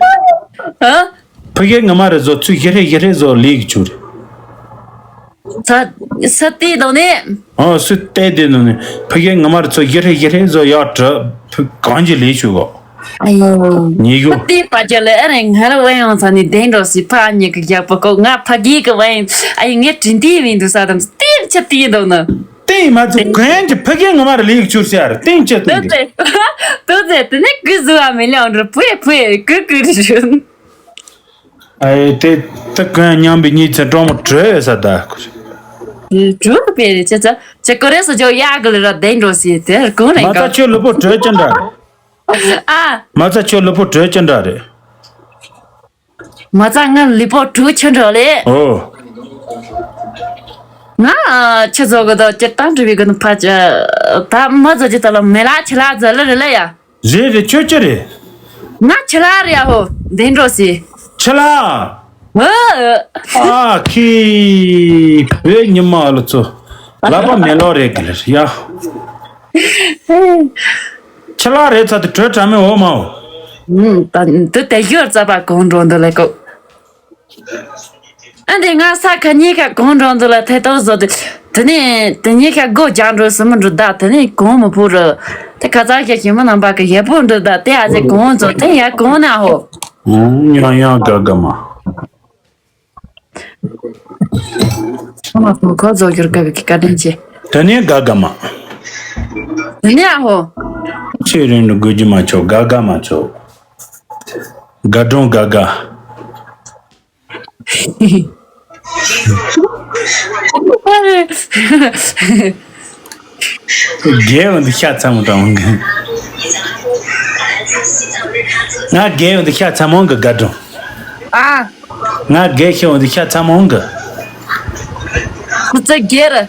ཨ། ཕ་གིའི་ང་མ་རེ་བཟོ་ཚུལ་ཡི་རེ་ཡི་རེ་བཟོ་ལེགས་ཆུ་རེད། ས་ས་ཏི་དང་ནི། ཨོ་སུ་ཏེ་དེ་ནི་ནི་ཕ་གིའི་ང་མ་རེ་ཚོ་ཡི་རེ་ཡི་རེ་བཟོ་ཡག་གྲ་ཕུ་གང་ཅི་ལེགས་ཆུ་གོ། ཨ་ཡོ། ཉེ་གུ། ཕ་ཏི་པ་ཅ་ལེ་ཨ་རེ་ང་ར་བ་ཡང་ས་ནི་དེ་འགྲོ་སི་ཕ་ཉེ་གི་རྒྱག་པ་གོ་ང་ཕ་གི་གི་བ་ཡང་ཨ་ཡི་ངའི་དྲིན་ཏི་བིན་དུ་ས་དམ་ཏི་ཆ་ཏི་དང་ནི། ཏི་མ་ཚོ་གོན་གྱི་ཕ་གི་ང་མ་རེ་ལེགས་ཆུ་སེ་ཨ་རེ་ཏི་ཆ་ཏི། དུ་ཙེ་དུ་ཙེ་དེ་ནི་གི་ཟུ་ཨ་མི་ལེ་འགྲོ་པུའེ་པུའེ་གུ་གུ་རི་ཞུ། ཨེ་དེ་དེ་གོན་མཉམ་པའི་གཉིས་ཚེ་གྲོགས་མོ་བྲོས་ཡོད་ས་ད། གྲོགས་པའི་རེ་ཆ་ཚ་ཆ་ཀོ་རེ་སོ་ཇོ་ཡག་གི་ལ་ར་དེ་འགྲོ་སི་དེ་གོང་རེ་མ་གོ་ཚ་ཁྱོད་ལུས་པོ་བྲོས་ཅི་འདྲ་རེད། ཨ། མ་ཚ་ཁྱོད་ལུས་པོ་བྲོས་ཅི་འདྲ་རེད། མ་ཚ་ང་ལུས་པོ་བྲོས་ཆི་འདྲ་ལེ། ཨོ། ང་ཆི་ཚོ་གི་ད་ཅི་ཏང་འགྲུབ་པའི་གི་ནི་ཕ་ཅ་ད་མ་ཚོ་ཅི་ད་ལ་མེ་ལ་ཆི་ལ་ཛ་ལ་རེ་ལ་ཡ། རེད་རེད་ཁྱོད་ཅི་རེད། ང་ཆི་ལ་རེད་ཨ་ཧོ་འདི་འགྲོ་སི། ཆི་ལ། ཨ། ཨ་ཁི། བོད་ཉི་མ་ཨ་ལོ་ཚོ། ལག་པ་མེ་ལོག་རེད་གི་ལེར་ཡ། ཆི་ལ་རེད་ཚ་དེ་གྲོས་དྲ་མེད་འོ་མའོ། ད་དེ་ཞོར་རྩ་བ་གང་འགྲོ་འདི་ལས་གོ། ཨ་འདི་ང་ས་ཁ་གཉིས་ཁ་གང་འགྲོ་འདི་ལ་ཐེ་ཏོ་བཟོ་དེ། དེ་ནས་དེ་གཉིས་ཁ་སྒོ་རྒྱག་འགྲོ་སི་མི་འགྲོ་ད་དེ་ནས་གང་མི་ཕོ་རུ། དེ་ཁ་ཚ་ཞིག་ཞིག་མི་རྣམ་པ་གི་ཡེ་པོ་འགྲོ་ད་དེ་ཨ་ཟེ་གང་ཚོ་དེ་ཡ་གང་ན་ཧོ། ཡང་ཡང་དགའ་དགའ་མ། ཁོ་མ་ཁོ་ཁོ་བཟོ་རྒྱུར་དགའ་བའི་བཀའ་དྲིན་ཆེ། དེ་ནས་དགའ་དགའ་མ། དེ་ནས་ཨ་ཧོ། ཆེས་རིང་དུ་དགོས་རྒྱུ་མ་ཆོག་དགའ་དགའ་མ་ཆོག་དགའ་སྒྲུང་དགའ་དགའ། རྒྱལ་བ་འདི་ཤ་ཚ་མོ་དང་འོང་གི། ང་རྒྱལ་བ་འདི་ཤ་ཚ་མོ་འོང་གི་དགའ་སྒྲུང་། ཨ། ང་རྒྱལ་ཤ་བ་འདི་ཤ་ཚ་མོ་འོང་གི། ཁོ་ཚོ་རྒྱལ་ར།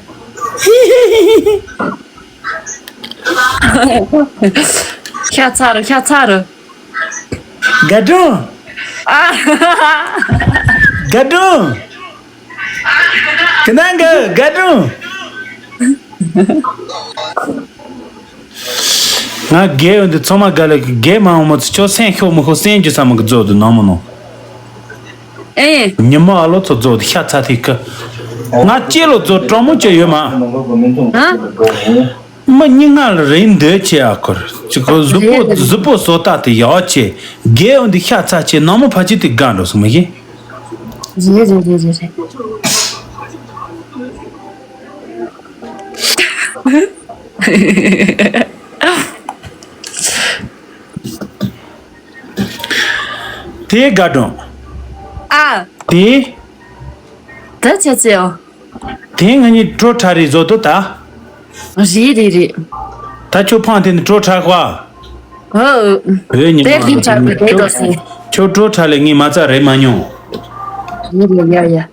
ཤ་ཚ་རུ་ཤ་ཚ་རུ། དགའ་སྒྲུང་། ཨ། དགའ་སྒྲུང་། ཁྱེད་རང་གི་དགའ་སྒྲུང་། ང་རྒས་ཡོད་འདི་ཚང་མ་དགའ་ལེ་གི་རྒས་མ་འོང་མ་ཚོ་ཁྱོད་སེམས་ཤོག་མི་ཤོག་སེམས་རྒྱུ་ས་མི་གི་རྫོགས་འདུག་ནང་མི་ནང་། ཨེ། ཉི་མ་ཨ་ལོ་ཚོ་རྫོགས་འདུག་ཤ་ཚ་ཐིག་གི། ང་ལྕེ་ལོ་རྫོགས་གྲོགས་མོ་ཅེ་ཡོད་མ། ཧ། མི་སྙིང་ང་ལ་རེད་འདོད་ཆེ་ཨ་ཁོར་ཅི་ཁོ་གཟུགས་པོ་གཟུགས་པོ་བཟོ་ལྟ་དེ་ཡག་ཆེ། རྒས་འོང་འདི་ཤ་ཚ་ཆེ་ནང་མི་ཕ་ཆེ་དེ་དགའ་འགྲོ་སོང་མ་གི། རེད་རེད་རེད་རེད་རེད། དེའི་དགའ་སྒྲུང་། ཨ། དེ། ད་ཆ་ཚེའོ། དེ་ང་གཉིས་བྲོ་ཁྲ་རེ་བཟོ་དོ་ད། རེད་རེད་རེད། ད་ཁྱོད་ཕང་དེ་ནི་བྲོ་ཁྲ་ཁ། ཨོ། བོད་ཉི་མ་དེ་ལིང་ཁྲ་རེད་དེ་ཏོ་སེ། ཁྱོད་བྲོ་ཁྲ་ལས་ངས་མ་རྩ་རེད་མ་མྱོང་། རེད་རེད་ཡ་ཡ།